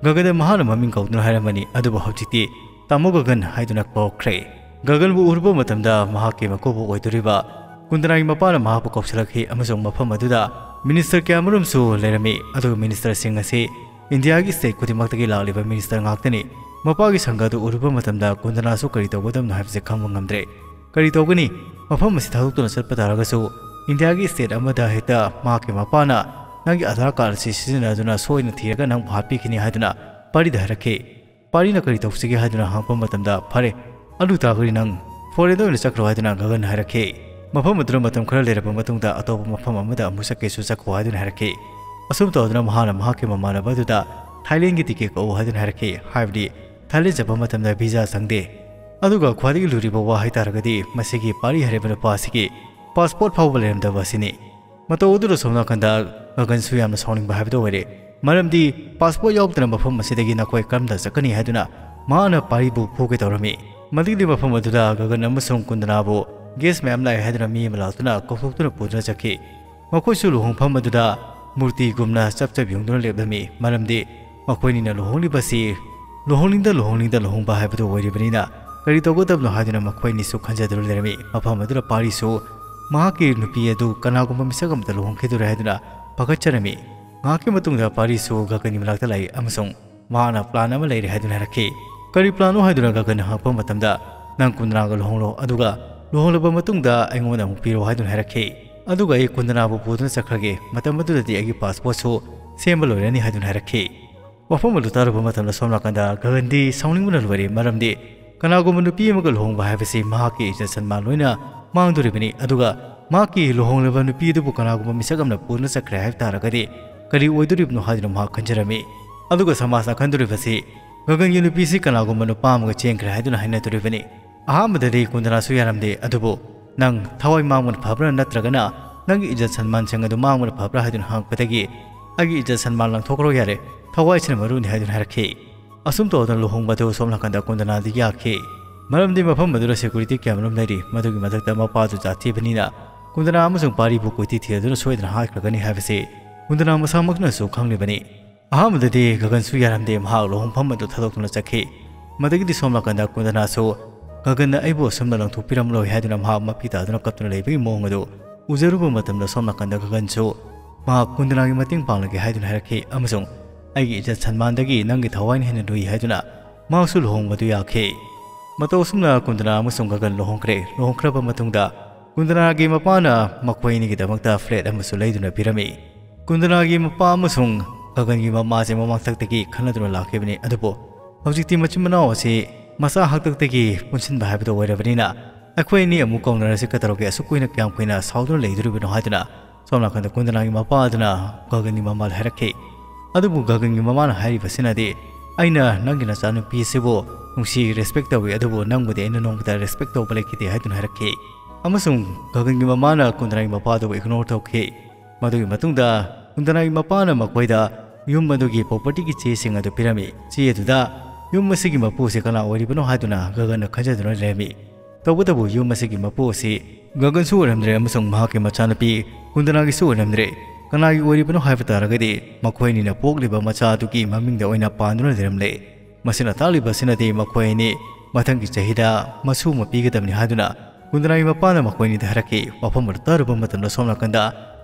ꯒꯒꯟꯗ ꯃꯍꯥꯛꯅ ꯃꯃꯤꯡ ꯀꯧꯗꯨꯅ ꯍꯥꯏꯔꯝꯕꯅꯤ, ꯑꯗꯨꯕꯨ ꯍꯧꯖꯤꯛꯇꯤ "ꯇꯥꯃꯣ ꯒꯒꯟ" ꯍꯥꯏꯗꯨꯅ ꯀꯧꯔꯛꯈ꯭ꯔꯦ꯫ ꯒꯒꯟꯕꯨ ꯎꯔꯨꯕ ꯃꯇꯝꯗ ꯃꯍꯥꯛꯀꯤ ꯃꯀꯨꯕꯣꯛ ꯑꯣꯏꯗꯣꯔꯤꯕ ꯀꯨꯟꯗꯅꯥꯒꯤ ꯃꯄꯥꯅ ꯃꯍꯥꯛꯄꯨ ꯀꯧꯁꯤꯜꯂꯛꯈꯤ, ꯑꯃꯁꯨꯡ ꯃꯐꯝ ꯑꯗꯨꯗ minister ꯀꯌꯥꯃꯔꯨꯝꯁꯨ ꯂꯩꯔꯝꯃꯤ꯫ ꯑꯗꯨꯒ ministerꯁꯤꯡ ꯑꯁꯤ ꯏꯟꯗꯤꯌꯥꯒꯤ state ꯈꯨꯗꯤꯡꯃꯛꯇꯒꯤ ꯂꯥꯛꯂꯤꯕ minister ꯉꯥꯛꯇꯅꯤ꯫ ꯃꯄꯥꯒꯤ ꯁꯪꯒ ꯑꯗꯨ ꯎꯔꯨꯕ ꯃꯇꯝꯗ ꯀꯨꯟꯗꯅꯥꯁꯨ ꯀꯔꯤ ꯇꯧꯒꯗꯕꯅꯣ ꯍꯥꯏꯕꯁꯤ ꯈꯪꯕ ꯉꯝꯗ꯭ꯔꯦ꯫ ꯀꯔꯤ ꯇꯧꯒꯅꯤ? ꯃꯐꯝ ꯑꯁꯤ ꯊꯥꯗꯣꯛꯇꯨꯅ ꯆꯠꯄ ꯇꯥꯔꯒꯁꯨ ꯏꯟꯗꯤꯌꯥꯒꯤ ꯁ꯭ꯇꯦꯠ ꯑꯃꯗ ꯍꯦꯛꯇ ꯃꯍꯥꯛꯀꯤ ꯃꯄꯥꯅ ꯅꯪꯒꯤ ꯑꯥꯙꯥꯔ ꯀꯥꯔꯗ ꯑꯁꯤ ꯁꯤꯖꯤꯟꯅꯗꯨꯅ ꯁꯣꯏꯗꯅ ꯊꯤꯔꯒ ꯅꯪꯕꯨ ꯍꯥꯠꯄꯤꯈꯤꯅꯤ ꯍꯥꯏꯗꯨꯅ ꯄꯥꯔꯤꯗ ꯍꯥꯏꯔꯛꯈꯤ꯫ ꯄꯥꯔꯤꯅ ꯀꯔꯤ ꯇꯧꯁꯤꯒꯦ ꯍꯥꯏꯗꯨꯅ ꯍꯪꯉꯛꯄ ꯃꯇꯝꯗ, "ꯐꯔꯦ, ꯑꯗꯨ ꯇꯥꯔꯒꯗꯤ ꯅꯪ ꯐꯣꯔꯦꯟꯗ ꯑꯣꯏꯅ ꯆꯠꯈ꯭ꯔꯣ" ꯍꯥꯏꯗꯨꯅ ꯒꯒꯟ ꯍꯥꯏꯔꯛꯈꯤ꯫ ꯃꯐꯝ ꯑꯗꯨꯗ ꯃꯇꯝ ꯈꯔ ꯂꯩꯔꯕ ꯃꯇꯨꯡꯗ ꯑꯇꯣꯞꯄ ꯃꯐꯝ ꯑꯃꯗ ꯑꯃꯨꯛ ꯆꯠꯀꯦꯁꯨ ꯆꯠꯈꯣ ꯍꯥꯏꯗꯨꯅ ꯍꯥꯏꯔꯛꯈꯤ꯫ ꯑꯁꯨꯝ ꯇꯧꯗꯨꯅ ꯃꯍꯥꯛꯅ ꯃꯍꯥꯛꯀꯤ ꯃꯃꯥꯟꯅꯕ ꯑꯗꯨꯗ ꯊꯥꯏꯂꯦꯟꯒꯤ ꯇꯤꯀꯦꯠ ꯀꯛꯎ ꯍꯥꯏꯗꯨꯅ ꯍꯥꯏꯔꯛꯈꯤ꯫ ꯍꯥꯏꯕꯗꯤ ꯊꯥꯏꯂꯦꯟ ꯆꯠꯄ ꯃꯇꯝꯗ ꯚꯤꯖꯥ ꯆꯪꯗꯦ꯫ ꯑꯗꯨꯒ ꯈ꯭ꯋꯥꯏꯗꯒꯤ ꯂꯨꯔꯤꯕ ꯋꯥ ꯍꯥꯏꯇꯥꯔꯒꯗꯤ ꯃꯁꯤꯒꯤ ꯄꯥꯔꯤ ꯍꯥꯏꯔꯤꯕ ꯅꯨꯄꯥ ꯑꯁꯤꯒꯤ ꯄꯥꯁꯄꯣꯔꯠ ꯐꯥꯎꯕ ꯂꯩꯔꯝꯗꯕ ꯑꯁꯤꯅꯤ꯫ ꯃꯇꯧ ꯑꯗꯨꯗ ꯁꯣꯝ ꯅꯥꯀꯟꯗ ꯒꯒꯟꯁꯨ ꯌꯥꯝꯅ ꯁꯥꯎꯅꯤꯡꯕ ꯍꯥꯏꯕꯗꯨ ꯑꯣꯏꯔꯦ꯫ ꯃꯔꯝꯗꯤ ꯄꯥꯁꯄꯣꯔꯠ ꯌꯥꯎꯗꯅ ꯃꯐꯝ ꯑꯁꯤꯗꯒꯤ ꯅꯈꯣꯏ ꯀꯔꯝꯗ ꯆꯠꯀꯅꯤ ꯍꯥꯏꯗꯨꯅ ꯃꯍꯥꯛꯅ ꯄꯥꯔꯤꯕꯨ ꯐꯨꯒꯦ ꯇꯧꯔꯝꯃꯤ꯫ ꯃꯗꯨꯒꯤ ꯃꯐꯝ ꯑꯗꯨꯗ ꯒꯒꯟ ꯑꯃꯁꯨꯡ ꯀꯨꯟꯗꯅꯥꯕꯨ ꯒꯦꯁ ꯃꯌꯥꯝ ꯂꯥꯛꯑꯦ ꯍꯥꯏꯗꯨꯅ ꯃꯤ ꯑꯃ ꯂꯥꯛꯇꯨꯅ ꯀꯧꯊꯣꯛꯇꯨꯅ ꯄꯨꯗꯨꯅ ꯆꯠꯈꯤ꯫ ꯃꯈꯣꯏꯁꯨ ꯂꯨꯍꯣꯡꯐꯝ ꯑꯗꯨꯗ ꯃꯨꯔꯇꯤꯒꯨꯝꯅ ꯆꯞ ꯆꯞ ꯌꯨꯡꯗꯨꯅ ꯂꯦꯞꯂꯝꯃꯤ꯫ ꯃꯔꯝꯗꯤ ꯃꯈꯣꯏꯅꯤꯅ ꯂꯨꯍꯣꯡꯂꯤꯕꯁꯤ ꯂꯨꯍꯣꯡꯅꯤꯡꯗ ꯂꯨꯍꯣꯡꯅꯤꯡꯗ ꯂꯨꯍꯣꯡꯕ ꯍꯥꯏꯕꯗꯨ ꯑꯣꯏꯔꯤꯕꯅꯤꯅ ꯀꯔꯤ ꯇꯧꯒꯗꯕꯅꯣ ꯍꯥꯏꯗꯨꯅ ꯃꯈꯣꯏ ꯑꯅꯤꯁꯨ ꯈꯟꯖꯗꯨꯅ ꯂꯩꯔꯝꯃꯤ꯫ ꯃꯐꯝ ꯑꯗꯨꯗ ꯄꯥꯔꯤꯁꯨ ꯃꯍꯥꯛꯀꯤ ꯅꯨꯄꯤ ꯑꯗꯨ ꯀꯅꯥꯒꯨꯝꯕ ꯃꯤꯁꯛ ꯑꯃꯗ ꯂꯨꯍꯣꯡꯈꯤꯗꯣꯔꯦ ꯍꯥꯏꯗꯨꯅ ꯄꯥꯈꯠꯆꯔꯝꯃꯤ꯫ ꯉꯥꯏꯍꯥꯛꯀꯤ ꯃꯇꯨꯡꯗ ꯄꯥꯔꯤꯁꯨ ꯒꯒꯟꯒꯤ ꯃꯅꯥꯛꯇ ꯂꯥꯛꯏ ꯑꯃꯁꯨꯡ ꯃꯍꯥꯛꯅ ꯄ꯭ꯂꯥꯟ ꯑꯃ ꯂꯩꯔꯦ ꯍꯥꯏꯗꯨꯅ ꯍꯥꯏꯔꯛꯈꯤ꯫ "ꯀꯔꯤ ꯄ꯭ꯂꯥꯟꯅꯣ?" ꯍꯥꯏꯗꯨꯅ ꯒꯒꯟꯅ ꯍꯪꯉꯛꯄ ꯃꯇꯝꯗ, "ꯅꯪ ꯀꯨꯟꯗꯅꯥꯒ ꯂꯨꯍꯣꯡꯂꯣ, ꯑꯗꯨꯒ ꯂꯨꯍꯣꯡꯂꯕ ꯃꯇꯨꯡꯗ ꯑꯩꯉꯣꯟꯗ ꯑꯃꯨꯛ ꯄꯤꯔꯣ" ꯍꯥꯏꯗꯨꯅ ꯍꯥꯏꯔꯛꯈꯤ꯫ "ꯑꯗꯨꯒ ꯑꯩ ꯀꯨꯟꯗꯅꯥꯕꯨ ꯄꯨꯗꯨꯅ ꯆꯠꯈ꯭ꯔꯒꯦ꯫ ꯃꯇꯝ ꯑꯗꯨꯗꯗꯤ ꯑꯩꯒꯤ ꯄꯥꯁꯄꯣꯔꯠꯁꯨ ꯁꯦꯝꯕ ꯂꯣꯏꯔꯅꯤ" ꯍꯥꯏꯗꯨꯅ ꯍꯥꯏꯔꯛꯈꯤ꯫ ꯋꯥꯐꯝ ꯑꯗꯨ ꯇꯥꯔꯨꯕ ꯃꯇꯝꯗ ꯁꯣꯝ ꯅꯥꯀꯟꯗ ꯒꯒꯟꯗꯤ ꯁꯥꯎꯅꯤꯡꯕꯅ ꯂꯣꯏꯔꯦ꯫ ꯃꯔꯝꯗꯤ ꯀꯅꯥꯒꯨꯝꯕ ꯅꯨꯄꯤ ꯑꯃꯒ ꯂꯨꯍꯣꯡꯕ ꯍꯥꯏꯕꯁꯤ ꯃꯍꯥꯛꯀꯤ ꯏꯖꯠ ꯁꯟꯃꯥꯟ ꯂꯣꯏꯅ ꯃꯥꯡꯗꯣꯔꯤꯕꯅꯤ꯫ ꯑꯗꯨꯒ ꯃꯍꯥꯛꯀꯤ ꯂꯨꯍꯣꯡꯂꯕ ꯅꯨꯄꯤ ꯑꯗꯨꯕꯨ ꯀꯅꯥꯒꯨꯝꯕ ꯃꯤꯁꯛ ꯑꯃꯅ ꯄꯨꯗꯨꯅ ꯆꯠꯈ꯭ꯔꯦ ꯍꯥꯏꯕ ꯇꯥꯔꯒꯗꯤ ꯀꯔꯤ ꯑꯣꯏꯗꯣꯔꯤꯕꯅꯣ ꯍꯥꯏꯗꯨꯅ ꯃꯍꯥꯛ ꯈꯟꯖꯔꯝꯃꯤ꯫ ꯑꯗꯨꯒ ꯁꯃꯥꯖꯅ ꯈꯟꯗꯣꯔꯤꯕꯁꯤ ꯒꯒꯟꯒꯤ ꯅꯨꯄꯤꯁꯤ ꯀꯅꯥꯒꯨꯝꯕ ꯅꯨꯄꯥ ꯑꯃꯒ ꯆꯦꯟꯈ꯭ꯔꯦ ꯍꯥꯏꯗꯨꯅ ꯍꯥꯏꯅꯗꯣꯔꯤꯕꯅꯤ꯫ ꯑꯍꯥꯟꯕꯗꯗꯤ ꯀꯨꯟꯗꯅꯥꯁꯨ ꯌꯥꯔꯝꯗꯦ, ꯑꯗꯨꯕꯨ "ꯅꯪ ꯊꯋꯥꯏ ꯃꯥꯡꯕꯅ ꯐꯕ꯭ꯔꯥ ꯅꯠꯇ꯭ꯔꯒꯅ ꯅꯪꯒꯤ ꯏꯖꯠ ꯁꯟꯃꯥꯟꯁꯤꯡ ꯑꯗꯨ ꯃꯥꯡꯕꯅ ꯐꯕ꯭ꯔꯥ?" ꯍꯥꯏꯗꯨꯅ ꯍꯪꯉꯛꯄꯗꯒꯤ, "ꯑꯩꯒꯤ ꯏꯖꯠ ꯁꯟꯃꯥꯟ ꯂꯪꯊꯣꯛꯈ꯭ꯔꯣ ꯌꯥꯔꯦ, ꯊꯋꯥꯏꯁꯤꯅ ꯃꯔꯨꯅꯤ" ꯍꯥꯏꯗꯨꯅ ꯍꯥꯏꯔꯛꯈꯤ꯫ ꯑꯁꯨꯝ ꯇꯧꯗꯅ ꯂꯨꯍꯣꯡꯕ ꯑꯗꯨ ꯁꯣꯝ ꯅꯥꯀꯟꯗ ꯀꯨꯟꯗꯅꯥꯗꯤ ꯌꯥꯈꯤ꯫ ꯃꯔꯝꯗꯤ ꯃꯐꯝ ꯑꯗꯨꯗ ꯁꯦꯀ꯭ꯌꯨꯔꯤꯇꯤ ꯀꯌꯥꯃꯔꯨꯝ ꯂꯩꯔꯤ, ꯃꯗꯨꯒꯤ ꯃꯊꯛꯇ ꯃꯄꯥꯗꯨ ꯖꯥꯠ ꯊꯤꯕꯅꯤꯅ ꯀꯨꯟꯗꯅꯥ ꯑꯃꯁꯨꯡ ꯄꯥꯔꯤꯕꯨ ꯀꯣꯏꯊꯤ ꯊꯤꯗꯨꯅ ꯁꯣꯏꯗꯅ ꯍꯥꯠꯈ꯭ꯔꯒꯅꯤ ꯍꯥꯏꯕꯁꯤ ꯀꯨꯟꯗꯅꯥ ꯃꯁꯥꯃꯛꯅꯁꯨ ꯈꯪꯂꯤꯕꯅꯤ꯫ ꯑꯍꯥꯟꯕꯗꯗꯤ ꯒꯒꯟꯁꯨ ꯌꯥꯔꯝꯗꯦ, ꯃꯍꯥꯛ ꯂꯨꯍꯣꯡꯐꯝ ꯑꯗꯨ ꯊꯥꯗꯣꯛꯇꯨꯅ ꯆꯠꯈꯤ꯫ ꯃꯗꯨꯒꯤꯗꯤ ꯁꯣꯝ ꯅꯥꯀꯟꯗ ꯀꯨꯟꯗꯅꯥꯁꯨ ꯒꯒꯟꯅ ꯑꯩꯕꯨ ꯑꯁꯨꯝꯅ ꯂꯪꯊꯣꯛꯄꯤꯔꯝꯂꯣꯏ ꯍꯥꯏꯗꯨꯅ ꯃꯍꯥꯛ ꯃꯄꯤ ꯇꯥꯗꯨꯅ ꯀꯞꯇꯨꯅ ꯂꯩꯕꯒꯤ ꯃꯑꯣꯡ ꯑꯗꯨ ꯎꯖꯔꯨꯕ ꯃꯇꯝꯗ ꯁꯣꯝ ꯅꯥꯀꯟꯗ ꯒꯒꯟꯁꯨ ꯃꯍꯥꯛ ꯀꯨꯟꯗꯅꯥꯒꯤ ꯃꯇꯦꯡ ꯄꯥꯡꯂꯒꯦ ꯍꯥꯏꯗꯨꯅ ꯍꯥꯏꯔꯛꯈꯤ ꯑꯃꯁꯨꯡ "ꯑꯩꯒꯤ ꯏꯖꯠ ꯁꯟꯃꯥꯟꯗꯒꯤ ꯅꯪꯒꯤ ꯊꯋꯥꯏꯅ ꯍꯦꯟꯅ ꯂꯨꯏ" ꯍꯥꯏꯗꯨꯅ ꯃꯍꯥꯛꯁꯨ ꯂꯨꯍꯣꯡꯕꯗꯨ ꯌꯥꯈꯤ꯫ ꯃꯇꯧ ꯑꯁꯨꯝꯅ ꯀꯨꯟꯗꯅꯥ ꯑꯃꯁꯨꯡ ꯒꯒꯟ ꯂꯨꯍꯣꯡꯈ꯭ꯔꯦ꯫ ꯂꯨꯍꯣꯡꯈ꯭ꯔꯕ ꯃꯇꯨꯡꯗ ꯀꯨꯟꯗꯅꯥꯒꯤ ꯃꯄꯥꯅ ꯃꯈꯣꯏ ꯑꯅꯤꯒꯤꯗꯃꯛꯇ flat ꯑꯃꯁꯨ ꯂꯩꯗꯨꯅ ꯄꯤꯔꯝꯃꯤ꯫ ꯀꯨꯟꯗꯅꯥꯒꯤ ꯃꯄꯥ ꯑꯃꯁꯨꯡ ꯒꯒꯟꯒꯤ ꯃꯃꯥꯁꯦ ꯃꯃꯥꯡꯊꯛꯇꯒꯤ ꯈꯟꯅꯗꯨꯅ ꯂꯥꯛꯈꯤꯕꯅꯤ, ꯑꯗꯨꯕꯨ ꯍꯧꯖꯤꯛꯇꯤ ꯃꯆꯤꯟ ꯃꯅꯥꯎ ꯑꯁꯤ ꯃꯆꯥ ꯍꯥꯛꯇꯛꯇꯒꯤ ꯄꯨꯟꯁꯤꯟꯕ ꯍꯥꯏꯕꯗꯨ ꯑꯣꯏꯔꯕꯅꯤꯅ, "ꯑꯩꯈꯣꯏ ꯑꯅꯤ ꯑꯃꯨꯛ ꯀꯧꯅꯔꯁꯤ, ꯀꯩꯗꯧꯔꯒꯦ ꯑꯁꯨꯛ ꯀꯨꯏꯅ, ꯀꯌꯥꯝ ꯀꯨꯏꯅ ꯁꯥꯎꯗꯨꯅ ꯂꯩꯗꯣꯔꯤꯕꯅꯣ?" ꯍꯥꯏꯗꯨꯅ ꯁꯣꯝ ꯅꯥꯀꯟꯗ ꯀꯨꯟꯗꯅꯥꯒꯤ ꯃꯄꯥ ꯑꯗꯨꯅ ꯒꯒꯟꯒꯤ ꯃꯃꯥꯗ ꯍꯥꯏꯔꯛꯈꯤ꯫ ꯑꯗꯨꯕꯨ ꯒꯒꯟꯒꯤ ꯃꯃꯥꯅ ꯍꯥꯏꯔꯤꯕꯁꯤꯅꯗꯤ, "ꯑꯩꯅ ꯅꯪꯒꯤ ꯅꯆꯥꯅꯨꯄꯤ ꯑꯁꯤꯕꯨ ꯅꯨꯡꯁꯤ, respect ꯇꯧꯏ, ꯑꯗꯨꯕꯨ ꯅꯪꯕꯨꯗꯤ ꯑꯩꯅ ꯅꯣꯡꯃꯇ respect ꯇꯧꯕ ꯂꯩꯈꯤꯗꯦ" ꯍꯥꯏꯗꯨꯅ ꯍꯥꯏꯔꯛꯈꯤ꯫ ꯑꯃꯁꯨꯡ ꯒꯒꯟꯒꯤ ꯃꯃꯥꯅ ꯀꯨꯟꯗꯅꯥꯒꯤ ꯃꯄꯥꯗꯨꯕꯨ ignore ꯇꯧꯈꯤ꯫ ꯃꯗꯨꯒꯤ ꯃꯇꯨꯡꯗ ꯀꯨꯟꯗꯅꯥꯒꯤ ꯃꯄꯥꯅ ꯃꯈꯣꯏꯗ ꯌꯨꯝ ꯑꯗꯨꯒꯤ propertyꯒꯤ ꯆꯦꯁꯤꯡ ꯑꯗꯨ ꯄꯤꯔꯝꯃꯤ꯫ ꯆꯦ ꯑꯗꯨꯗ ꯌꯨꯝ ꯑꯁꯤꯒꯤ ꯃꯄꯨꯁꯤ ꯀꯅꯥ ꯑꯣꯏꯔꯤꯕꯅꯣ ꯍꯥꯏꯗꯨꯅ ꯒꯒꯟꯅ ꯈꯟꯖꯗꯨꯅ ꯂꯩꯔꯝꯃꯤ꯫ ꯇꯧꯕꯇꯕꯨ ꯌꯨꯝ ꯑꯁꯤꯒꯤ ꯃꯄꯨ ꯑꯁꯤ ꯒꯒꯟꯁꯨ ꯑꯣꯏꯔꯝꯗ꯭ꯔꯦ ꯑꯃꯁꯨꯡ ꯃꯍꯥꯛꯀꯤ ꯃꯆꯥꯅꯨꯄꯤ ꯀꯨꯟꯗꯅꯥꯒꯤꯁꯨ ꯑꯣꯏꯔꯝꯗ꯭ꯔꯦ꯫ ꯀꯅꯥꯒꯤ ꯑꯣꯏꯔꯤꯕꯅꯣ ꯍꯥꯏꯕ ꯇꯥꯔꯒꯗꯤ, ꯃꯈꯣꯏ ꯑꯅꯤꯅ ꯄꯣꯛꯂꯤꯕ ꯃꯆꯥ ꯑꯗꯨꯒꯤ ꯃꯃꯤꯡꯗ ꯑꯣꯏꯅ ꯄꯥꯟꯗꯨꯅ ꯂꯩꯔꯝꯂꯦ꯫ ꯃꯁꯤꯅ ꯇꯥꯛꯂꯤꯕ ꯑꯁꯤꯅꯗꯤ ꯃꯈꯣꯏ ꯑꯅꯤ ꯃꯊꯪꯒꯤ ꯆꯍꯤꯗ ꯃꯁꯨ ꯑꯃ ꯄꯤꯒꯗꯕꯅꯤ ꯍꯥꯏꯗꯨꯅ ꯀꯨꯟꯗꯅꯥꯒꯤ ꯃꯄꯥꯅ ꯃꯈꯣꯏ ꯑꯅꯤꯗ ꯍꯥꯏꯔꯛꯈꯤ꯫ ꯋꯥꯐꯝ ꯑꯗꯨ ꯇꯥꯔꯨꯕ ꯃꯇꯝꯗ ꯁꯣꯝ ꯅꯥꯀꯟꯗ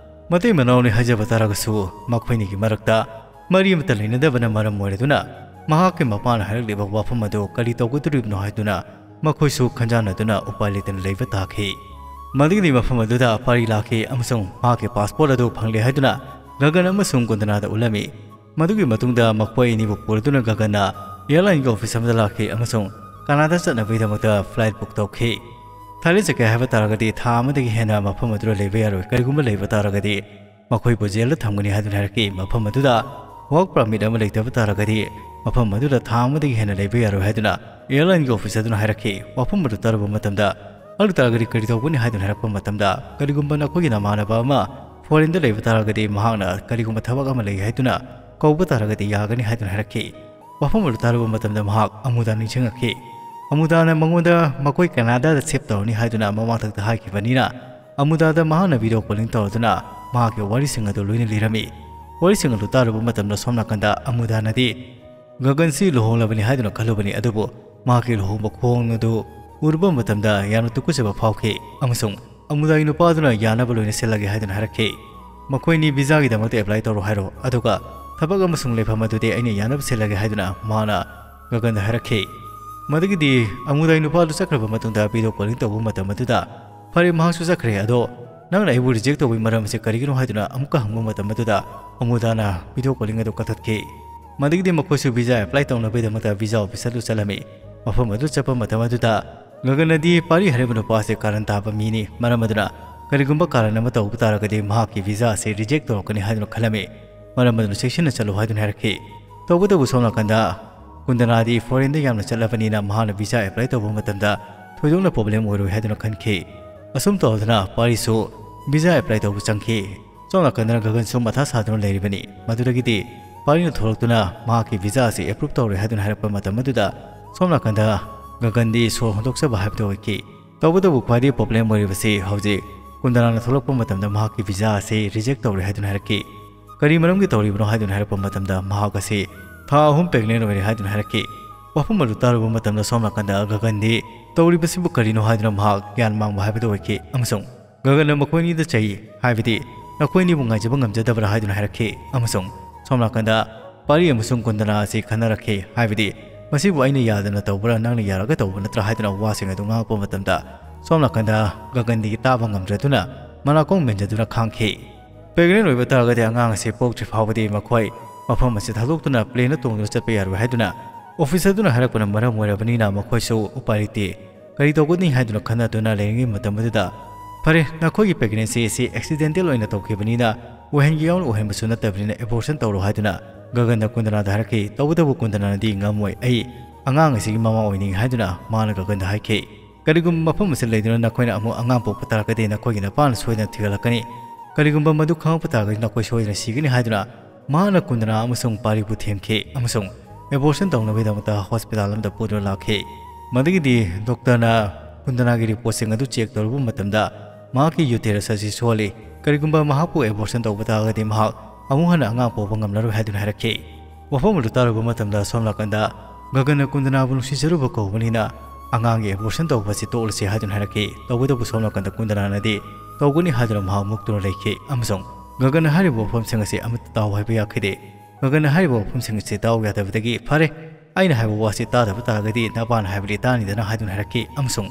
ꯃꯇꯩ ꯃꯅꯥꯎꯅꯤ ꯍꯥꯏꯖꯕ ꯇꯥꯔꯒꯁꯨ ꯃꯈꯣꯏ ꯑꯅꯤꯒꯤ ꯃꯔꯛꯇ ꯃꯔꯤ ꯑꯃꯠꯇ ꯂꯩꯅꯗꯕꯅ ꯃꯔꯝ ꯑꯣꯏꯔꯗꯨꯅ ꯃꯍꯥꯛꯀꯤ ꯃꯄꯥꯅ ꯍꯥꯏꯔꯛꯂꯤꯕ ꯋꯥꯐꯝ ꯑꯗꯨ ꯀꯔꯤ ꯇꯧꯒꯗꯧꯔꯤꯕꯅꯣ ꯍꯥꯏꯗꯨꯅ ꯃꯈꯣꯏꯁꯨ ꯈꯟꯖꯥꯟꯅꯗꯨꯅ ꯎꯄꯥꯏ ꯂꯩꯇꯅ ꯂꯩꯕ ꯇꯥꯈꯤ꯫ ꯃꯗꯨꯒꯤꯗꯤ ꯃꯐꯝ ꯑꯗꯨꯗ ꯄꯥꯔꯤ ꯂꯥꯛꯈꯤ ꯑꯃꯁꯨꯡ ꯃꯍꯥꯛꯀꯤ passport ꯑꯗꯨ ꯐꯪꯂꯦ ꯍꯥꯏꯗꯨꯅ ꯒꯒꯟ ꯑꯃꯁꯨꯡ ꯀꯨꯟꯗꯅꯥꯗ ꯎꯠꯂꯝꯃꯤ꯫ ꯃꯗꯨꯒꯤ ꯃꯇꯨꯡꯗ ꯃꯈꯣꯏ ꯑꯅꯤꯕꯨ ꯄꯨꯔꯗꯨꯅ ꯒꯒꯟꯅ airlineꯒꯤ office ꯑꯃꯗ ꯂꯥꯛꯈꯤ ꯑꯃꯁꯨꯡ ꯀꯅꯥꯗꯥ ꯆꯠꯅꯕꯒꯤꯗꯃꯛꯇ flight book ꯇꯧꯈꯤ꯫ ꯊꯥꯏꯂꯦꯟ ꯆꯠꯀꯦ ꯍꯥꯏꯕ ꯇꯥꯔꯒꯗꯤ ꯊꯥ ꯑꯃꯗꯒꯤ ꯍꯦꯟꯅ ꯃꯐꯝ ꯑꯗꯨꯗ ꯂꯩꯕ ꯌꯥꯔꯣꯏ꯫ ꯀꯔꯤꯒꯨꯝꯕ ꯂꯩꯕ ꯇꯥꯔꯒꯗꯤ ꯃꯈꯣꯏꯕꯨ jailꯗ ꯊꯝꯒꯅꯤ ꯍꯥꯏꯗꯨꯅ ꯍꯥꯏꯔꯛꯈꯤ꯫ ꯃꯐꯝ ꯑꯗꯨꯗ work permit ꯑꯃ ꯂꯩꯇꯕ ꯇꯥꯔꯒꯗꯤ ꯃꯐꯝ ꯑꯗꯨꯗ ꯊꯥ ꯑꯃꯗꯒꯤ ꯍꯦꯟꯅ ꯂꯩꯕ ꯌꯥꯔꯣꯏ ꯍꯥꯏꯗꯨꯅ airlineꯒꯤ office ꯑꯗꯨꯅ ꯍꯥꯏꯔꯛꯈꯤ꯫ ꯋꯥꯐꯝ ꯑꯗꯨ ꯇꯥꯔꯨꯕ ꯃꯇꯝꯗ, "ꯑꯗꯨ ꯇꯥꯔꯒꯗꯤ ꯀꯔꯤ ꯇꯧꯒꯅꯤ?" ꯍꯥꯏꯗꯨꯅ ꯍꯥꯏꯔꯛꯄ ꯃꯇꯝꯗ, "ꯀꯔꯤꯒꯨꯝꯕ ꯅꯈꯣꯏꯒꯤ ꯅꯃꯥꯟꯅꯕ ꯑꯃ foreignꯗ ꯂꯩꯕ ꯇꯥꯔꯒꯗꯤ ꯃꯍꯥꯛꯅ ꯀꯔꯤꯒꯨꯝꯕ ꯊꯕꯛ ꯑꯃ ꯂꯩ ꯍꯥꯏꯗꯨꯅ ꯀꯧꯕ ꯇꯥꯔꯒꯗꯤ ꯌꯥꯒꯅꯤ" ꯍꯥꯏꯗꯨꯅ ꯍꯥꯏꯔꯛꯈꯤ꯫ ꯋꯥꯐꯝ ꯑꯗꯨ ꯇꯥꯔꯨꯕ ꯃꯇꯝꯗ ꯃꯍꯥꯛ ꯑꯃꯨꯗꯥ ꯅꯤꯡꯁꯤꯡꯉꯛꯈꯤ꯫ ꯑꯃꯨꯗꯥꯅ ꯃꯉꯣꯟꯗ ꯃꯈꯣꯏ ꯀꯅꯥꯗꯥꯗ shift ꯇꯧꯔꯅꯤ ꯍꯥꯏꯗꯨꯅ ꯃꯃꯥꯡꯊꯛꯇ ꯍꯥꯏꯈꯤꯕꯅꯤꯅ, ꯑꯃꯨꯗꯥꯗ ꯃꯍꯥꯛꯅ video calling ꯇꯧꯔꯗꯨꯅ ꯃꯍꯥꯛꯀꯤ ꯋꯥꯔꯤꯁꯤꯡ ꯑꯗꯨ ꯂꯣꯏꯅ ꯂꯤꯔꯝꯃꯤ꯫ ꯋꯥꯔꯤꯁꯤꯡ ꯑꯗꯨ ꯇꯥꯔꯨꯕ ꯃꯇꯝꯗ ꯁꯣꯝ ꯅꯥꯀꯟꯗ ꯑꯃꯨꯗꯥꯅꯗꯤ ꯒꯒꯟꯁꯤ ꯂꯨꯍꯣꯡꯂꯕꯅꯤ ꯍꯥꯏꯗꯨꯅ ꯈꯜꯂꯨꯕꯅꯤ, ꯑꯗꯨꯕꯨ ꯃꯍꯥꯛꯀꯤ ꯂꯨꯍꯣꯡꯕ ꯈꯨꯍꯣꯡ ꯑꯗꯨ ꯎꯔꯨꯕ ꯃꯇꯝꯗ ꯌꯥꯝꯅ ꯇꯨꯀꯠꯆꯕ ꯐꯥꯎꯈꯤ ꯑꯃꯁꯨꯡ ꯑꯃꯨꯗꯥꯒꯤ ꯅꯨꯄꯥꯗꯨꯅ ꯌꯥꯅꯕ ꯂꯣꯏꯅ ꯁꯤꯜꯂꯒꯦ ꯍꯥꯏꯗꯨꯅ ꯍꯥꯏꯔꯛꯈꯤ꯫ "ꯃꯈꯣꯏꯅꯤ visaꯒꯤꯗꯃꯛꯇ apply ꯇꯧꯔꯣ ꯍꯥꯏꯔꯣ, ꯑꯗꯨꯒ ꯊꯕꯛ ꯑꯃꯁꯨꯡ ꯂꯩꯐꯝ ꯑꯗꯨꯗꯤ ꯑꯩꯅ ꯌꯥꯅꯕ ꯁꯤꯜꯂꯒꯦ" ꯍꯥꯏꯗꯨꯅ ꯃꯍꯥꯛꯅ ꯒꯒꯟꯗ ꯍꯥꯏꯔꯛꯈꯤ꯫ ꯃꯗꯨꯒꯤꯗꯤ ꯑꯃꯨꯗꯥꯒꯤ ꯅꯨꯄꯥꯗꯨ ꯆꯠꯈ꯭ꯔꯕ ꯃꯇꯨꯡꯗ video calling ꯇꯧꯕ ꯃꯇꯝ ꯑꯗꯨꯗ ꯐꯔꯦ, ꯃꯍꯥꯛꯁꯨ ꯆꯠꯈ꯭ꯔꯦ꯫ ꯑꯗꯣ ꯅꯪꯅ ꯑꯩꯕꯨ reject ꯇꯧꯕꯒꯤ ꯃꯔꯝ ꯑꯁꯤ ꯀꯔꯤꯒꯤꯅꯣ ꯍꯥꯏꯗꯨꯅ ꯑꯃꯨꯛꯀ ꯍꯪꯕ ꯃꯇꯝ ꯑꯗꯨꯗ ꯑꯃꯨꯗꯥꯅ video calling ꯑꯗꯨ ꯀꯛꯊꯠꯈꯤ꯫ ꯃꯗꯒꯤꯗꯤ ꯃꯈꯣꯏꯁꯨ visa apply ꯇꯧꯅꯕꯒꯤꯗꯃꯛꯇ visa office ꯑꯗꯨ ꯆꯠꯂꯝꯃꯤ꯫ ꯃꯐꯝ ꯑꯗꯨ ꯆꯠꯄ ꯃꯇꯝ ꯑꯗꯨꯗ ꯒꯒꯟꯅꯗꯤ ꯄꯥꯔꯤ ꯍꯥꯏꯔꯤꯕ ꯅꯨꯄꯥ ꯑꯁꯤ ꯀꯥꯔꯟ ꯇꯥꯕ ꯃꯤꯅꯤ, ꯃꯔꯝ ꯑꯗꯨꯅ ꯀꯔꯤꯒꯨꯝꯕ ꯀꯥꯔꯟ ꯑꯃ ꯇꯧꯕ ꯇꯥꯔꯒꯗꯤ ꯃꯍꯥꯛꯀꯤ visa ꯑꯁꯤ reject ꯇꯧꯔꯛꯀꯅꯤ ꯍꯥꯏꯗꯨꯅ ꯈꯜꯂꯝꯃꯤ꯫ ꯃꯔꯝ ꯑꯗꯨꯅ ꯆꯦꯛꯁꯤꯟꯅ ꯆꯠꯂꯨ ꯍꯥꯏꯗꯨꯅ ꯍꯥꯏꯔꯛꯈꯤ꯫ ꯇꯧꯕꯇꯕꯨ ꯁꯣꯝ ꯅꯥꯀꯟꯗ ꯀꯨꯟꯗꯅꯥꯗꯤ foreign ꯗ ꯌꯥꯝꯅ ꯆꯠꯂꯕꯅꯤꯅ ꯃꯍꯥꯛꯅ visa apply ꯇꯧꯕ ꯃꯇꯝꯗ ꯊꯣꯏꯗꯣꯛꯅ problem ꯑꯣꯏꯔꯣꯏ ꯍꯥꯏꯗꯨꯅ ꯈꯟꯈꯤ꯫ ꯑꯁꯨꯝ ꯇꯧꯗꯨꯅ ꯄꯥꯔꯤꯁꯨ visa apply ꯇꯧꯕ ꯆꯪꯈꯤ꯫ ꯁꯣꯝ ꯅꯥꯀꯟꯗꯅ ꯒꯒꯟꯁꯨ ꯃꯊꯥ ꯁꯥꯗꯨꯅ ꯂꯩꯔꯤꯕꯅꯤ꯫ ꯃꯗꯨꯗꯒꯤꯗꯤ ꯄꯥꯔꯤꯅ ꯊꯣꯛꯂꯛꯇꯨꯅ ꯃꯍꯥꯛꯀꯤ visa ꯑꯁꯤ approve ꯇꯧꯔꯦ ꯍꯥꯏꯗꯨꯅ ꯍꯥꯏꯔꯛꯄ ꯃꯇꯝ ꯑꯗꯨꯗ ꯁꯣꯝ ꯅꯥꯀꯟꯗ ꯒꯒꯟꯗꯤ ꯁꯣꯔ ꯍꯣꯟꯗꯣꯛꯆꯕ ꯍꯥꯏꯕꯗꯨ ꯑꯣꯏꯈꯤ꯫ ꯇꯧꯕꯇꯕꯨ ꯈ꯭ꯋꯥꯏꯗꯒꯤ problem ꯑꯣꯏꯔꯤꯕꯁꯤ ꯍꯧꯖꯤꯛ ꯀꯨꯟꯗꯅꯥꯅ ꯊꯣꯛꯂꯛꯄ ꯃꯇꯝꯗ ꯃꯍꯥꯛꯀꯤ visa ꯑꯁꯤ reject ꯇꯧꯔꯦ ꯍꯥꯏꯗꯨꯅ ꯍꯥꯏꯔꯛꯈꯤ꯫ ꯀꯔꯤ ꯃꯔꯝꯒꯤ ꯇꯧꯔꯤꯕꯅꯣ ꯍꯥꯏꯗꯨꯅ ꯍꯥꯏꯔꯛꯄ ꯃꯇꯝꯗ ꯃꯍꯥꯛ ꯑꯁꯤ ꯊꯥ ꯑꯍꯨꯝ pregnant ꯑꯣꯏꯔꯦ ꯍꯥꯏꯗꯨꯅ ꯍꯥꯏꯔꯛꯈꯤ꯫ ꯋꯥꯐꯝ ꯑꯗꯨ ꯇꯥꯔꯨꯕ ꯃꯇꯝꯗ ꯁꯣꯝ ꯅꯥꯀꯟꯗ ꯒꯒꯟꯗꯤ ꯇꯧꯔꯤꯕꯁꯤꯕꯨ ꯀꯔꯤꯅꯣ ꯍꯥꯏꯗꯨꯅ ꯃꯍꯥꯛ ꯒ꯭ꯌꯥꯟ ꯃꯥꯡꯕ ꯍꯥꯏꯕꯗꯨ ꯑꯣꯏꯈꯤ ꯑꯃꯁꯨꯡ ꯒꯒꯟꯅ ꯃꯈꯣꯏ ꯑꯅꯤꯗ ꯆꯩ, ꯍꯥꯏꯕꯗꯤ ꯅꯈꯣꯏ ꯑꯅꯤꯕꯨ ꯉꯥꯏꯖꯕ ꯉꯝꯖꯗꯕ꯭ꯔꯥ ꯍꯥꯏꯗꯨꯅ ꯍꯥꯏꯔꯛꯈꯤ ꯑꯃꯁꯨꯡ ꯁꯣꯝ ꯅꯥꯀꯟꯗ ꯄꯥꯔꯤ ꯑꯃꯁꯨꯡ ꯀꯨꯟꯗꯅꯥ ꯑꯁꯤ ꯈꯟꯅꯔꯛꯈꯤ, ꯍꯥꯏꯕꯗꯤ ꯃꯁꯤꯕꯨ ꯑꯩꯅ ꯌꯥꯗꯅ ꯇꯧꯕ꯭ꯔꯥ, ꯅꯪꯅ ꯌꯥꯔꯒ ꯇꯧꯕ ꯅꯠꯇ꯭ꯔꯥ ꯍꯥꯏꯗꯨꯅ ꯋꯥꯁꯤꯡ ꯑꯗꯨ ꯉꯥꯡꯉꯛꯄ ꯃꯇꯝꯗ ꯁꯣꯝ ꯅꯥꯀꯟꯗ ꯒꯒꯟꯗꯤ ꯇꯥꯕ ꯉꯝꯗ꯭ꯔꯗꯨꯅ ꯃꯅꯥꯀꯣꯡ ꯃꯦꯟꯖꯗꯨꯅ ꯈꯥꯡꯈꯤ꯫ Pregnant ꯑꯣꯏꯕ ꯇꯥꯔꯒꯗꯤ ꯑꯉꯥꯡ ꯑꯁꯤ ꯄꯣꯛꯇ꯭ꯔꯤ ꯐꯥꯎꯕꯗꯤ ꯃꯈꯣꯏ ꯃꯐꯝ ꯑꯁꯤ ꯊꯥꯗꯣꯛꯇꯨꯅ plane ꯗ ꯇꯣꯡꯗꯨꯅ ꯆꯠꯄ ꯌꯥꯔꯣꯏ ꯍꯥꯏꯗꯨꯅ officer ꯑꯗꯨꯅ ꯍꯥꯏꯔꯛꯄꯅ ꯃꯔꯝ ꯑꯣꯏꯔꯕꯅꯤꯅ ꯃꯈꯣꯏꯁꯨ ꯎꯄꯥꯏ ꯂꯩꯇꯦ꯫ ꯀꯔꯤ ꯇꯧꯒꯅꯤ ꯍꯥꯏꯗꯨꯅ ꯈꯟꯅꯗꯨꯅ ꯂꯩꯔꯤꯉꯩ ꯃꯇꯝ ꯑꯗꯨꯗ, "ꯐꯔꯦ, ꯅꯈꯣꯏꯒꯤ pregnancy ꯑꯁꯤ accidental ꯑꯣꯏꯅ ꯇꯧꯈꯤꯕꯅꯤꯅ ꯑꯣꯏꯍꯟꯒꯦ ꯌꯥꯎꯅ ꯑꯣꯏꯍꯟꯕꯁꯨ ꯅꯠꯇꯕꯅꯤꯅ abortion ꯇꯧꯔꯣ" ꯍꯥꯏꯗꯨꯅ ꯒꯒꯟꯅ ꯀꯨꯟꯗꯅꯥꯗ ꯍꯥꯏꯔꯛꯈꯤ꯫ ꯇꯧꯕꯇꯕꯨ ꯀꯨꯟꯗꯅꯥꯅꯗꯤ, "ꯉꯝꯃꯣꯏ, ꯑꯩ ꯑꯉꯥꯡ ꯑꯁꯤꯒꯤ ꯃꯃꯥ ꯑꯣꯏꯅꯤꯡꯏ" ꯍꯥꯏꯗꯨꯅ ꯃꯥꯅ ꯒꯒꯟꯗ ꯍꯥꯏꯈꯤ꯫ "ꯀꯔꯤꯒꯨꯝꯕ ꯃꯐꯝ ꯑꯁꯤꯗ ꯂꯩꯗꯨꯅ ꯅꯈꯣꯏꯅ ꯑꯃꯨꯛ ꯑꯉꯥꯡ ꯄꯣꯛꯄ ꯇꯥꯔꯒꯗꯤ ꯅꯈꯣꯏꯒꯤ ꯅꯄꯥꯅ ꯁꯣꯏꯗꯅ ꯊꯤꯒꯠꯂꯛꯀꯅꯤ꯫ ꯀꯔꯤꯒꯨꯝꯕ ꯃꯗꯨ ꯈꯪꯂꯛꯄ ꯇꯥꯔꯒꯗꯤ ꯅꯈꯣꯏ ꯁꯣꯏꯗꯅ ꯁꯤꯒꯅꯤ" ꯍꯥꯏꯗꯨꯅ ꯃꯍꯥꯛꯅ ꯀꯨꯟꯗꯅꯥ ꯑꯃꯁꯨꯡ ꯄꯥꯔꯤꯕꯨ ꯊꯦꯝꯈꯤ ꯑꯃꯁꯨꯡ abortion ꯇꯧꯅꯕꯒꯤꯗꯃꯛꯇ hospital ꯑꯃꯗ ꯄꯨꯗꯨꯅ ꯂꯥꯛꯈꯤ꯫ ꯃꯗꯨꯒꯤꯗꯤ doctor ꯅ ꯀꯨꯟꯗꯅꯥꯒꯤ report ꯁꯤꯡ ꯑꯗꯨ check ꯇꯧꯔꯨꯕ ꯃꯇꯝꯗ ꯃꯍꯥꯛꯀꯤ uterus ꯑꯁꯤ ꯁꯣꯜꯂꯤ꯫ ꯀꯔꯤꯒꯨꯝꯕ ꯃꯍꯥꯛꯄꯨ abortion ꯇꯧꯕ ꯇꯥꯔꯒꯗꯤ ꯃꯍꯥꯛ ꯑꯃꯨꯛ ꯍꯟꯅ ꯑꯉꯥꯡ ꯄꯣꯛꯄ ꯉꯝꯂꯔꯣꯏ ꯍꯥꯏꯗꯨꯅ ꯍꯥꯏꯔꯛꯈꯤ꯫ ꯋꯥꯐꯝ ꯑꯗꯨ ꯇꯥꯔꯨꯕ ꯃꯇꯝꯗ ꯁꯣꯝ ꯅꯥꯀꯟꯗ ꯒꯒꯟꯅ ꯀꯨꯟꯗꯅꯥꯕꯨ ꯅꯨꯡꯁꯤꯖꯔꯨꯕ ꯀꯧꯕꯅꯤꯅ ꯑꯉꯥꯡꯒꯤ abortion ꯇꯧꯕ ꯑꯁꯤ ꯇꯣꯛꯂꯁꯤ ꯍꯥꯏꯗꯨꯅ ꯍꯥꯏꯔꯛꯈꯤ꯫ ꯇꯧꯕꯇꯕꯨ ꯁꯣꯝ ꯅꯥꯀꯟꯗ ꯀꯨꯟꯗꯅꯥꯅꯗꯤ ꯇꯧꯒꯅꯤ ꯍꯥꯏꯗꯨꯅ ꯃꯍꯥꯛ ꯃꯨꯛꯇꯨꯅ ꯂꯩꯈꯤ ꯑꯃꯁꯨꯡ ꯒꯒꯟꯅ ꯍꯥꯏꯔꯤꯕ ꯋꯥꯐꯝꯁꯤꯡ ꯑꯁꯤ ꯑꯃꯠꯇ ꯇꯥꯎ ꯍꯥꯏꯕ ꯌꯥꯈꯤꯗꯦ꯫ ꯒꯒꯟꯅ ꯍꯥꯏꯔꯤꯕ ꯋꯥꯐꯝꯁꯤꯡ ꯑꯁꯤ ꯇꯥꯎ ꯌꯥꯗꯕꯗꯒꯤ, "ꯐꯔꯦ, ꯑꯩꯅ ꯍꯥꯏꯕ ꯋꯥꯁꯤ ꯇꯥꯗꯕ ꯇꯥꯔꯒꯗꯤ ꯅꯄꯥꯅ ꯍꯥꯏꯕꯗꯤ ꯇꯥꯅꯤꯗꯅ" ꯍꯥꯏꯗꯨꯅ ꯍꯥꯏꯔꯛꯈꯤ ꯑꯃꯁꯨꯡ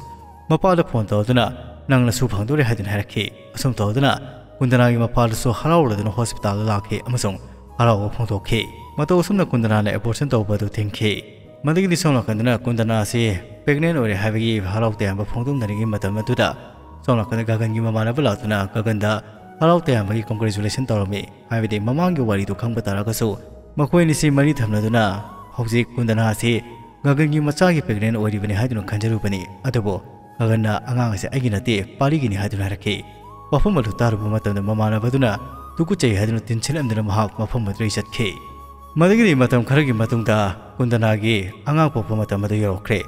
ꯃꯄꯥꯗ phone ꯇꯧꯗꯨꯅ ꯅꯪꯅꯁꯨ ꯐꯪꯗꯣꯔꯦ ꯍꯥꯏꯗꯨꯅ ꯍꯥꯏꯔꯛꯈꯤ꯫ ꯑꯁꯨꯝ ꯇꯧꯗꯨꯅ ꯀꯨꯟꯗꯅꯥꯒꯤ ꯃꯄꯥꯗꯨꯁꯨ ꯍꯔꯥꯎꯔꯗꯨꯅ ꯍꯣꯁꯄꯤꯇꯥꯜꯗ ꯂꯥꯛꯈꯤ ꯑꯃꯁꯨꯡ ꯍꯔꯥꯎꯕ ꯐꯣꯡꯗꯣꯛꯈꯤ꯫ ꯃꯇꯧ ꯑꯁꯨꯝꯅ ꯀꯨꯟꯗꯅꯥꯅ ꯑꯦꯕꯣꯔꯁꯟ ꯇꯧꯕ ꯑꯗꯨ ꯊꯤꯡꯈꯤ꯫ ꯃꯗꯨꯒꯤꯗꯤ ꯁꯣꯝ ꯅꯥꯀꯟꯗꯅ ꯀꯨꯟꯗꯅꯥ ꯑꯁꯤ ꯄ꯭ꯔꯦꯒꯅꯦꯟ ꯑꯣꯏꯔꯦ ꯍꯥꯏꯕꯒꯤ ꯍꯔꯥꯎ ꯇꯌꯥꯝꯕ ꯐꯣꯡꯗꯣꯛꯅꯔꯤꯉꯩ ꯃꯇꯝ ꯑꯗꯨꯗ ꯁꯣꯝ ꯅꯥꯀꯟꯗ ꯒꯒꯟꯒꯤ ꯃꯃꯥꯟꯅꯕ ꯂꯥꯛꯇꯨꯅ ꯒꯒꯟꯗ ꯍꯔꯥꯎ ꯇꯌꯥꯝꯕꯒꯤ ꯀꯣꯡꯒ꯭ꯔꯦꯆꯨꯂꯦꯁꯟ ꯇꯧꯔꯝꯃꯤ꯫ ꯍꯥꯏꯕꯗꯤ ꯃꯃꯥꯡꯒꯤ ꯋꯥꯔꯤꯗꯨ ꯈꯪꯕ ꯇꯥꯔꯒꯁꯨ ꯃꯈꯣꯏ ꯑꯅꯤꯁꯤ ꯃꯔꯤ ꯊꯝꯅꯗꯨꯅ ꯍꯧꯖꯤꯛ ꯀꯨꯟꯗꯅꯥ ꯑꯁꯤ ꯒꯒꯟꯒꯤ ꯃꯆꯥꯒꯤ ꯄ꯭ꯔꯦꯒꯅꯦꯟ ꯑꯣꯏꯔꯤꯕꯅꯤ ꯍꯥꯏꯗꯨꯅ ꯈꯟꯖꯔꯨꯕꯅꯤ꯫ ꯑꯗꯨꯕꯨ ꯒꯒꯟꯅ "ꯑꯉꯥꯡ ꯑꯁꯤ ꯑꯩꯒꯤ ꯅꯠꯇꯦ, ꯄꯥꯔꯤꯒꯤꯅꯤ" ꯍꯥꯏꯗꯨꯅ ꯍꯥꯏꯔꯛꯈꯤ꯫ ꯋꯥꯐꯝ ꯑꯗꯨ ꯇꯥꯔꯨꯕ ꯃꯇꯝꯗ ꯃꯃꯥꯟꯅꯕꯗꯨꯅ ꯇꯨꯀꯨꯠꯆꯩ ꯍꯥꯏꯗꯨꯅ ꯇꯤꯟꯁꯤꯜꯂꯝꯗꯨꯅ ꯃꯍꯥꯛ ꯃꯐꯝ ꯑꯗꯨꯗꯒꯤ ꯆꯠꯈꯤ꯫ ꯃꯗꯨꯒꯤꯗꯤ ꯃꯇꯝ ꯈꯔꯒꯤ ꯃꯇꯨꯡꯗ ꯀꯨꯟꯗꯅꯥꯒꯤ ꯑꯉꯥꯡ ꯄꯣꯛꯄ ꯃꯇꯝ ꯑꯗꯨ ꯌꯧꯔꯛꯈ꯭ꯔꯦ꯫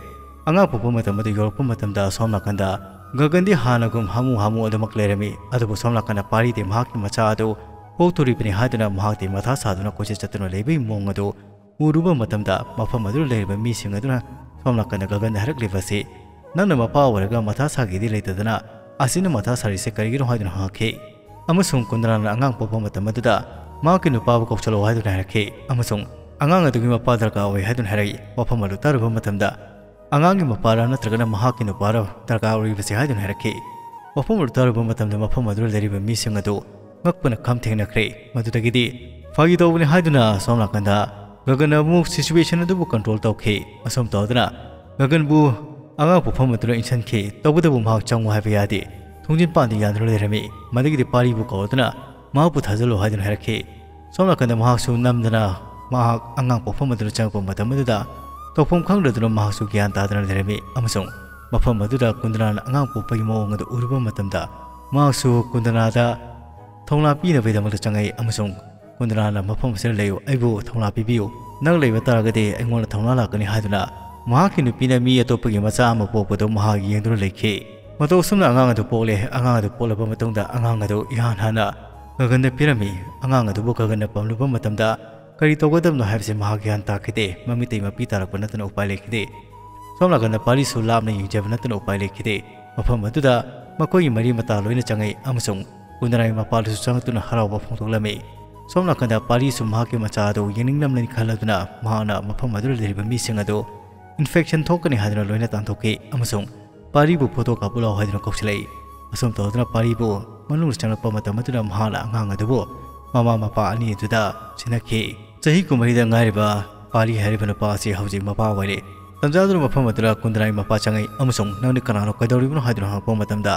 ꯑꯉꯥꯡ ꯄꯣꯛꯄ ꯃꯇꯝ ꯑꯗꯨ ꯌꯧꯔꯛꯄ ꯃꯇꯝꯗ ꯁꯣꯝ ꯅꯥꯀꯟꯗ ꯒꯒꯟꯗꯤ ꯍꯥꯟꯅꯒꯨꯝ ꯍꯥꯃꯨ ꯍꯥꯃꯨ ꯑꯗꯨꯃꯛ ꯂꯩꯔꯝꯃꯤ꯫ ꯑꯗꯨꯕꯨ ꯁꯣꯝ ꯅꯥꯀꯟꯗ ꯄꯥꯔꯤꯗꯤ ꯃꯍꯥꯛꯀꯤ ꯃꯆꯥ ꯑꯗꯨ ꯄꯣꯛꯇꯣꯔꯤꯕꯅꯤ ꯍꯥꯏꯗꯨꯅ ꯃꯍꯥꯛꯇꯤ ꯃꯊꯥ ꯁꯥꯗꯨꯅ ꯀꯣꯏꯆꯠ ꯆꯠꯇꯨꯅ ꯂꯩꯕꯒꯤ ꯃꯑꯣꯡ ꯑꯗꯨ ꯎꯔꯨꯕ ꯃꯇꯝꯗ ꯃꯐꯝ ꯑꯗꯨꯗ ꯂꯩꯔꯤꯕ ꯃꯤꯁꯤꯡ ꯑꯗꯨꯅ ꯁꯣꯝ ꯅꯥꯀꯟꯗ ꯒꯒꯟꯗ ꯍꯥꯏꯔꯛꯂꯤꯕ ꯑꯁꯤ, "ꯅꯪꯅ ꯃꯄꯥ ꯑꯣꯏꯔꯒ ꯃꯊꯥ ꯁꯥꯒꯦꯗꯤ ꯂꯩꯇꯗꯅ ꯑꯁꯤꯅ ꯃꯊꯥ ꯁꯥꯔꯤꯁꯦ ꯀꯔꯤꯒꯤꯅꯣ?" ꯍꯥꯏꯗꯨꯅ ꯍꯪꯉꯛꯈꯤ꯫ ꯑꯃꯁꯨꯡ ꯀꯨꯟꯗꯅꯥꯅ ꯑꯉꯥꯡ ꯄꯣꯛꯄ ꯃꯇꯝ ꯑꯗꯨꯗ ꯃꯍꯥꯛꯀꯤ ꯅꯨꯄꯥꯕꯨ ꯀꯧꯁꯜꯂꯛꯑꯣ ꯍꯥꯏꯗꯨꯅ ꯍꯥꯏꯔꯛꯈꯤ꯫ ꯑꯃꯁꯨꯡ "ꯑꯉꯥꯡ ꯑꯗꯨꯒꯤ ꯃꯄꯥ ꯗꯔꯀꯥꯔ ꯑꯣꯏ" ꯍꯥꯏꯗꯨꯅ ꯍꯥꯏꯔꯛꯏ꯫ ꯋꯥꯐꯝ ꯑꯗꯨ ꯇꯥꯔꯨꯕ ꯃꯇꯝꯗ "ꯑꯉꯥꯡꯒꯤ ꯃꯄꯥꯔ ꯅꯠꯇ꯭ꯔꯒꯅ ꯃꯍꯥꯛꯀꯤ ꯅꯨꯄꯥꯔ ꯗꯔꯀꯥꯔ ꯑꯣꯏꯔꯤꯕꯁꯦ?" ꯍꯥꯏꯗꯨꯅ ꯍꯥꯏꯔꯛꯈꯤ꯫ ꯋꯥꯐꯝ ꯑꯗꯨ ꯇꯥꯔꯨꯕ ꯃꯇꯝꯗ ꯃꯐꯝ ꯑꯗꯨꯗ ꯂꯩꯔꯤꯕ ꯃꯤꯁꯤꯡ ꯑꯗꯨ ꯉꯛꯄꯅ ꯈꯝ ꯊꯦꯡꯅꯈ꯭ꯔꯦ꯫ ꯃꯗꯨꯗꯒꯤꯗꯤ ꯐꯥꯒꯤ ꯇꯧꯕꯅꯤ ꯍꯥꯏꯗꯨꯅ ꯁꯣꯝ ꯅꯥꯀꯟꯗ ꯒꯒꯟꯅ ꯑꯃꯨꯛ ꯁꯤꯆꯨꯋꯦꯁꯟ ꯑꯗꯨꯕꯨ ꯀꯟꯇ꯭ꯔꯣꯜ ꯇꯧꯈꯤ꯫ ꯑꯁꯨꯝ ꯇꯧꯗꯨꯅ ꯒꯒꯟꯕꯨ ꯑꯉꯥꯡ ꯄꯣꯛꯐꯝ ꯑꯗꯨꯗ ꯏꯟꯁꯤꯟꯈꯤ꯫ ꯇꯧꯕꯇꯕꯨ ꯃꯍꯥꯛ ꯆꯪꯉꯨ ꯍꯥꯏꯕ ꯌꯥꯗꯦ꯫ ꯊꯣꯡꯖꯤꯟ ꯄꯥꯟꯗ ꯌꯥꯟꯗꯨꯅ ꯂꯩꯔꯝꯃꯤ꯫ ꯃꯗꯨꯒꯤꯗꯤ ꯄꯥꯔꯤꯕꯨ ꯀꯧꯔꯗꯨꯅ ꯃꯍꯥꯛꯄꯨ ꯊꯥꯖꯤꯜꯂꯨ ꯍꯥꯏꯗꯨꯅ ꯍꯥꯏꯔꯛꯈꯤ꯫ ꯁꯣꯝ ꯅꯥꯀꯟꯗ ꯃꯍꯥꯛꯁꯨ ꯅꯝꯗꯅ ꯃꯍꯥꯛ ꯑꯉꯥꯡ ꯄꯣꯛꯐꯝ ꯑꯗꯨꯗ ꯆꯪꯉꯛꯄ ꯃꯇꯝ ꯑꯗꯨꯗ ꯇꯧꯐꯝ ꯈꯪꯗꯗꯨꯅ ꯃꯍꯥꯛꯁꯨ ꯒ꯭ꯌꯥꯟ ꯇꯥꯗꯅ ꯂꯩꯔꯝꯃꯤ꯫ ꯑꯃꯁꯨꯡ ꯃꯐꯝ ꯑꯗꯨꯗ ꯀꯨꯟꯗꯅꯥꯅ ꯑꯉꯥꯡ ꯄꯣꯛꯄꯒꯤ ꯃꯑꯣꯡ ꯑꯗꯨ ꯎꯔꯨꯕ ꯃꯇꯝꯗ ꯃꯍꯥꯛꯁꯨ ꯀꯨꯟꯗꯅꯥꯗ ꯊꯧꯅꯥ ꯄꯤꯅꯕꯒꯤꯗꯃꯛꯇ ꯆꯪꯉꯛꯏ ꯑꯃꯁꯨꯡ ꯀꯨꯟꯗꯅꯥꯅ ꯃꯐꯝ ꯑꯁꯤꯗ ꯂꯩꯌꯨ, ꯑꯩꯕꯨ ꯊꯧꯅꯥ ꯄꯤꯕꯤꯌꯨ, ꯅꯪ ꯂꯩꯕ ꯇꯥꯔꯒꯗꯤ ꯑꯩꯉꯣꯟꯗ ꯊꯧꯅꯥ ꯂꯥꯛꯀꯅꯤ ꯍꯥꯏꯗꯨꯅ ꯃꯍꯥꯛꯀꯤ ꯅꯨꯄꯤꯅ ꯃꯤ ꯑꯇꯣꯞꯄꯒꯤ ꯃꯆꯥ ꯑꯃ ꯄꯣꯛꯄꯗꯨ ꯃꯍꯥꯛ ꯌꯦꯡꯗꯨꯅ ꯂꯩꯈꯤ꯫ ꯃꯇꯧ ꯑꯁꯨꯝꯅ ꯑꯉꯥꯡ ꯑꯗꯨ ꯄꯣꯛꯂꯦ꯫ ꯑꯉꯥꯡ ꯑꯗꯨ ꯄꯣꯛꯂꯕ ꯃꯇꯨꯡꯗ ꯑꯉꯥꯡ ꯑꯗꯨ ꯏꯍꯥꯟ ꯍꯥꯟꯅ ꯒꯒꯟꯗ ꯄꯤꯔꯝꯃꯤ꯫ ꯑꯉꯥꯡ ꯑꯗꯨꯕꯨ ꯒꯒꯟꯅ ꯄꯝꯂꯨꯕ ꯃꯇꯝꯗ ꯀꯔꯤ ꯇꯧꯒꯗꯕꯅꯣ ꯍꯥꯏꯕꯁꯤ ꯃꯍꯥꯛ ꯒ꯭ꯌꯥꯟ ꯇꯥꯈꯤꯗꯦ꯫ ꯃꯃꯤꯠꯇꯩ ꯃꯄꯤ ꯇꯥꯔꯛꯄ ꯅꯠꯇꯅ ꯎꯄꯥꯏ ꯂꯩꯈꯤꯗꯦ꯫ ꯁꯣꯝ ꯅꯥꯀꯟꯗ ꯄꯥꯔꯤꯁꯨ ꯂꯥꯞꯅ ꯌꯦꯡꯖꯕ ꯅꯠꯇꯅ ꯎꯄꯥꯏ ꯂꯩꯈꯤꯗꯦ꯫ ꯃꯐꯝ ꯑꯗꯨꯗ ꯃꯈꯣꯏꯒꯤ ꯃꯔꯤ ꯃꯇꯥ ꯂꯣꯏꯅ ꯆꯪꯉꯛꯏ ꯑꯃꯁꯨꯡ ꯀꯨꯟꯗꯅꯥꯒꯤ ꯃꯄꯥꯗꯨꯁꯨ ꯆꯪꯉꯛꯇꯨꯅ ꯍꯔꯥꯎꯕ ꯐꯣꯡꯗꯣꯛꯂꯝꯃꯤ꯫ ꯁꯣꯝ ꯅꯥꯀꯟꯗ ꯄꯥꯔꯤꯁꯨ ꯃꯍꯥꯛꯀꯤ ꯃꯆꯥ ꯑꯗꯨ ꯌꯦꯡꯅꯤꯡꯂꯝꯂꯅꯤ ꯈꯜꯂꯗꯨꯅ ꯃꯍꯥꯛꯅ ꯃꯐꯝ ꯑꯗꯨꯗ ꯂꯩꯔꯤꯕ ꯃꯤꯁꯤꯡ ꯑꯗꯨ ꯏꯟꯐꯦꯛꯁꯟ ꯊꯣꯛꯀꯅꯤ ꯍꯥꯏꯗꯨꯅ ꯂꯣꯏꯅ ꯇꯥꯟꯊꯣꯛꯈꯤ ꯑꯃꯁꯨꯡ ꯄꯥꯔꯤꯕꯨ ꯐꯣꯇꯣ ꯀꯥꯞꯄꯨ ꯂꯥꯎ ꯍꯥꯏꯗꯨꯅ ꯀꯧꯁꯤꯜꯂꯛꯏ꯫ ꯑꯁꯨꯝ ꯇꯧꯗꯨꯅ ꯄꯥꯔꯤꯕꯨ ꯃꯅꯨꯡꯗ ꯆꯪꯂꯛꯄ ꯃꯇꯝ ꯑꯗꯨꯗ ꯃꯍꯥꯛꯅ ꯑꯉꯥꯡ ꯑꯗꯨꯕꯨ ꯃꯃꯥ ꯃꯄꯥ ꯑꯅꯤ ꯑꯗꯨꯗ ꯁꯤꯟꯅꯈꯤ꯫ ꯆꯍꯤ ꯀꯨꯟꯃꯔꯤꯗ ꯉꯥꯏꯔꯤꯕ ꯄꯥꯔꯤ ꯍꯥꯏꯔꯤꯕ ꯅꯨꯄꯥ ꯑꯁꯤ ꯍꯧꯖꯤꯛ ꯃꯄꯥ ꯑꯣꯏꯔꯦ꯫ ꯇꯟꯖꯥꯗꯨꯅ ꯃꯐꯝ ꯑꯗꯨꯗ ꯀꯨꯟꯗꯅꯥꯒꯤ ꯃꯄꯥ ꯆꯪꯉꯛꯏ ꯑꯃꯁꯨꯡ "ꯅꯪꯗꯤ ꯀꯅꯥꯅꯣ, ꯀꯩꯗꯧꯔꯤꯕꯅꯣ?" ꯍꯥꯏꯗꯨꯅ ꯍꯪꯉꯛꯄ ꯃꯇꯝꯗ,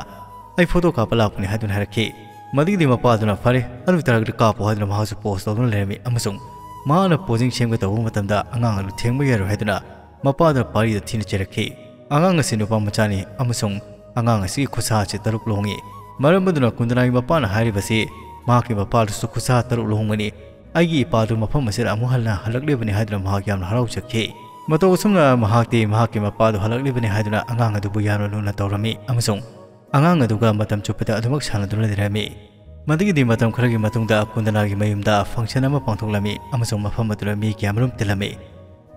"ꯑꯩ ꯐꯣꯇꯣ ꯀꯥꯞꯄ ꯂꯥꯛꯄꯅꯤ" ꯍꯥꯏꯗꯨꯅ ꯍꯥꯏꯔꯛꯈꯤ꯫ ꯃꯗꯨꯒꯤꯗꯤ ꯃꯄꯥꯗꯨꯅ "ꯐꯔꯦ, ꯑꯗꯨ ꯑꯣꯏꯇꯥꯔꯒꯗꯤ ꯀꯥꯞꯄꯣ" ꯍꯥꯏꯗꯨꯅ ꯃꯍꯥꯛꯁꯨ ꯄꯣꯁ ꯇꯧꯗꯨꯅ ꯂꯩꯔꯝꯃꯤ ꯑꯃꯁꯨꯡ ꯃꯍꯥꯛꯅ ꯄꯣꯖꯤꯡ ꯁꯦꯝꯒꯦ ꯇꯧꯕ ꯃꯇꯝꯗ ꯑꯉꯥꯡ ꯑꯗꯨ ꯊꯦꯡꯕ ꯌꯥꯔꯣꯏ ꯍꯥꯏꯗꯨꯅ ꯃꯄꯥꯗꯨꯅ ꯄꯥꯔꯤꯗ ꯊꯤꯅ ꯆꯩꯔꯛꯈꯤ꯫ "ꯑꯉꯥꯡ ꯑꯁꯤ ꯅꯨꯄꯥ ꯃꯆꯥꯅꯤ ꯑꯃꯁꯨꯡ ꯑꯉꯥꯡ ꯑꯁꯤꯒꯤ ꯈꯨꯠꯁꯥ ꯑꯁꯤ ꯇꯔꯨꯛ ꯂꯨꯍꯣꯡꯉꯤ꯫ ꯃꯔꯝ ꯑꯗꯨꯅ ꯀꯨꯟꯗꯅꯥꯒꯤ ꯃꯄꯥꯅ ꯍꯥꯏꯔꯤꯕꯁꯤ ꯃꯍꯥꯛꯀꯤ ꯃꯄꯥꯗꯨꯁꯨ ꯈꯨꯠꯁꯥ ꯇꯔꯨꯛ ꯂꯨꯍꯣꯡꯒꯅꯤ꯫ ꯑꯩꯒꯤ ꯏꯄꯥꯗꯨ ꯃꯐꯝ ꯑꯁꯤꯗ ꯑꯃꯨꯛ ꯍꯟꯅ ꯍꯜꯂꯛꯂꯤꯕꯅꯤ" ꯍꯥꯏꯗꯨꯅ ꯃꯍꯥꯛ ꯌꯥꯝꯅ ꯍꯔꯥꯎꯖꯈꯤ꯫ ꯃꯇꯧ ꯑꯁꯨꯝꯅ ꯃꯍꯥꯛꯇꯤ ꯃꯍꯥꯛꯀꯤ ꯃꯄꯥꯗꯨ ꯍꯜꯂꯛꯂꯤꯕꯅꯤ ꯍꯥꯏꯗꯨꯅ ꯑꯉꯥꯡ ꯑꯗꯨꯕꯨ ꯌꯥꯝꯅ ꯂꯨꯅ ꯇꯧꯔꯝꯃꯤ ꯑꯃꯁꯨꯡ ꯑꯉꯥꯡ ꯑꯗꯨꯒ ꯃꯇꯝ ꯆꯨꯞꯄꯗ ꯑꯗꯨꯃꯛ ꯁꯥꯟꯅꯗꯨꯅ ꯂꯩꯔꯝꯃꯤ꯫ ꯃꯗꯨꯒꯤꯗꯤ ꯃꯇꯝ ꯈꯔꯒꯤ ꯃꯇꯨꯡꯗ ꯀꯨꯟꯗꯅꯥꯒꯤ ꯃꯌꯨꯝꯗ ꯐꯪꯁꯟ ꯑꯃ ꯄꯥꯡꯊꯣꯛꯂꯝꯃꯤ ꯑꯃꯁꯨꯡ ꯃꯐꯝ ꯑꯗꯨꯗ ꯃꯤ ꯀꯌꯥꯃꯔꯨꯝ ꯇꯤꯜꯂꯝꯃꯤ꯫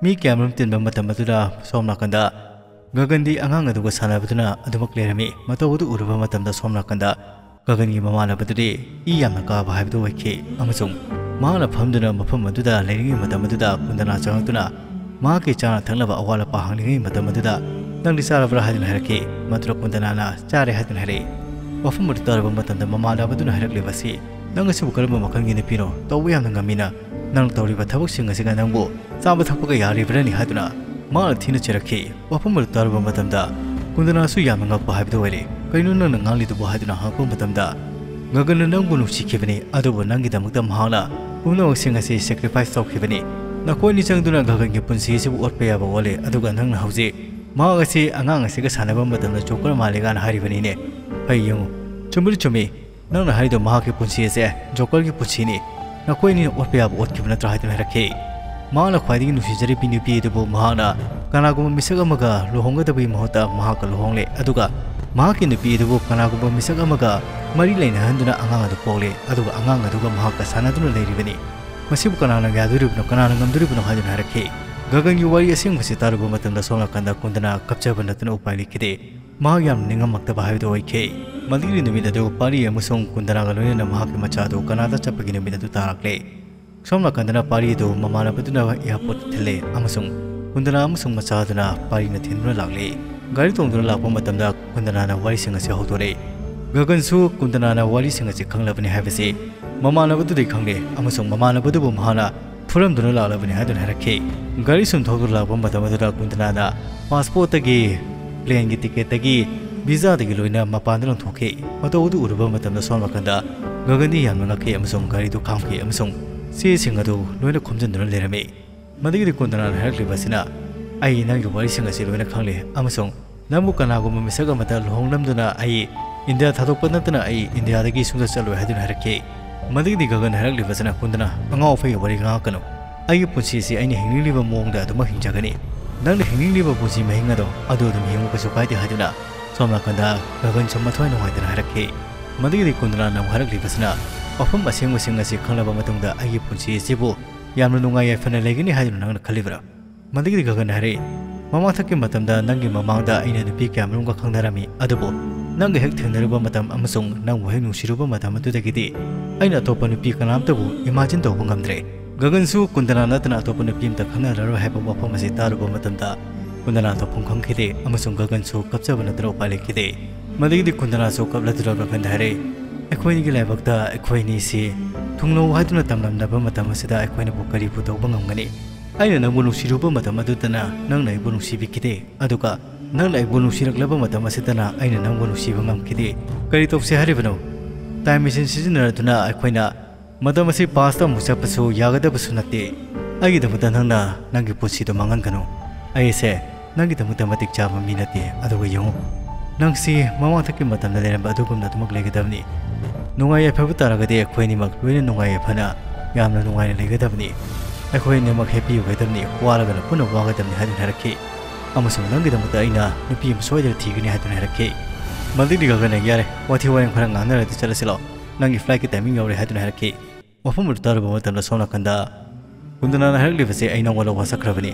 ꯃꯤ ꯀꯌꯥꯃꯔꯨꯝ ꯇꯤꯟꯕ ꯃꯇꯝ ꯑꯗꯨꯗ ꯁꯣꯝ ꯅꯥꯀꯟꯗ ꯒꯒꯟꯗꯤ ꯑꯉꯥꯡ ꯑꯗꯨꯒ ꯁꯥꯟꯅꯕꯗꯨꯅ ꯑꯗꯨꯃꯛ ꯂꯩꯔꯝꯃꯤ꯫ ꯃꯇꯧ ꯑꯗꯨ ꯎꯔꯨꯕ ꯃꯇꯝꯗ ꯁꯣꯝ ꯅꯥꯀꯟꯗ ꯒꯒꯟꯒꯤ ꯃꯃꯥꯟꯅꯕꯗꯨꯗꯤ ꯏ ꯌꯥꯝꯅ ꯀꯥꯕ ꯍꯥꯏꯕꯗꯨ ꯑꯣꯏꯈꯤ ꯑꯃꯁꯨꯡ ꯃꯍꯥꯛꯅ ꯐꯝꯗꯨꯅ ꯃꯐꯝ ꯑꯗꯨꯗ ꯂꯩꯔꯤꯉꯩ ꯃꯇꯝ ꯑꯗꯨꯗ ꯀꯨꯟꯗꯅꯥ ꯆꯪꯂꯛꯇꯨꯅ ꯃꯍꯥꯛꯀꯤ ꯆꯥꯅ ꯊꯛꯅꯕ ꯑꯋꯥꯠ ꯑꯄꯥ ꯍꯪꯂꯤꯉꯩ ꯃꯇꯝ ꯑꯗꯨꯗ "ꯅꯪꯗꯤ ꯆꯥꯔꯕ꯭ꯔꯥ?" ꯍꯥꯏꯗꯨꯅ ꯍꯥꯏꯔꯛꯈꯤ꯫ ꯃꯗꯨꯗ ꯀꯨꯟꯗꯅꯥꯅ "ꯆꯥꯔꯦ" ꯍꯥꯏꯗꯨꯅ ꯍꯥꯏꯔꯛꯏ꯫ ꯋꯥꯐꯝ ꯑꯗꯨ ꯇꯥꯔꯨꯕ ꯃꯇꯝꯗ ꯃꯃꯥꯟꯅꯕꯗꯨꯅ ꯍꯥꯏꯔꯛꯂꯤꯕ ꯑꯁꯤ, "ꯅꯪ ꯑꯁꯤꯕꯨ ꯀꯔꯝꯕ ꯃꯈꯜꯒꯤ ꯅꯨꯄꯤꯅꯣ? ꯇꯧꯕ ꯌꯥꯝꯅ ꯉꯝꯃꯤꯅ꯫ ꯅꯪꯅ ꯇꯧꯔꯤꯕ ꯊꯕꯛꯁꯤꯡ ꯑꯁꯤꯒ ꯅꯪꯕꯨ ꯆꯥꯕ ꯊꯛꯄꯒ ꯌꯥꯔꯤꯕ꯭ꯔꯅꯤ?" ꯍꯥꯏꯗꯨꯅ ꯃꯍꯥꯛꯅ ꯊꯤꯅ ꯆꯩꯔꯛꯈꯤ꯫ ꯋꯥꯐꯝ ꯑꯗꯨ ꯇꯥꯔꯨꯕ ꯃꯇꯝꯗ ꯀꯨꯟꯗꯅꯥꯁꯨ ꯌꯥꯝꯅ ꯉꯛꯄ ꯍꯥꯏꯕꯗꯨ ꯑꯣꯏꯔꯦ꯫ "ꯀꯩꯅꯣ ꯅꯪꯅ ꯉꯥꯡꯂꯤꯗꯨꯕꯨ?" ꯍꯥꯏꯗꯨꯅ ꯍꯪꯉꯛꯄ ꯃꯇꯝꯗ, "ꯒꯒꯟꯅ ꯅꯪꯕꯨ ꯅꯨꯡꯁꯤꯈꯤꯕꯅꯤ, ꯑꯗꯨꯕꯨ ꯅꯪꯒꯤꯗꯃꯛꯇ ꯃꯍꯥꯛꯅ ꯄꯨꯝꯅꯃꯛꯁꯤꯡ ꯑꯁꯤ ꯁꯦꯀ꯭ꯔꯤꯐꯥꯏꯁ ꯇꯧꯈꯤꯕꯅꯤ꯫ ꯅꯈꯣꯏ ꯑꯅꯤ ꯆꯪꯗꯨꯅ ꯒꯒꯟꯒꯤ ꯄꯨꯟꯁꯤ ꯑꯁꯤꯕꯨ ꯑꯣꯠꯄ ꯌꯥꯕ ꯑꯣꯠꯂꯦ, ꯑꯗꯨꯒ ꯅꯪꯅ ꯍꯧꯖꯤꯛ ꯃꯍꯥꯛ ꯑꯁꯤ ꯑꯉꯥꯡ ꯑꯁꯤꯒ ꯁꯥꯟꯅꯕ ꯃꯇꯝꯗ ꯖꯣꯀꯔ ꯃꯥꯜꯂꯦꯒꯥꯅ ꯍꯥꯏꯔꯤꯕꯅꯤꯅꯦ꯫ ꯐꯩ, ꯌꯦꯡꯉꯨ, ꯆꯨꯝꯕꯨꯗꯤ ꯆꯨꯝꯃꯤ, ꯅꯪꯅ ꯍꯥꯏꯔꯤꯗꯣ ꯃꯍꯥꯛꯀꯤ ꯄꯨꯟꯁꯤ ꯑꯁꯦ ꯖꯣꯀꯔꯒꯤ ꯄꯨꯟꯁꯤꯅꯤ꯫ ꯅꯈꯣꯏ ꯑꯅꯤꯅ ꯑꯣꯠꯄ ꯌꯥꯕ ꯑꯣꯠꯈꯤꯕ ꯅꯠꯇ꯭ꯔꯥ?" ꯍꯥꯏꯗꯨꯅ ꯍꯥꯏꯔꯛꯈꯤ꯫ ꯃꯍꯥꯛꯅ ꯈ꯭ꯋꯥꯏꯗꯒꯤ ꯅꯨꯡꯁꯤꯖꯔꯤꯕꯤ ꯅꯨꯄꯤ ꯑꯗꯨꯕꯨ ꯃꯍꯥꯛꯅ ꯀꯅꯥꯒꯨꯝꯕ ꯃꯤꯁꯛ ꯑꯃꯒ ꯂꯨꯍꯣꯡꯒꯗꯕꯒꯤ ꯃꯍꯨꯠꯇ ꯃꯍꯥꯛꯀ ꯂꯨꯍꯣꯡꯂꯦ, ꯑꯗꯨꯒ ꯃꯍꯥꯛꯀꯤ ꯅꯨꯄꯤ ꯑꯗꯨꯕꯨ ꯀꯅꯥꯒꯨꯝꯕ ꯃꯤꯁꯛ ꯑꯃꯒ ꯃꯔꯤ ꯂꯩꯅꯍꯟꯗꯨꯅ ꯑꯉꯥꯡ ꯑꯗꯨ ꯄꯣꯛꯂꯦ, ꯑꯗꯨꯒ ꯑꯉꯥꯡ ꯑꯗꯨꯒ ꯃꯍꯥꯛꯀ ꯁꯥꯟꯅꯗꯨꯅ ꯂꯩꯔꯤꯕꯅꯤ꯫ ꯃꯁꯤꯕꯨ ꯀꯅꯥꯅ ꯌꯥꯗꯣꯔꯤꯕꯅꯣ, ꯀꯅꯥꯅ ꯉꯝꯗꯣꯔꯤꯕꯅꯣ? ꯍꯥꯏꯗꯨꯅ ꯍꯥꯏꯔꯛꯈꯤ꯫ ꯒꯒꯟꯒꯤ ꯋꯥꯔꯤ ꯑꯁꯦꯡꯕꯁꯤ ꯇꯥꯔꯨꯕ ꯃꯇꯝꯗ ꯁꯣꯝ ꯅꯥꯀꯟꯗ ꯀꯨꯟꯗꯅ ꯀꯞꯆꯕ ꯅꯠꯇꯅ ꯎꯄꯥꯏ ꯂꯩꯈꯤꯗꯦ꯫ ꯃꯍꯥꯛ ꯌꯥꯝꯅ ꯅꯤꯡꯉꯝꯃꯛꯇꯕ ꯍꯥꯏꯕꯗꯨ ꯑꯣꯏꯈꯤ꯫ ꯃꯗꯨꯒꯤ ꯅꯨꯃꯤꯠ ꯑꯗꯨ ꯄꯥꯔꯤ ꯑꯃꯁꯨꯡ ꯀꯨꯟꯗꯅꯥꯒ ꯂꯣꯏꯅꯅ ꯃꯍꯥꯛꯀꯤ ꯃꯆꯥ ꯑꯗꯨ ꯀꯅꯥꯗ ꯆꯠꯄꯒꯤ ꯅꯨꯃꯤꯠ ꯑꯗꯨ ꯇꯥꯔꯛꯂꯦ꯫ ꯁꯣꯝ ꯅꯥꯀꯟꯗꯅ ꯄꯥꯔꯤ ꯑꯗꯨ ꯃꯃꯥꯟꯅꯕꯗꯨꯅ ꯑꯦꯌꯥꯔꯄꯣꯔꯠꯇ ꯊꯤꯜꯂꯦ ꯑꯃꯁꯨꯡ ꯀꯨꯟꯗꯅꯥ ꯑꯃꯁꯨꯡ ꯃꯆꯥꯗꯨꯅ ꯄꯥꯔꯤꯅ ꯊꯤꯟꯗꯨꯅ ꯂꯥꯛꯂꯦ꯫ ꯒꯥꯔꯤ ꯇꯣꯡꯗꯨꯅ ꯂꯥꯛꯄ ꯃꯇꯝꯗ ꯀꯨꯟꯗꯅꯥꯅ ꯋꯥꯔꯤꯁꯤꯡ ꯑꯁꯤ ꯍꯧꯗꯣꯔꯛꯏ꯫ ꯒꯒꯟꯁꯨ ꯀꯨꯟꯗꯅꯥꯅ ꯋꯥꯔꯤꯁꯤꯡ ꯑꯁꯤ ꯈꯪꯂꯕꯅꯤ ꯍꯥꯏꯕꯁꯤ ꯃꯃꯥꯟꯅꯕꯗꯨꯗꯤ ꯈꯪꯂꯦ, ꯑꯃꯁꯨꯡ ꯃꯃꯥꯟꯅꯕꯗꯨꯕꯨ ꯃꯍꯥꯛꯅ ꯐꯨꯔꯝꯗꯨꯅ ꯂꯥꯛꯂꯕꯅꯤ ꯍꯥꯏꯗꯨꯅ ꯍꯥꯏꯔꯛꯈꯤ꯫ ꯒꯥꯔꯤ ꯁꯨꯝ ꯊꯧꯗꯨꯅ ꯂꯥꯛꯄ ꯃꯇꯝ ꯑꯗꯨꯗ ꯀꯨꯟꯗꯅꯥꯅ ꯄꯥꯁꯄꯣꯔꯠꯇꯒꯤ, ꯄ꯭ꯂꯦꯟꯒꯤ ꯇꯤꯀꯦꯠꯇꯒꯤ, ꯚꯤꯖꯥꯗꯒꯤ ꯂꯣꯏꯅ ꯃꯄꯥꯟꯗ ꯂꯪꯊꯣꯛꯈꯤ꯫ ꯃꯇꯧ ꯑꯗꯨ ꯎꯔꯨꯕ ꯃꯇꯝꯗ ꯁꯣꯝ ꯅꯥꯀꯟꯗ ꯒꯒꯟꯗꯤ ꯌꯥꯝꯅ ꯉꯛꯈꯤ ꯑꯃꯁꯨꯡ ꯒꯥꯔꯤꯗꯨ ꯈꯥꯝꯈꯤ ꯑꯃꯁꯨꯡ ꯆꯦꯁꯤꯡ ꯑꯗꯨ ꯂꯣꯏꯅ ꯈꯣꯝꯖꯤꯟꯗꯨꯅ ꯂꯩꯔꯝꯃꯤ꯫ ꯃꯗꯨꯒꯤꯗꯤ ꯀꯨꯟꯗꯅꯥꯅ ꯍꯥꯏꯔꯛꯂꯤꯕ ꯑꯁꯤꯅ, "ꯑꯩ ꯅꯪꯒꯤ ꯋꯥꯔꯤꯁꯤꯡ ꯑꯁꯤ ꯂꯣꯏꯅ ꯈꯪꯂꯦ ꯑꯃꯁꯨꯡ ꯅꯪꯕꯨ ꯀꯅꯥꯒꯨꯝꯕ ꯃꯤꯁꯛ ꯑꯃꯗ ꯂꯨꯍꯣꯡꯂꯝꯗꯨꯅ ꯑꯩ ꯏꯟꯗꯤꯌꯥ ꯊꯥꯗꯣꯛꯄ ꯅꯠꯇꯅ ꯑꯩ ꯏꯟꯗꯤꯌꯥꯗꯒꯤ ꯁꯨꯡꯆꯠ ꯆꯠꯂꯣꯏ" ꯍꯥꯏꯗꯨꯅ ꯍꯥꯏꯔꯛꯈꯤ꯫ ꯃꯗꯨꯒꯤꯗꯤ ꯒꯒꯟ ꯍꯥꯏꯔꯛꯂꯤꯕꯁꯤꯅ, "ꯀꯨꯟꯗꯅꯥ, ꯑꯉꯥꯎ ꯑꯐꯩꯒꯤ ꯋꯥꯔꯤ ꯉꯥꯡꯉꯛꯀꯅꯨ꯫ ꯑꯩꯒꯤ ꯄꯨꯟꯁꯤ ꯑꯁꯤ ꯑꯩꯅ ꯍꯤꯡꯅꯤꯡꯂꯤꯕ ꯃꯑꯣꯡꯗ ꯑꯗꯨꯃꯛ ꯍꯤꯡꯖꯒꯅꯤ꯫ ꯅꯪꯅ ꯍꯤꯡꯅꯤꯡꯂꯤꯕ ꯄꯨꯟꯁꯤ ꯃꯍꯤꯡ ꯑꯗꯣ ꯑꯗꯨ ꯑꯗꯨꯝ ꯍꯤꯡꯉꯨ, ꯀꯩꯁꯨ ꯀꯥꯏꯗꯦ" ꯍꯥꯏꯗꯨꯅ ꯁꯣꯝ ꯅꯥꯀꯟꯗ ꯒꯒꯟꯁꯨ ꯃꯊ꯭ꯋꯥꯏ ꯅꯨꯡꯉꯥꯏꯇꯅ ꯍꯥꯏꯔꯛꯈꯤ꯫ ꯃꯗꯨꯒꯤꯗꯤ ꯀꯨꯟꯗꯅꯥꯅ ꯑꯃꯨꯛ ꯍꯥꯏꯔꯛꯂꯤꯕꯁꯤꯅ, "ꯋꯥꯐꯝ ꯑꯁꯦꯡꯕꯁꯤꯡ ꯑꯁꯤ ꯈꯪꯂꯕ ꯃꯇꯨꯡꯗ ꯑꯩꯒꯤ ꯄꯨꯟꯁꯤ ꯑꯁꯤꯕꯨ ꯌꯥꯝꯅ ꯅꯨꯡꯉꯥꯏ ꯌꯥꯏꯐꯅ ꯂꯩꯒꯅꯤ ꯍꯥꯏꯗꯨꯅ ꯅꯪꯅ ꯈꯜꯂꯤꯕ꯭ꯔꯥ?" ꯃꯗꯨꯒꯤꯗꯤ ꯒꯒꯟ ꯍꯥꯏꯔꯛꯏ, "ꯃꯃꯥꯡꯊꯛꯀꯤ ꯃꯇꯝꯗ ꯅꯪꯒꯤ ꯃꯃꯥꯡꯗ ꯑꯩꯅ ꯅꯨꯄꯤ ꯀꯌꯥꯃꯔꯨꯝꯒ ꯈꯪꯅꯔꯝꯃꯤ, ꯑꯗꯨꯕꯨ ꯅꯪꯒ ꯍꯦꯛ ꯊꯦꯡꯅꯔꯨꯕ ꯃꯇꯝ ꯑꯃꯁꯨꯡ ꯅꯪꯕꯨ ꯍꯦꯛ ꯅꯨꯡꯁꯤꯔꯨꯕ ꯃꯇꯝ ꯑꯗꯨꯗꯒꯤꯗꯤ ꯑꯩꯅ ꯑꯇꯣꯞꯄ ꯅꯨꯄꯤ ꯀꯅꯥꯝꯇꯕꯨ ꯏꯃꯥꯖꯤꯟ ꯇꯧꯕ ꯉꯝꯗ꯭ꯔꯦ꯫ ꯒꯒꯟꯁꯨ ꯀꯨꯟꯗꯅꯥ ꯅꯠꯇꯅ ꯑꯇꯣꯞꯄ ꯅꯨꯄꯤ ꯑꯃꯇ ꯈꯪꯅꯔꯔꯣꯏ ꯍꯥꯏꯕ ꯋꯥꯐꯝ ꯑꯁꯤ ꯇꯥꯔꯨꯕ ꯃꯇꯝꯗ ꯀꯨꯟꯗꯅꯥ ꯇꯧꯐꯝ ꯈꯪꯈꯤꯗꯦ ꯑꯃꯁꯨꯡ ꯒꯒꯟꯁꯨ ꯀꯞꯆꯕ ꯅꯠꯇꯅ ꯎꯄꯥꯏ ꯂꯩꯈꯤꯗꯦ꯫" ꯃꯗꯨꯒꯤꯗꯤ ꯀꯨꯟꯗꯅꯥꯁꯨ ꯀꯞꯂꯗꯨꯅ ꯒꯒꯟꯗ ꯍꯥꯏꯔꯛꯏ, "ꯑꯩꯈꯣꯏ ꯑꯅꯤꯒꯤ ꯂꯥꯏꯕꯛꯇ ꯑꯩꯈꯣꯏ ꯑꯅꯤꯁꯤ ꯊꯨꯡꯅꯧ ꯍꯥꯏꯗꯨꯅ ꯇꯝꯂꯝꯂꯕ ꯃꯇꯝ ꯑꯁꯤꯗ ꯑꯩꯈꯣꯏꯅꯕꯨ ꯀꯔꯤꯕꯨ ꯇꯧꯕ ꯉꯝꯒꯅꯤ? ꯑꯩꯅ ꯅꯪꯕꯨ ꯅꯨꯡꯁꯤꯔꯨꯕ ꯃꯇꯝ ꯑꯗꯨꯗꯅ ꯅꯪꯅ ꯑꯩꯕꯨ ꯅꯨꯡꯁꯤꯕꯤꯈꯤꯗꯦ, ꯑꯗꯨꯒ ꯅꯪꯅ ꯑꯩꯕꯨ ꯅꯨꯡꯁꯤꯔꯛꯂꯕ ꯃꯇꯝ ꯑꯁꯤꯗꯅ ꯑꯩꯅ ꯅꯪꯕꯨ ꯅꯨꯡꯁꯤꯕ ꯉꯝꯈꯤꯗꯦ꯫ ꯀꯔꯤ ꯇꯧꯁꯦ ꯍꯥꯏꯔꯤꯕꯅꯣ? ꯇꯥꯏꯝ ꯃꯦꯁꯤꯟ ꯁꯤꯖꯤꯟꯅꯔꯗꯨꯅ ꯑꯩꯈꯣꯏꯅ ꯃꯇꯝ ꯑꯁꯤ ꯄꯥꯁꯇ ꯑꯃꯨꯛ ꯆꯠꯄꯁꯨ ꯌꯥꯒꯗꯕꯁꯨ ꯅꯠꯇꯦ꯫ ꯑꯩꯒꯤꯗꯃꯛꯇ ꯅꯪꯅ ꯅꯪꯒꯤ ꯄꯨꯟꯁꯤꯗꯣ ꯃꯥꯡꯍꯟꯒꯅꯨ꯫ ꯑꯩꯁꯦ ꯅꯪꯒꯤꯗꯃꯛꯇ ꯃꯇꯤꯛ ꯆꯥꯕ ꯃꯤ ꯅꯠꯇꯦ꯫ ꯑꯗꯨꯒ ꯌꯦꯡꯉꯨ, ꯅꯪꯁꯤ ꯃꯃꯥꯡꯊꯛꯀꯤ ꯃꯇꯝꯗ ꯂꯩꯔꯝꯕ ꯑꯗꯨꯒꯨꯝꯅ ꯑꯗꯨꯃꯛ ꯂꯩꯒꯗꯕꯅꯤ꯫ ꯅꯨꯡꯉꯥꯏ ꯌꯥꯏꯐꯕ ꯇꯥꯔꯒꯗꯤ ꯑꯩꯈꯣꯏ ꯑꯅꯤꯃꯛ ꯂꯣꯏꯅ ꯅꯨꯡꯉꯥꯏ ꯌꯥꯏꯐꯅ ꯌꯥꯝꯅ ꯅꯨꯡꯉꯥꯏꯅ ꯂꯩꯒꯗꯕꯅꯤ꯫ ꯑꯩꯈꯣꯏ ꯑꯅꯤꯃꯛ ꯍꯦꯞꯄꯤ ꯑꯣꯏꯒꯗꯕꯅꯤ, ꯋꯥꯔꯒꯅ ꯄꯨꯟꯅ ꯋꯥꯒꯗꯕꯅꯤ" ꯍꯥꯏꯗꯨꯅ ꯍꯥꯏꯔꯛꯈꯤ꯫ ꯑꯃꯁꯨꯡ ꯅꯪꯒꯤꯗꯃꯛꯇ ꯑꯩꯅ ꯅꯨꯄꯤ ꯑꯃ ꯁꯣꯏꯗꯅ ꯊꯤꯒꯅꯤ ꯍꯥꯏꯗꯨꯅ ꯍꯥꯏꯔꯛꯈꯤ꯫ ꯃꯗꯨꯒꯤꯗꯤ ꯒꯒꯟꯅ, "ꯌꯥꯔꯦ, ꯋꯥꯊꯤ ꯋꯥꯔꯦꯝ ꯈꯔ ꯉꯥꯡꯅꯔꯗꯤ ꯆꯠꯂꯁꯤ ꯂꯥꯛꯑꯣ꯫ ꯅꯪꯒꯤ ꯐ꯭ꯂꯥꯏꯠꯀꯤ ꯇꯥꯏꯃꯤꯡ ꯌꯧꯔꯦ" ꯍꯥꯏꯗꯨꯅ ꯍꯥꯏꯔꯛꯈꯤ꯫ ꯋꯥꯐꯝ ꯑꯗꯨ ꯇꯥꯔꯨꯕ ꯃꯇꯝꯗ ꯁꯣꯝ ꯅꯥꯀꯟꯗ ꯀꯨꯟꯗꯅꯥꯅ ꯍꯥꯏꯔꯛꯂꯤꯕꯁꯦ, "ꯑꯩ ꯅꯪꯉꯣꯟꯗ ꯋꯥꯁꯛꯈ꯭ꯔꯕꯅꯤ꯫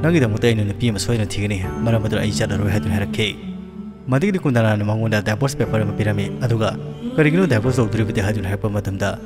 ꯅꯪꯒꯤꯗꯃꯛꯇ ꯑꯩꯅ ꯅꯨꯄꯤ ꯑꯃ ꯁꯣꯏꯗꯅ ꯊꯤꯒꯅꯤ꯫ ꯃꯔꯝ ꯑꯗꯨꯅ ꯑꯩ ꯆꯠꯂꯔꯣꯏ" ꯍꯥꯏꯗꯨꯅ ꯍꯥꯏꯔꯛꯈꯤ꯫ ꯃꯗꯨꯒꯤꯗꯤ ꯀꯨꯟꯗꯅꯥꯅ ꯃꯉꯣꯟꯗ ꯗꯥꯏꯚꯣꯔꯁ ꯄꯦꯄꯔ ꯑꯃ ꯄꯤꯔꯝꯃꯤ꯫ ꯑꯗꯨꯒ, "ꯀꯔꯤꯒꯤꯅꯣ ꯗꯥꯏꯚꯣꯔꯁ ꯇꯧꯗꯣꯔꯤꯕꯗꯤ?" ꯍꯥꯏꯗꯨꯅ ꯍꯥꯏꯔꯛꯄ ꯃꯇꯝꯗ,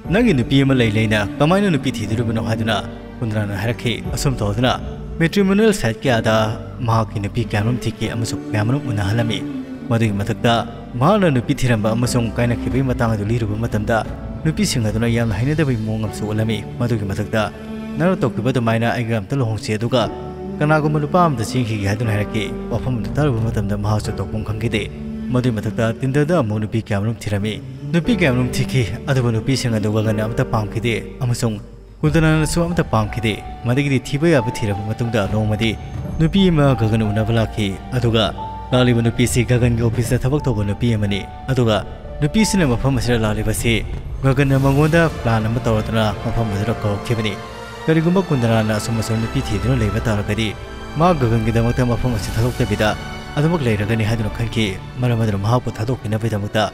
"ꯅꯪꯒꯤ ꯅꯨꯄꯤ ꯑꯃ ꯂꯩ ꯂꯩꯅ ꯀꯃꯥꯏꯅ ꯅꯨꯄꯤ ꯊꯤꯗꯣꯔꯤꯕꯅꯣ?" ꯍꯥꯏꯗꯨꯅ ꯀꯨꯟꯗꯅꯥꯅ ꯍꯥꯏꯔꯛꯈꯤ꯫ ꯑꯁꯨꯝ ꯇꯧꯗꯨꯅ ꯃꯦꯇ꯭ꯔꯤꯃꯣꯅꯤꯌꯦꯜ ꯁꯥꯏꯠ ꯀꯌꯥꯗ ꯃꯍꯥꯛꯀꯤ ꯅꯨꯄꯤ ꯀꯌꯥꯃꯔꯨꯝ ꯊꯤꯈꯤ ꯑꯃꯁꯨꯡ ꯀꯌꯥꯃꯔꯨꯝ ꯎꯅꯍꯜꯂꯝꯃꯤ꯫ ꯃꯗꯨꯒꯤ ꯃꯊꯛꯇ ꯃꯍꯥꯛꯅ ꯅꯨꯄꯤ ꯊꯤꯔꯝꯕ ꯑꯃꯁꯨꯡ ꯀꯥꯏꯅꯈꯤꯕꯒꯤ ꯃꯇꯥꯡ ꯑꯗꯨ ꯂꯤꯔꯨꯕ ꯃꯇꯝꯗ, ꯅꯨꯄꯤꯁꯤꯡ ꯑꯗꯨꯅ ꯌꯥꯝꯅ ꯍꯩꯅꯗꯕꯒꯤ ꯃꯑꯣꯡ ꯑꯃꯁꯨ ꯎꯠꯂꯝꯃꯤ꯫ ꯃꯗꯨꯒꯤ ꯃꯊꯛꯇ, "ꯅꯪꯅ ꯇꯧꯈꯤꯕ ꯑꯗꯨꯃꯥꯏꯅ ꯑꯩꯒ ꯑꯝꯇ ꯂꯨꯍꯣꯡꯁꯤ, ꯑꯗꯨꯒ ꯀꯅꯥꯒꯨꯝꯕ ꯅꯨꯄꯥ ꯑꯃꯗ ꯆꯦꯟꯈꯤꯒꯦ" ꯍꯥꯏꯗꯨꯅ ꯍꯥꯏꯔꯛꯈꯤ꯫ ꯋꯥꯐꯝ ꯑꯗꯨ ꯇꯥꯔꯨꯕ ꯃꯇꯝꯗ ꯃꯍꯥꯛꯁꯨ ꯇꯧꯐꯝ ꯈꯪꯈꯤꯗꯦ꯫ ꯃꯗꯨꯒꯤ ꯃꯊꯛꯇ Tinderꯗ ꯑꯃꯨꯛ ꯅꯨꯄꯤ ꯀꯌꯥꯃꯔꯨꯝ ꯊꯤꯔꯝꯃꯤ꯫ ꯅꯨꯄꯤ ꯀꯌꯥꯃꯔꯨꯝ ꯊꯤꯈꯤ, ꯑꯗꯨꯕꯨ ꯅꯨꯄꯤꯁꯤꯡ ꯑꯗꯨ ꯒꯒꯟꯅ ꯑꯃꯠꯇ ꯄꯥꯝꯈꯤꯗꯦ ꯑꯃꯁꯨꯡ ꯀꯨꯟꯗꯅꯥꯅꯁꯨ ꯑꯃꯠꯇ ꯄꯥꯝꯈꯤꯗꯦ꯫ ꯃꯗꯨꯒꯤꯗꯤ ꯊꯤꯕ ꯌꯥꯕ ꯊꯤꯔꯕ ꯃꯇꯨꯡꯗ ꯅꯣꯡꯃꯗꯤ ꯅꯨꯄꯤ ꯑꯃ ꯒꯒꯟ ꯎꯅꯕ ꯂꯥꯛꯈꯤ꯫ ꯑꯗꯨꯒ ꯂꯥꯛꯂꯤꯕ ꯅꯨꯄꯤꯁꯤ ꯒꯒꯟꯒꯤ ꯑꯣꯐꯤꯁꯇ ꯊꯕꯛ ꯇꯧꯕ ꯅꯨꯄꯤ ꯑꯃꯅꯤ꯫ ꯑꯗꯨꯒ ꯅꯨꯄꯤꯁꯤꯅ ꯃꯐꯝ ꯑꯁꯤꯗ ꯂꯥꯛꯂꯤꯕꯁꯤ ꯒꯒꯟꯅ ꯃꯉꯣꯟꯗ ꯄ꯭ꯂꯥꯟ ꯑꯃ ꯇꯧꯔꯗꯨꯅ ꯃꯐꯝ ꯑꯗꯨꯗ ꯀꯧꯔꯛꯈꯤꯕꯅꯤ꯫ ꯀꯔꯤꯒꯨꯝꯕ ꯀꯨꯟꯗꯅꯥꯅ ꯑꯁꯨꯝ ꯑꯁꯨꯝ ꯅꯨꯄꯤ ꯊꯤꯗꯨꯅ ꯂꯩꯕ ꯇꯥꯔꯒꯗꯤ, ꯃꯥ ꯒꯒꯟꯒꯤꯗꯃꯛꯇ ꯃꯐꯝ ꯑꯁꯤ ꯊꯥꯗꯣꯛꯇꯕꯤꯗ ꯑꯗꯨꯃꯛ ꯂꯩꯔꯒꯅꯤ ꯍꯥꯏꯗꯨꯅ ꯈꯟꯈꯤ꯫ ꯃꯔꯝ ꯑꯗꯨꯅ ꯃꯍꯥꯛꯄꯨ ꯊꯥꯗꯣꯛꯄꯤꯅꯕꯒꯤꯗꯃꯛꯇ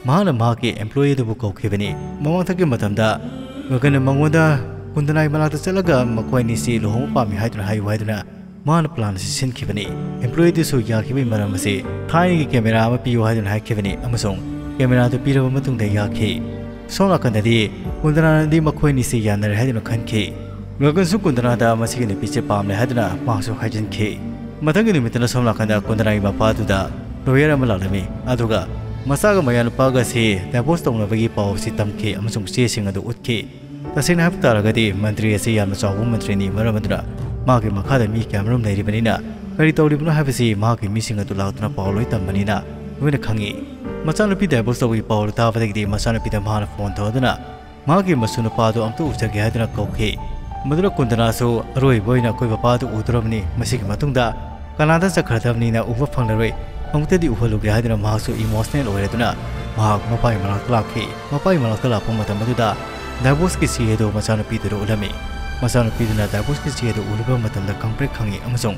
ꯃꯍꯥꯛꯅ ꯃꯍꯥꯛꯀꯤ employee ꯑꯗꯨꯕꯨ ꯀꯧꯈꯤꯕꯅꯤ꯫ ꯃꯃꯥꯡꯊꯛꯀꯤ ꯃꯇꯝꯗ ꯒꯒꯟꯅ ꯃꯉꯣꯟꯗ ꯀꯨꯟꯗꯅꯥꯒꯤ ꯃꯅꯥꯛꯇ ꯆꯠꯂꯒ ꯃꯈꯣꯏ ꯑꯅꯤꯁꯤ ꯂꯨꯍꯣꯡꯕ ꯄꯥꯝꯃꯤ ꯍꯥꯏꯗꯨꯅ ꯍꯥꯏꯌꯨ ꯍꯥꯏꯗꯨꯅ ꯃꯍꯥꯛꯅ ꯄ꯭ꯂꯥꯟ ꯑꯁꯤ ꯁꯤꯟꯈꯤꯕꯅꯤ꯫ Employee ꯑꯗꯨꯁꯨ ꯌꯥꯈꯤꯕꯒꯤ ꯃꯔꯝ ꯑꯁꯤ ꯊꯥꯏꯅꯒꯤ ꯀꯦꯃꯦꯔꯥ ꯑꯃ ꯄꯤꯌꯨ ꯍꯥꯏꯗꯨꯅ ꯍꯥꯏꯈꯤꯕꯅꯤ ꯑꯃꯁꯨꯡ ꯀꯦꯃꯦꯔꯥ ꯑꯗꯨ ꯄꯤꯔꯕ ꯃꯇꯨꯡꯗ ꯌꯥꯈꯤ꯫ ꯁꯣꯝ ꯅꯥꯀꯟꯗꯗꯤ ꯀꯨꯟꯗꯅꯥꯅꯗꯤ ꯃꯈꯣꯏ ꯑꯅꯤꯁꯤ ꯌꯥꯅꯔꯦ ꯍꯥꯏꯗꯨꯅ ꯈꯟꯈꯤ꯫ ꯒꯒꯟꯁꯨ ꯀꯨꯟꯗꯅꯥꯗ ꯃꯁꯤꯒꯤ ꯅꯨꯄꯤꯁꯦ ꯄꯥꯝꯂꯦ ꯍꯥꯏꯗꯨꯅ ꯃꯍꯥꯛꯁꯨ ꯍꯥꯏꯖꯤꯟꯈꯤ꯫ ꯃꯊꯪꯒꯤ ꯅꯨꯃꯤꯠꯇꯅ ꯁꯣꯝ ꯅꯥꯀꯟꯗ ꯀꯨꯟꯗꯅꯥꯒꯤ ꯃꯄꯥꯗꯨꯗ lawyer ꯑꯃ ꯂꯥꯛꯂꯝꯃꯤ, ꯑꯗꯨꯒ ꯃꯆꯥꯒ ꯃꯌꯥꯅꯨꯄꯥꯒ ꯑꯁꯤ divorce ꯇꯧꯅꯕꯒꯤ ꯄꯥꯎ ꯑꯁꯤ ꯇꯝꯈꯤ ꯑꯃꯁꯨꯡ ꯆꯦꯁꯤꯡ ꯑꯗꯨ ꯎꯠꯈꯤ꯫ ꯇꯁꯦꯡꯅ ꯍꯥꯏꯕ ꯇꯥꯔꯒꯗꯤ ꯃꯟꯇ꯭ꯔꯤ ꯑꯁꯤ ꯌꯥꯝꯅ ꯆꯥꯎꯕ ꯃꯟꯇ꯭ꯔꯤꯅꯤ, ꯃꯔꯝ ꯑꯗꯨꯅ ꯃꯍꯥꯛꯀꯤ ꯃꯈꯥꯗ ꯃꯤ ꯀꯌꯥꯃꯔꯨꯝ ꯂꯩꯔꯤꯕꯅꯤꯅ ꯀꯔꯤ ꯇꯧꯔꯤꯕꯅꯣ ꯍꯥꯏꯕꯁꯤ ꯃꯍꯥꯛꯀꯤ ꯃꯤꯁꯤꯡ ꯑꯗꯨ ꯂꯥꯛꯇꯨꯅ ꯄꯥꯎ ꯂꯣꯏ ꯇꯝꯕꯅꯤꯅ ꯂꯣꯏꯅ ꯈꯪꯏ꯫ ꯃꯆꯥꯅꯨꯄꯤ divorce ꯇꯧꯕꯒꯤ ꯄꯥꯎ ꯑꯗꯨ ꯇꯥꯕꯗꯒꯤꯗꯤ ꯃꯆꯥꯅꯨꯄꯤꯗ ꯃꯍꯥꯛꯅ phone ꯇꯧꯗꯨꯅ ꯃꯍꯥꯛꯀꯤ ꯃꯁꯨ ꯅꯨꯄꯥꯗꯨ ꯑꯝꯇ ꯎꯖꯒꯦ ꯍꯥꯏꯗꯨꯅ ꯀꯧꯈꯤ꯫ ꯃꯗꯨꯗ ꯀꯨꯟꯗꯅꯥꯁꯨ ꯑꯔꯣꯏꯕ ꯑꯣꯏꯅ ꯑꯩꯈꯣꯏ ꯕꯕꯥꯗꯨ ꯎꯗꯣꯔꯕꯅꯤ, ꯃꯁꯤꯒꯤ ꯃꯇꯨꯡꯗ ꯀꯅꯥꯗ ꯆꯠꯈ꯭ꯔꯗꯕꯅꯤꯅ ꯎꯕ ꯐꯪꯂꯔꯣꯏ, ꯑꯃꯨꯛꯇꯗꯤ ꯎꯍꯜꯂꯨꯒꯦ ꯍꯥꯏꯗꯨꯅ ꯃꯍꯥꯛꯁꯨ emotional ꯑꯣꯏꯔꯗꯨꯅ ꯃꯍꯥꯛ ꯃꯄꯥꯒꯤ ꯃꯅꯥꯛꯇ ꯂꯥꯛꯈꯤ꯫ ꯃꯄꯥꯒꯤ ꯃꯅꯥꯛꯇ ꯂꯥꯛꯄ ꯃꯇꯝ ꯑꯗꯨꯗ divorceꯀꯤ ꯆꯦ ꯑꯗꯨ ꯃꯆꯥꯅꯨꯄꯤꯗꯨꯗ ꯎꯠꯂꯝꯃꯤ꯫ ꯃꯆꯥꯅꯨꯄꯤꯗꯨꯅ divorceꯀꯤ ꯆꯦ ꯑꯗꯨ ꯎꯔꯨꯕ ꯃꯇꯝꯗ ꯈꯪꯄ꯭ꯔꯦꯛ ꯈꯪꯉꯤ ꯑꯃꯁꯨꯡ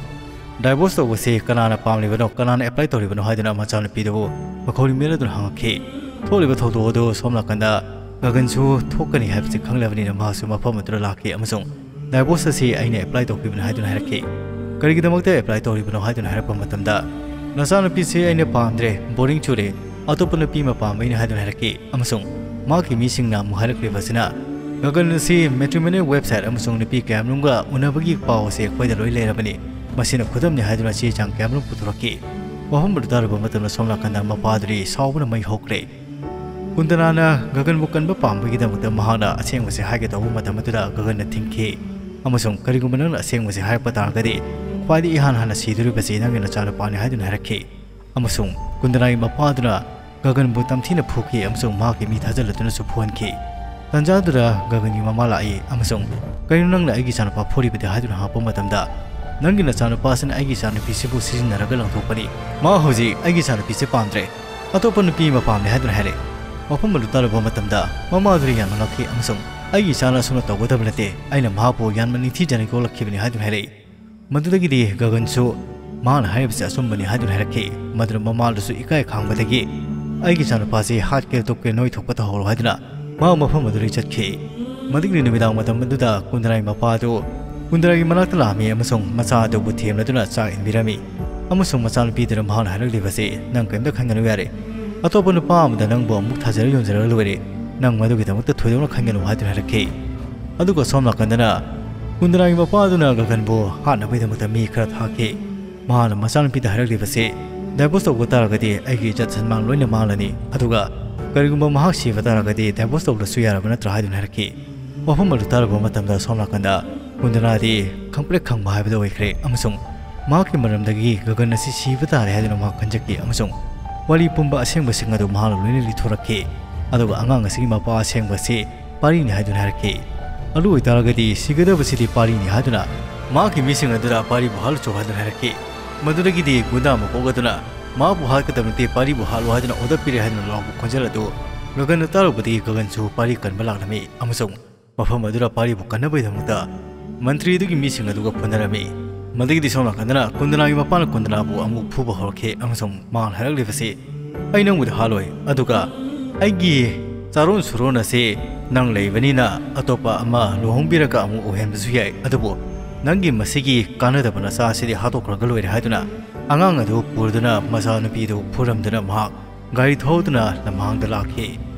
divorce ꯇꯧꯕꯁꯤ ꯀꯅꯥꯅ ꯄꯥꯝꯂꯤꯕꯅꯣ, ꯀꯅꯥꯅ apply ꯇꯧꯔꯤꯕꯅꯣ ꯍꯥꯏꯗꯨꯅ ꯃꯆꯥꯅꯨꯄꯤꯗꯨꯕꯨ ꯃꯈꯧꯔꯤ ꯃꯦꯠꯂꯗꯨꯅ ꯍꯪꯉꯛꯈꯤ꯫ ꯊꯣꯛꯂꯤꯕ ꯊꯧꯗꯣꯛ ꯑꯗꯨ ꯁꯣꯝ ꯅꯥꯀꯟꯗ ꯒꯒꯟꯁꯨ ꯊꯣꯛꯀꯅꯤ ꯍꯥꯏꯕꯁꯤ ꯈꯪꯂꯕꯅꯤꯅ ꯃꯍꯥꯛꯁꯨ ꯃꯐꯝ ꯑꯗꯨꯗ ꯂꯥꯛꯈꯤ ꯑꯃꯁꯨꯡ divorce ꯑꯁꯤ ꯑꯩꯅ apply ꯇꯧꯈꯤꯕꯅꯤ ꯍꯥꯏꯗꯨꯅ ꯍꯥꯏꯔꯛꯈꯤ꯫ ꯀꯔꯤꯒꯤꯗꯃꯛꯇ apply ꯇꯧꯔꯤꯕꯅꯣ ꯍꯥꯏꯗꯨꯅ ꯍꯥꯏꯔꯛꯄ ꯃꯇꯝꯗ, "ꯅꯆꯥꯅꯨꯄꯤꯁꯤ ꯑꯩꯅ ꯄꯥꯝꯗ꯭ꯔꯦ, boring ꯆꯨꯔꯦ, ꯑꯇꯣꯞꯄ ꯅꯨꯄꯤ ꯑꯃ ꯄꯥꯝꯕꯩꯅꯤ" ꯍꯥꯏꯗꯨꯅ ꯍꯥꯏꯔꯛꯈꯤ꯫ ꯑꯃꯁꯨꯡ ꯃꯍꯥꯛꯀꯤ ꯃꯤꯁꯤꯡꯅ ꯑꯃꯨꯛ ꯍꯥꯏꯔꯛꯂꯤꯕ ꯑꯁꯤꯅ, ꯒꯒꯟ ꯑꯁꯤ matrimonial website ꯑꯃꯁꯨꯡ ꯅꯨꯄꯤ ꯀꯌꯥꯃꯔꯨꯝꯒ ꯎꯅꯕꯒꯤ ꯄꯥꯎ ꯑꯁꯤ ꯑꯩꯈꯣꯏꯗ ꯂꯣꯏ ꯂꯩꯔꯕꯅꯤ꯫ ꯃꯁꯤꯅ ꯈꯨꯗꯝꯅꯤ ꯍꯥꯏꯗꯨꯅ ꯆꯦ ꯆꯥꯡ ꯀꯌꯥꯃꯔꯨꯝ ꯄꯨꯊꯣꯔꯛꯈꯤ꯫ ꯋꯥꯐꯝ ꯑꯗꯨ ꯇꯥꯔꯨꯕ ꯃꯇꯝꯗ ꯁꯣꯝ ꯅꯥꯀꯟꯗ ꯃꯄꯥꯗꯨꯗꯤ ꯁꯥꯎꯕꯅ ꯃꯩ ꯍꯧꯈ꯭ꯔꯦ꯫ ꯀꯨꯟꯗꯅꯥꯅ ꯒꯒꯟꯕꯨ ꯀꯟꯕ ꯄꯥꯝꯕꯒꯤꯗꯃꯛꯇ ꯃꯍꯥꯛꯅ ꯑꯁꯦꯡꯕꯁꯤ ꯍꯥꯏꯒꯦ ꯇꯧꯕ ꯃꯇꯝ ꯑꯗꯨꯗ ꯒꯒꯟꯅ ꯊꯤꯡꯈꯤ꯫ ꯑꯃꯁꯨꯡ "ꯀꯔꯤꯒꯨꯝꯕ ꯅꯪꯅ ꯑꯁꯦꯡꯕꯁꯤ ꯍꯥꯏꯔꯛꯄ ꯇꯥꯔꯒꯗꯤ, ꯈ꯭ꯋꯥꯏꯗꯒꯤ ꯏꯍꯥꯟ ꯍꯥꯟꯅ ꯁꯤꯗꯣꯔꯤꯕꯁꯤ ꯅꯪꯒꯤ ꯅꯆꯥꯅꯨꯄꯥꯅꯤ" ꯍꯥꯏꯗꯨꯅ ꯍꯥꯏꯔꯛꯈꯤ꯫ ꯑꯃꯁꯨꯡ ꯀꯨꯟꯗꯅꯥꯒꯤ ꯃꯄꯥꯗꯨꯅ ꯒꯒꯟꯕꯨ ꯇꯝꯊꯤꯅ ꯐꯨꯈꯤ ꯑꯃꯁꯨꯡ ꯃꯍꯥꯛꯀꯤ ꯃꯤ ꯊꯥꯖꯤꯜꯂꯗꯨꯅꯁꯨ ꯐꯨꯍꯟꯈꯤ꯫ ꯇꯟꯖꯥꯗꯨꯗ ꯒꯒꯟꯒꯤ ꯃꯃꯥ ꯂꯥꯛꯏ ꯑꯃꯁꯨꯡ "ꯀꯔꯤꯅꯣ ꯅꯪꯅ ꯑꯩꯒꯤ ꯏꯆꯥꯅꯨꯄꯥ ꯐꯨꯔꯤꯕꯗꯤ?" ꯍꯥꯏꯗꯨꯅ ꯍꯪꯉꯛꯄ ꯃꯇꯝꯗ, "ꯅꯪꯒꯤ ꯅꯆꯥꯅꯨꯄꯥꯁꯤꯅ ꯑꯩꯒꯤ ꯏꯆꯥꯅꯨꯄꯤꯁꯤꯕꯨ ꯁꯤꯖꯤꯟꯅꯔꯒ ꯂꯪꯊꯣꯛꯄꯅꯤ꯫ ꯃꯥ ꯍꯧꯖꯤꯛ ꯑꯩꯒꯤ ꯏꯆꯥꯅꯨꯄꯤꯁꯦ ꯄꯥꯝꯗ꯭ꯔꯦ꯫ ꯑꯇꯣꯞꯄ ꯅꯨꯄꯤ ꯑꯃ ꯄꯥꯝꯃꯦ" ꯍꯥꯏꯗꯨꯅ ꯍꯥꯏꯔꯛꯏ꯫ ꯋꯥꯐꯝ ꯑꯗꯨ ꯇꯥꯔꯨꯕ ꯃꯇꯝꯗ ꯃꯃꯥꯗꯨꯅ ꯌꯥꯝꯅ ꯉꯛꯈꯤ ꯑꯃꯁꯨꯡ "ꯑꯩꯒꯤ ꯏꯆꯥꯅ ꯑꯁꯨꯝꯅ ꯇꯧꯒꯗꯕ ꯅꯠꯇꯦ꯫ ꯑꯩꯅ ꯃꯍꯥꯛꯄꯨ ꯌꯥꯝꯅ ꯅꯤꯡꯊꯤꯖꯅ ꯌꯣꯛꯂꯛꯈꯤꯕꯅꯤ" ꯍꯥꯏꯗꯨꯅ ꯍꯥꯏꯔꯛꯏ꯫ ꯃꯗꯨꯗꯒꯤꯗꯤ ꯒꯒꯟꯁꯨ ꯃꯍꯥꯛꯅ ꯍꯥꯏꯔꯤꯕꯁꯤ ꯑꯆꯨꯝꯕꯅꯤ ꯍꯥꯏꯗꯨꯅ ꯍꯥꯏꯔꯛꯈꯤ꯫ ꯃꯗꯨꯅ ꯃꯃꯥꯗꯨꯁꯨ ꯏꯀꯥꯏ ꯈꯥꯡꯕꯗꯒꯤ "ꯑꯩꯒꯤ ꯏꯆꯥꯅꯨꯄꯥꯁꯤ ꯍꯥꯠꯀꯦꯔꯥ ꯇꯨꯞꯀꯦꯔꯥ ꯅꯣꯏ ꯊꯣꯛꯄ ꯇꯧꯍꯧꯔꯣ" ꯍꯥꯏꯗꯨꯅ ꯃꯍꯥꯛ ꯃꯐꯝ ꯑꯗꯨꯗꯒꯤ ꯆꯠꯈꯤ꯫ ꯃꯗꯨꯒꯤ ꯅꯨꯃꯤꯗꯥꯡ ꯃꯇꯝ ꯑꯗꯨꯗ ꯀꯨꯟꯗ꯭ꯔꯥꯒꯤ ꯃꯄꯥ ꯑꯗꯨ ꯀꯨꯟꯗ꯭ꯔꯥꯒꯤ ꯃꯅꯥꯛꯇ ꯂꯥꯛꯑꯝꯃꯤ ꯑꯃꯁꯨꯡ ꯃꯆꯥ ꯑꯗꯨꯕꯨ ꯊꯦꯝꯂꯗꯨꯅ ꯆꯥꯛ ꯏꯟꯕꯤꯔꯝꯃꯤ꯫ ꯑꯃꯁꯨꯡ ꯃꯆꯥꯅꯨꯄꯤꯗꯨꯅ ꯃꯍꯥꯛꯅ ꯍꯥꯏꯔꯛꯂꯤꯕꯁꯤ, "ꯅꯪ ꯀꯔꯤꯝꯇ ꯈꯟꯒꯅꯨ ꯌꯥꯔꯦ꯫ ꯑꯇꯣꯞꯄ ꯅꯨꯄꯥ ꯑꯃꯗ ꯅꯪꯕꯨ ꯑꯃꯨꯛ ꯊꯥꯖꯔ ꯌꯣꯟꯖꯔꯒ ꯂꯣꯏꯔꯦ꯫ ꯅꯪ ꯃꯗꯨꯒꯤꯗꯃꯛꯇ ꯊꯣꯏꯗꯣꯛꯅ ꯈꯟꯒꯅꯨ" ꯍꯥꯏꯗꯨꯅ ꯍꯥꯏꯔꯛꯈꯤ꯫ ꯑꯗꯨꯒ ꯁꯣꯝ ꯅꯥꯀꯟꯗꯅ ꯀꯨꯟꯗ꯭ꯔꯥꯒꯤ ꯃꯄꯥ ꯑꯗꯨꯅ ꯒꯒꯟꯕꯨ ꯍꯥꯠꯅꯕꯒꯤꯗꯃꯛꯇ ꯃꯤ ꯈꯔ ꯊꯥꯈꯤ꯫ ꯃꯍꯥꯛꯅ ꯃꯆꯥꯅꯨꯄꯤꯗ ꯍꯥꯏꯔꯛꯂꯤꯕꯁꯤ, "divorce ꯇꯧꯕ ꯇꯥꯔꯒꯗꯤ ꯑꯩꯒꯤ ꯏꯖꯠ ꯁꯟꯃꯥꯟ ꯂꯣꯏꯅ ꯃꯥꯡꯂꯅꯤ꯫ ꯑꯗꯨꯒ ꯀꯔꯤꯒꯨꯝꯕ ꯃꯍꯥꯛ ꯁꯤꯕ ꯇꯥꯔꯒꯗꯤ divorce ꯇꯧꯗ꯭ꯔꯁꯨ ꯌꯥꯔꯕ ꯅꯠꯇ꯭ꯔꯥ?" ꯍꯥꯏꯗꯨꯅ ꯍꯥꯏꯔꯛꯈꯤ꯫ ꯋꯥꯐꯝ ꯑꯗꯨ ꯇꯥꯔꯨꯕ ꯃꯇꯝꯗ ꯁꯣꯝ ꯅꯥꯀꯟꯗ ꯀꯨꯟꯗꯅꯥꯗꯤ ꯈꯪꯄ꯭ꯔꯦꯛ ꯈꯪꯕ ꯍꯥꯏꯕꯗꯨ ꯑꯣꯏꯈ꯭ꯔꯦ ꯑꯃꯁꯨꯡ ꯃꯍꯥꯛꯀꯤ ꯃꯔꯝꯗꯒꯤ ꯒꯒꯟ ꯑꯁꯤ ꯁꯤꯕ ꯇꯥꯔꯦ ꯍꯥꯏꯗꯨꯅ ꯃꯍꯥꯛ ꯈꯟꯖꯈꯤ ꯑꯃꯁꯨꯡ ꯋꯥꯔꯤ ꯄꯨꯝꯕ ꯑꯁꯦꯡꯕꯁꯤꯡ ꯑꯗꯨ ꯃꯍꯥꯛꯅ ꯂꯣꯏꯅ ꯂꯤꯊꯣꯔꯛꯈꯤ꯫ ꯑꯗꯨꯒ ꯑꯉꯥꯡ ꯑꯁꯤꯒꯤ ꯃꯄꯥ ꯑꯁꯦꯡꯕ ꯑꯁꯤ ꯄꯥꯔꯤꯅꯤ ꯍꯥꯏꯗꯨꯅ ꯍꯥꯏꯔꯛꯈꯤ꯫ ꯑꯗꯨ ꯑꯣꯏꯇꯥꯔꯒꯗꯤ ꯁꯤꯒꯗꯕꯁꯤꯗꯤ ꯄꯥꯔꯤꯅꯤ ꯍꯥꯏꯗꯨꯅ ꯃꯍꯥꯛꯀꯤ ꯃꯤꯁꯤꯡ ꯑꯗꯨꯅ "ꯄꯥꯔꯤꯕꯨ ꯍꯥꯠꯂꯨꯆꯣ" ꯍꯥꯏꯗꯨꯅ ꯍꯥꯏꯔꯛꯈꯤ꯫ ꯃꯗꯨꯗꯒꯤꯗꯤ ꯒꯨꯟꯗꯥ ꯃꯀꯣꯛ ꯑꯗꯨꯅ "ꯃꯍꯥꯛꯄꯨ ꯍꯥꯠꯀꯗꯕ ꯅꯠꯇꯦ, ꯄꯥꯔꯤꯕꯨ ꯍꯥꯠꯂꯣ" ꯍꯥꯏꯗꯨꯅ order ꯄꯤꯔꯦ ꯍꯥꯏꯗꯨꯅ ꯂꯥꯎꯕ ꯈꯣꯟꯖꯦꯜ ꯑꯗꯨ ꯒꯒꯟꯅ ꯇꯥꯔꯨꯕꯗꯒꯤ ꯒꯒꯟꯁꯨ ꯄꯥꯔꯤ ꯀꯟꯕ ꯂꯥꯛꯂꯝꯃꯤ ꯑꯃꯁꯨꯡ ꯃꯐꯝ ꯑꯗꯨꯗ ꯄꯥꯔꯤꯕꯨ ꯀꯟꯅꯕꯒꯤꯗꯃꯛꯇ ꯃꯟꯇ꯭ꯔꯤ ꯑꯗꯨꯒꯤ ꯃꯤꯁꯤꯡ ꯑꯗꯨꯒ ꯄꯨꯟꯅꯔꯝꯃꯤ꯫ ꯃꯗꯨꯒꯤꯗꯤ ꯁꯣꯝ ꯅꯥꯀꯟꯗꯅ ꯀꯨꯟꯗꯅꯥꯒꯤ ꯃꯄꯥꯅ ꯀꯨꯟꯗꯅꯥꯕꯨ ꯑꯃꯨꯛ ꯐꯨꯕ ꯍꯧꯔꯛꯈꯤ ꯑꯃꯁꯨꯡ ꯃꯍꯥꯛꯅ ꯍꯥꯏꯔꯛꯂꯤꯕꯁꯤ, "ꯑꯩ ꯅꯪꯕꯨꯗꯤ ꯍꯥꯠꯂꯣꯏ, ꯑꯗꯨꯒ ꯑꯩꯒꯤ ꯆꯥꯔꯣꯟ ꯁꯨꯔꯣꯟ ꯑꯁꯤ ꯅꯪ ꯂꯩꯕꯅꯤꯅ ꯑꯇꯣꯞꯄ ꯑꯃ ꯂꯨꯍꯣꯡꯕꯤꯔꯒ ꯑꯃꯨꯛ ꯑꯣꯏꯍꯟꯕꯁꯨ ꯌꯥꯏ, ꯑꯗꯨꯕꯨ ꯅꯪꯒꯤ ꯃꯁꯤꯒꯤ ꯀꯥꯟꯅꯗꯕ ꯅꯆꯥ ꯑꯁꯤꯗꯤ ꯍꯥꯠꯇꯣꯛꯈ꯭ꯔꯒ ꯂꯣꯏꯔꯦ" ꯍꯥꯏꯗꯨꯅ ꯑꯉꯥꯡ ꯑꯗꯨ ꯄꯨꯔꯗꯨꯅ ꯃꯆꯥꯅꯨꯄꯤꯗꯨ ꯐꯨꯔꯝꯗꯨꯅ ꯃꯍꯥꯛ ꯒꯥꯔꯤ ꯊꯧꯗꯨꯅ ꯂꯝꯍꯥꯡꯗ ꯂꯥꯛꯈꯤ꯫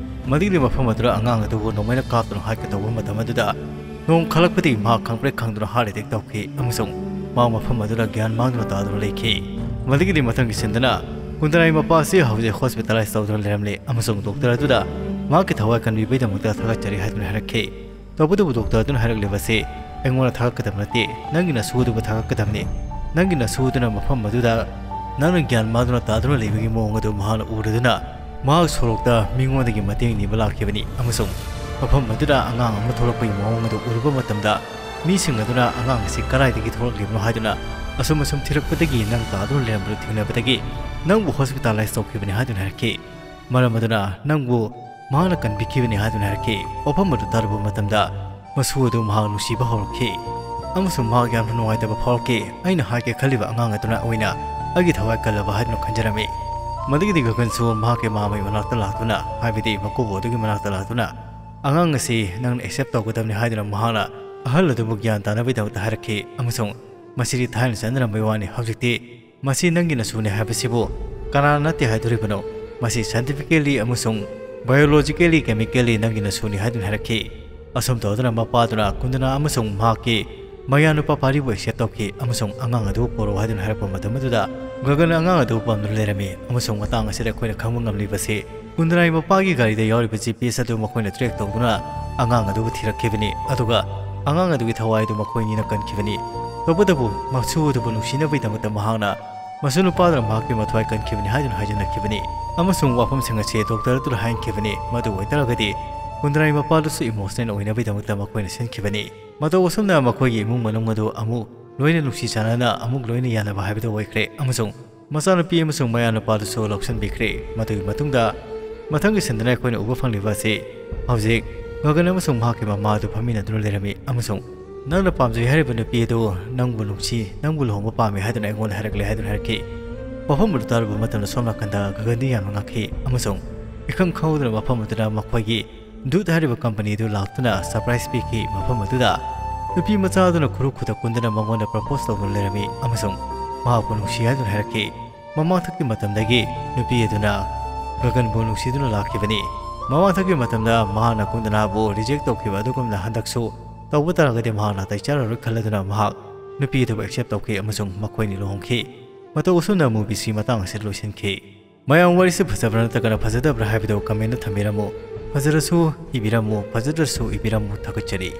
ꯃꯗꯨꯒꯤꯗꯤ ꯃꯐꯝ ꯑꯗꯨꯗ ꯑꯉꯥꯡ ꯑꯗꯨꯕꯨ ꯅꯣꯡꯃꯩꯅ ꯀꯥꯞꯇꯨꯅ ꯍꯥꯠꯀꯦ ꯇꯧꯕ ꯃꯇꯝ ꯑꯗꯨꯗ ꯅꯣꯡ ꯈꯥꯛꯂꯛꯄꯗꯒꯤ ꯃꯍꯥꯛ ꯈꯪꯄ꯭ꯔꯦꯛ ꯈꯪꯗꯨꯅ heart attack ꯇꯧꯈꯤ ꯑꯃꯁꯨꯡ ꯃꯍꯥꯛ ꯃꯐꯝ ꯑꯗꯨꯗ ꯒ꯭ꯌꯥꯟ ꯃꯥꯡꯗꯨꯅ ꯇꯥꯗꯨꯅ ꯂꯩꯈꯤ꯫ ꯃꯗꯨꯒꯤꯗꯤ ꯃꯊꯪꯒꯤ ꯁꯤꯟꯗꯅ ꯀꯨꯟꯗ꯭ꯔꯥꯒꯤ ꯃꯄꯥ ꯑꯁꯤ ꯍꯧꯖꯤꯛ hospitalize ꯇꯧꯗꯨꯅ ꯂꯩꯔꯝꯂꯦ ꯑꯃꯁꯨꯡ ꯗꯣꯛꯇꯔ ꯑꯗꯨꯗ ꯃꯍꯥꯛꯀꯤ ꯊꯋꯥꯏ ꯀꯟꯕꯤꯕꯒꯤꯗꯃꯛꯇ ꯊꯥꯒꯠꯆꯔꯤ ꯍꯥꯏꯗꯨꯅ ꯍꯥꯏꯔꯛꯈꯤ꯫ ꯇꯧꯕꯇꯕꯨ ꯗꯣꯛꯇꯔ ꯑꯗꯨꯅ ꯍꯥꯏꯔꯛꯂꯤꯕ ꯑꯁꯤ ꯑꯩꯉꯣꯟꯗ ꯊꯥꯒꯠꯀꯗꯕ ꯅꯠꯇꯦ, ꯅꯪꯒꯤ ꯅꯁꯨ ꯑꯗꯨꯕꯨ ꯊꯥꯒꯠꯀꯗꯕꯅꯤ꯫ ꯅꯪꯒꯤ ꯅꯁꯨ ꯑꯗꯨꯅ ꯃꯐꯝ ꯑꯗꯨꯗ ꯅꯪꯅ ꯒ꯭ꯌꯥꯟ ꯃꯥꯡꯗꯨꯅ ꯇꯥꯗꯨꯅ ꯂꯩꯕꯒꯤ ꯃꯑꯣꯡ ꯑꯗꯨ ꯃꯍꯥꯛꯅ ꯎꯔꯗꯨꯅ ꯃꯍꯥꯛ ꯁꯣꯔꯣꯛꯇ ꯃꯤꯉꯣꯟꯗꯒꯤ ꯃꯇꯦꯡ ꯅꯤꯕ ꯂꯥꯛꯈꯤꯕꯅꯤ ꯑꯃꯁꯨꯡ ꯃꯐꯝ ꯑꯗꯨꯗ ꯑꯉꯥꯡ ꯑꯃ ꯊꯣꯛꯂꯛꯄꯒꯤ ꯃꯑꯣꯡ ꯑꯗꯨ ꯎꯔꯨꯕ ꯃꯇꯝꯗ ꯃꯤꯁꯤꯡ ꯑꯗꯨꯅ ꯑꯉꯥꯡ ꯑꯁꯤ ꯀꯗꯥꯏꯗꯒꯤ ꯊꯣꯛꯂꯛꯂꯤꯕꯅꯣ ꯍꯥꯏꯗꯨꯅ ꯑꯁꯨꯝ ꯑꯁꯨꯝ ꯊꯤꯔꯛꯄꯗꯒꯤ ꯅꯪ ꯇꯥꯗꯨꯅ ꯂꯩꯔꯝꯕꯗꯨ ꯊꯦꯡꯅꯕꯗꯒꯤ ꯅꯪꯕꯨ hospitalize ꯇꯧꯈꯤꯕꯅꯤ ꯍꯥꯏꯗꯨꯅ ꯍꯥꯏꯔꯛꯈꯤ꯫ ꯃꯔꯝ ꯑꯗꯨꯅ ꯅꯪꯕꯨ ꯃꯍꯥꯛꯅ ꯀꯟꯕꯤꯈꯤꯕꯅꯤ ꯍꯥꯏꯗꯨꯅ ꯍꯥꯏꯔꯛꯈꯤ꯫ ꯋꯥꯐꯝ ꯑꯗꯨ ꯇꯥꯔꯨꯕ ꯃꯇꯝꯗ ꯃꯁꯨ ꯑꯗꯨ ꯃꯍꯥꯛ ꯅꯨꯡꯁꯤꯕ ꯍꯧꯔꯛꯈꯤ ꯑꯃꯁꯨꯡ ꯃꯍꯥꯛ ꯌꯥꯝꯅ ꯅꯨꯡꯉꯥꯏꯇꯕ ꯐꯥꯎꯔꯛꯈꯤ꯫ ꯑꯩꯅ ꯍꯥꯠꯀꯦ ꯈꯜꯂꯤꯕ ꯑꯉꯥꯡ ꯑꯗꯨꯅ ꯑꯣꯏꯅ ꯑꯩꯒꯤ ꯊꯋꯥꯏ ꯀꯜꯂꯕ ꯍꯥꯏꯗꯨꯅ ꯈꯟꯖꯔꯝꯃꯤ꯫ ꯃꯗꯨꯒꯤꯗꯤ ꯒꯒꯟꯁꯨ ꯃꯍꯥꯛꯀꯤ ꯃꯃꯥꯒꯤ ꯃꯅꯥꯛꯇ ꯂꯥꯛꯇꯨꯅ, ꯍꯥꯏꯕꯗꯤ ꯃꯀꯨꯕꯣꯛ ꯑꯗꯨꯒꯤ ꯃꯅꯥꯛꯇ ꯂꯥꯛꯇꯨꯅ, "ꯑꯉꯥꯡ ꯑꯁꯤ ꯅꯪꯅ accept ꯇꯧꯒꯗꯕꯅꯤ" ꯍꯥꯏꯗꯨꯅ ꯃꯍꯥꯛꯅ ꯑꯍꯜ ꯑꯗꯨꯕꯨ ꯒ꯭ꯌꯥꯟ ꯇꯥꯅꯕꯒꯤꯗꯃꯛꯇ ꯍꯥꯏꯔꯛꯈꯤ ꯑꯃꯁꯨꯡ ꯃꯁꯤꯗꯤ ꯊꯥꯏꯅ ꯆꯠꯅꯔꯝꯕꯒꯤ ꯋꯥꯅꯤ꯫ ꯍꯧꯖꯤꯛꯇꯤ ꯃꯁꯤ ꯅꯪꯒꯤ ꯅꯁꯨꯅꯤ ꯍꯥꯏꯕꯁꯤꯕꯨ ꯀꯅꯥꯅ ꯅꯠꯇꯦ ꯍꯥꯏꯗꯣꯔꯤꯕꯅꯣ? ꯃꯁꯤ scientifically ꯑꯃꯁꯨꯡ biologically, chemically ꯅꯪꯒꯤ ꯅꯁꯨꯅꯤ ꯍꯥꯏꯗꯨꯅ ꯍꯥꯏꯔꯛꯈꯤ꯫ ꯑꯁꯨꯝ ꯇꯧꯗꯨꯅ ꯃꯄꯥꯗꯨꯅ ꯀꯨꯟꯗꯅꯥ ꯑꯃꯁꯨꯡ ꯃꯍꯥꯛꯀꯤ ꯃꯌꯥꯅꯨꯄꯥ ꯄꯥꯔꯤꯕꯨ accept ꯇꯧꯈꯤ ꯑꯃꯁꯨꯡ ꯑꯉꯥꯡ ꯑꯗꯨ ꯄꯣꯔꯛꯎ ꯍꯥꯏꯗꯨꯅ ꯍꯥꯏꯔꯛꯄ ꯃꯇꯝ ꯑꯗꯨꯗ ꯒꯒꯟ ꯑꯉꯥꯡ ꯑꯗꯨ ꯄꯥꯝꯗꯨꯅ ꯂꯩꯔꯝꯃꯤ꯫ ꯑꯃꯁꯨꯡ ꯃꯇꯥꯡ ꯑꯁꯤꯗ ꯑꯩꯈꯣꯏꯅ ꯈꯪꯕ ꯉꯝꯂꯤꯕꯁꯤ ꯀꯨꯟꯗꯅꯥꯒꯤ ꯃꯄꯥꯒꯤ ꯒꯥꯔꯤꯗ ꯌꯥꯎꯔꯤꯕ G P S ꯑꯗꯨ ꯃꯈꯣꯏꯅ track ꯇꯧꯗꯨꯅ ꯑꯉꯥꯡ ꯑꯗꯨꯕꯨ ꯊꯤꯔꯛꯈꯤꯕꯅꯤ, ꯑꯗꯨꯒ ꯑꯉꯥꯡ ꯑꯗꯨꯒꯤ ꯊꯋꯥꯏ ꯑꯗꯨ ꯃꯈꯣꯏ ꯑꯅꯤꯅ ꯀꯟꯈꯤꯕꯅꯤ꯫ ꯇꯧꯕꯇꯕꯨ ꯃꯁꯨ ꯑꯗꯨꯕꯨ ꯅꯨꯡꯁꯤꯅꯕꯒꯤꯗꯃꯛꯇ ꯃꯍꯥꯛꯅ ꯃꯁꯨ ꯅꯨꯄꯥꯗꯨꯅ ꯃꯍꯥꯛꯀꯤ ꯃꯊ꯭ꯋꯥꯏ ꯀꯟꯈꯤꯕꯅꯤ ꯍꯥꯏꯗꯨꯅ ꯍꯥꯏꯖꯤꯟꯅꯈꯤꯕꯅꯤ꯫ ꯑꯃꯁꯨꯡ ꯋꯥꯐꯝꯁꯤꯡ ꯑꯁꯤ ꯗꯣꯛꯇꯔ ꯑꯗꯨꯗ ꯍꯥꯏꯍꯟꯈꯤꯕꯅꯤ꯫ ꯃꯗꯨ ꯑꯣꯏꯇꯥꯔꯒꯗꯤ ꯀꯨꯟꯗ꯭ꯔꯥꯒꯤ ꯃꯄꯥꯗꯨꯁꯨ emotional ꯑꯣꯏꯅꯕꯒꯤꯗꯃꯛꯇ ꯃꯈꯣꯏꯅ ꯁꯤꯟꯈꯤꯕꯅꯤ꯫ ꯃꯇꯧ ꯑꯁꯨꯝꯅ ꯃꯈꯣꯏꯒꯤ ꯏꯃꯨꯡ ꯃꯅꯨꯡ ꯑꯗꯨ ꯑꯃꯨꯛ ꯂꯣꯏꯅ ꯅꯨꯡꯁꯤ ꯆꯥꯟꯅꯅ ꯑꯃꯨꯛ ꯂꯣꯏꯅ ꯌꯥꯅꯕ ꯍꯥꯏꯕꯗꯨ ꯑꯣꯏꯈ꯭ꯔꯦ꯫ ꯑꯃꯁꯨꯡ ꯃꯆꯥꯅꯨꯄꯤ ꯑꯃꯁꯨꯡ ꯃꯌꯥꯅꯨꯄꯥꯗꯨꯁꯨ ꯂꯧꯁꯤꯟꯕꯤꯈ꯭ꯔꯦ꯫ ꯃꯗꯨꯒꯤ ꯃꯇꯨꯡꯗ ꯃꯊꯪꯒꯤ ꯁꯤꯟꯗꯅ ꯑꯩꯈꯣꯏꯅ ꯎꯕ ꯐꯪꯂꯤꯕ ꯑꯁꯤ ꯍꯧꯖꯤꯛ ꯒꯒꯟ ꯑꯃꯁꯨꯡ ꯃꯍꯥꯛꯀꯤ ꯃꯃꯥ ꯑꯗꯨ ꯐꯝꯃꯤꯟꯅꯗꯨꯅ ꯂꯩꯔꯝꯃꯤ ꯑꯃꯁꯨꯡ "ꯅꯪꯅ ꯄꯥꯝꯖꯩ ꯍꯥꯏꯔꯤꯕ ꯅꯨꯄꯤ ꯑꯗꯨ ꯅꯪꯕꯨ ꯅꯨꯡꯁꯤ, ꯅꯪꯕꯨ ꯂꯨꯍꯣꯡꯕ ꯄꯥꯝꯃꯤ ꯍꯥꯏꯗꯨꯅ ꯑꯩꯉꯣꯟꯗ ꯍꯥꯏꯔꯛꯂꯦ" ꯍꯥꯏꯗꯨꯅ ꯍꯥꯏꯔꯛꯈꯤ꯫ ꯋꯥꯐꯝ ꯑꯗꯨ ꯇꯥꯔꯨꯕ ꯃꯇꯝꯗ ꯁꯣꯝ ꯅꯥꯀꯟꯗ ꯒꯒꯟꯗꯤ ꯌꯥꯝꯅ ꯉꯛꯈꯤ ꯑꯃꯁꯨꯡ ꯏꯈꯪ ꯈꯪꯍꯧꯗꯅ ꯃꯐꯝ ꯑꯗꯨꯗ ꯃꯈꯣꯏꯒꯤ ꯗꯨꯠ ꯍꯥꯏꯔꯤꯕ company ꯑꯗꯨ ꯂꯥꯛꯇꯨꯅ surprise ꯄꯤꯈꯤ꯫ ꯃꯐꯝ ꯑꯗꯨꯗ ꯅꯨꯄꯤ ꯃꯆꯥ ꯑꯗꯨꯅ ꯈꯨꯔꯨ ꯈꯨꯗꯛ ꯀꯨꯟꯗꯅ ꯃꯉꯣꯟꯗ propose ꯇꯧꯗꯨꯅ ꯂꯩꯔꯝꯃꯤ ꯑꯃꯁꯨꯡ ꯃꯍꯥꯛꯄꯨ ꯅꯨꯡꯁꯤ ꯍꯥꯏꯗꯨꯅ ꯍꯥꯏꯔꯛꯈꯤ꯫ ꯃꯃꯥꯡꯊꯛꯀꯤ ꯃꯇꯝꯗꯒꯤ ꯅꯨꯄꯤ ꯑꯗꯨꯅ ꯒꯒꯟꯕꯨ ꯅꯨꯡꯁꯤꯗꯨꯅ ꯂꯥꯛꯈꯤꯕꯅꯤ꯫ ꯃꯃꯥꯡꯊꯛꯀꯤ ꯃꯇꯝꯗ ꯃꯍꯥꯛꯅ ꯀꯨꯟꯗꯅꯥꯕꯨ reject ꯇꯧꯈꯤꯕ ꯑꯗꯨꯒꯨꯝꯅ ꯍꯟꯗꯛꯁꯨ ꯇꯧꯕ ꯇꯥꯔꯒꯗꯤ ꯃꯍꯥꯛ ꯅꯥꯇꯩ ꯆꯥꯔꯔꯣꯏ ꯈꯜꯂꯗꯨꯅ ꯃꯍꯥꯛ ꯅꯨꯄꯤ ꯑꯗꯨꯕꯨ accept ꯇꯧꯈꯤ ꯑꯃꯁꯨꯡ ꯃꯈꯣꯏꯅꯤ ꯂꯨꯍꯣꯡꯈꯤ꯫ ꯃꯇꯧ ꯑꯁꯨꯝꯅ movieꯁꯤ ꯃꯇꯥꯡ ꯑꯁꯤꯗ ꯂꯣꯏꯁꯤꯟꯈꯤ꯫ ꯃꯌꯥꯝ ꯋꯥꯔꯤꯁꯤ ꯐꯖꯕ꯭ꯔꯥ ꯅꯠꯇ꯭ꯔꯒꯅ ꯐꯖꯗꯕ꯭ꯔꯥ ꯍꯥꯏꯕꯗꯨ commentꯗ ꯊꯝꯕꯤꯔꯝꯃꯨ꯫ ꯐꯖꯔꯁꯨ ꯏꯕꯤꯔꯝꯃꯨ, ꯐꯖꯗ꯭ꯔꯁꯨ ꯏꯕꯤꯔꯝꯃꯨ꯫ ꯊꯥꯒꯠꯆꯔꯤ꯫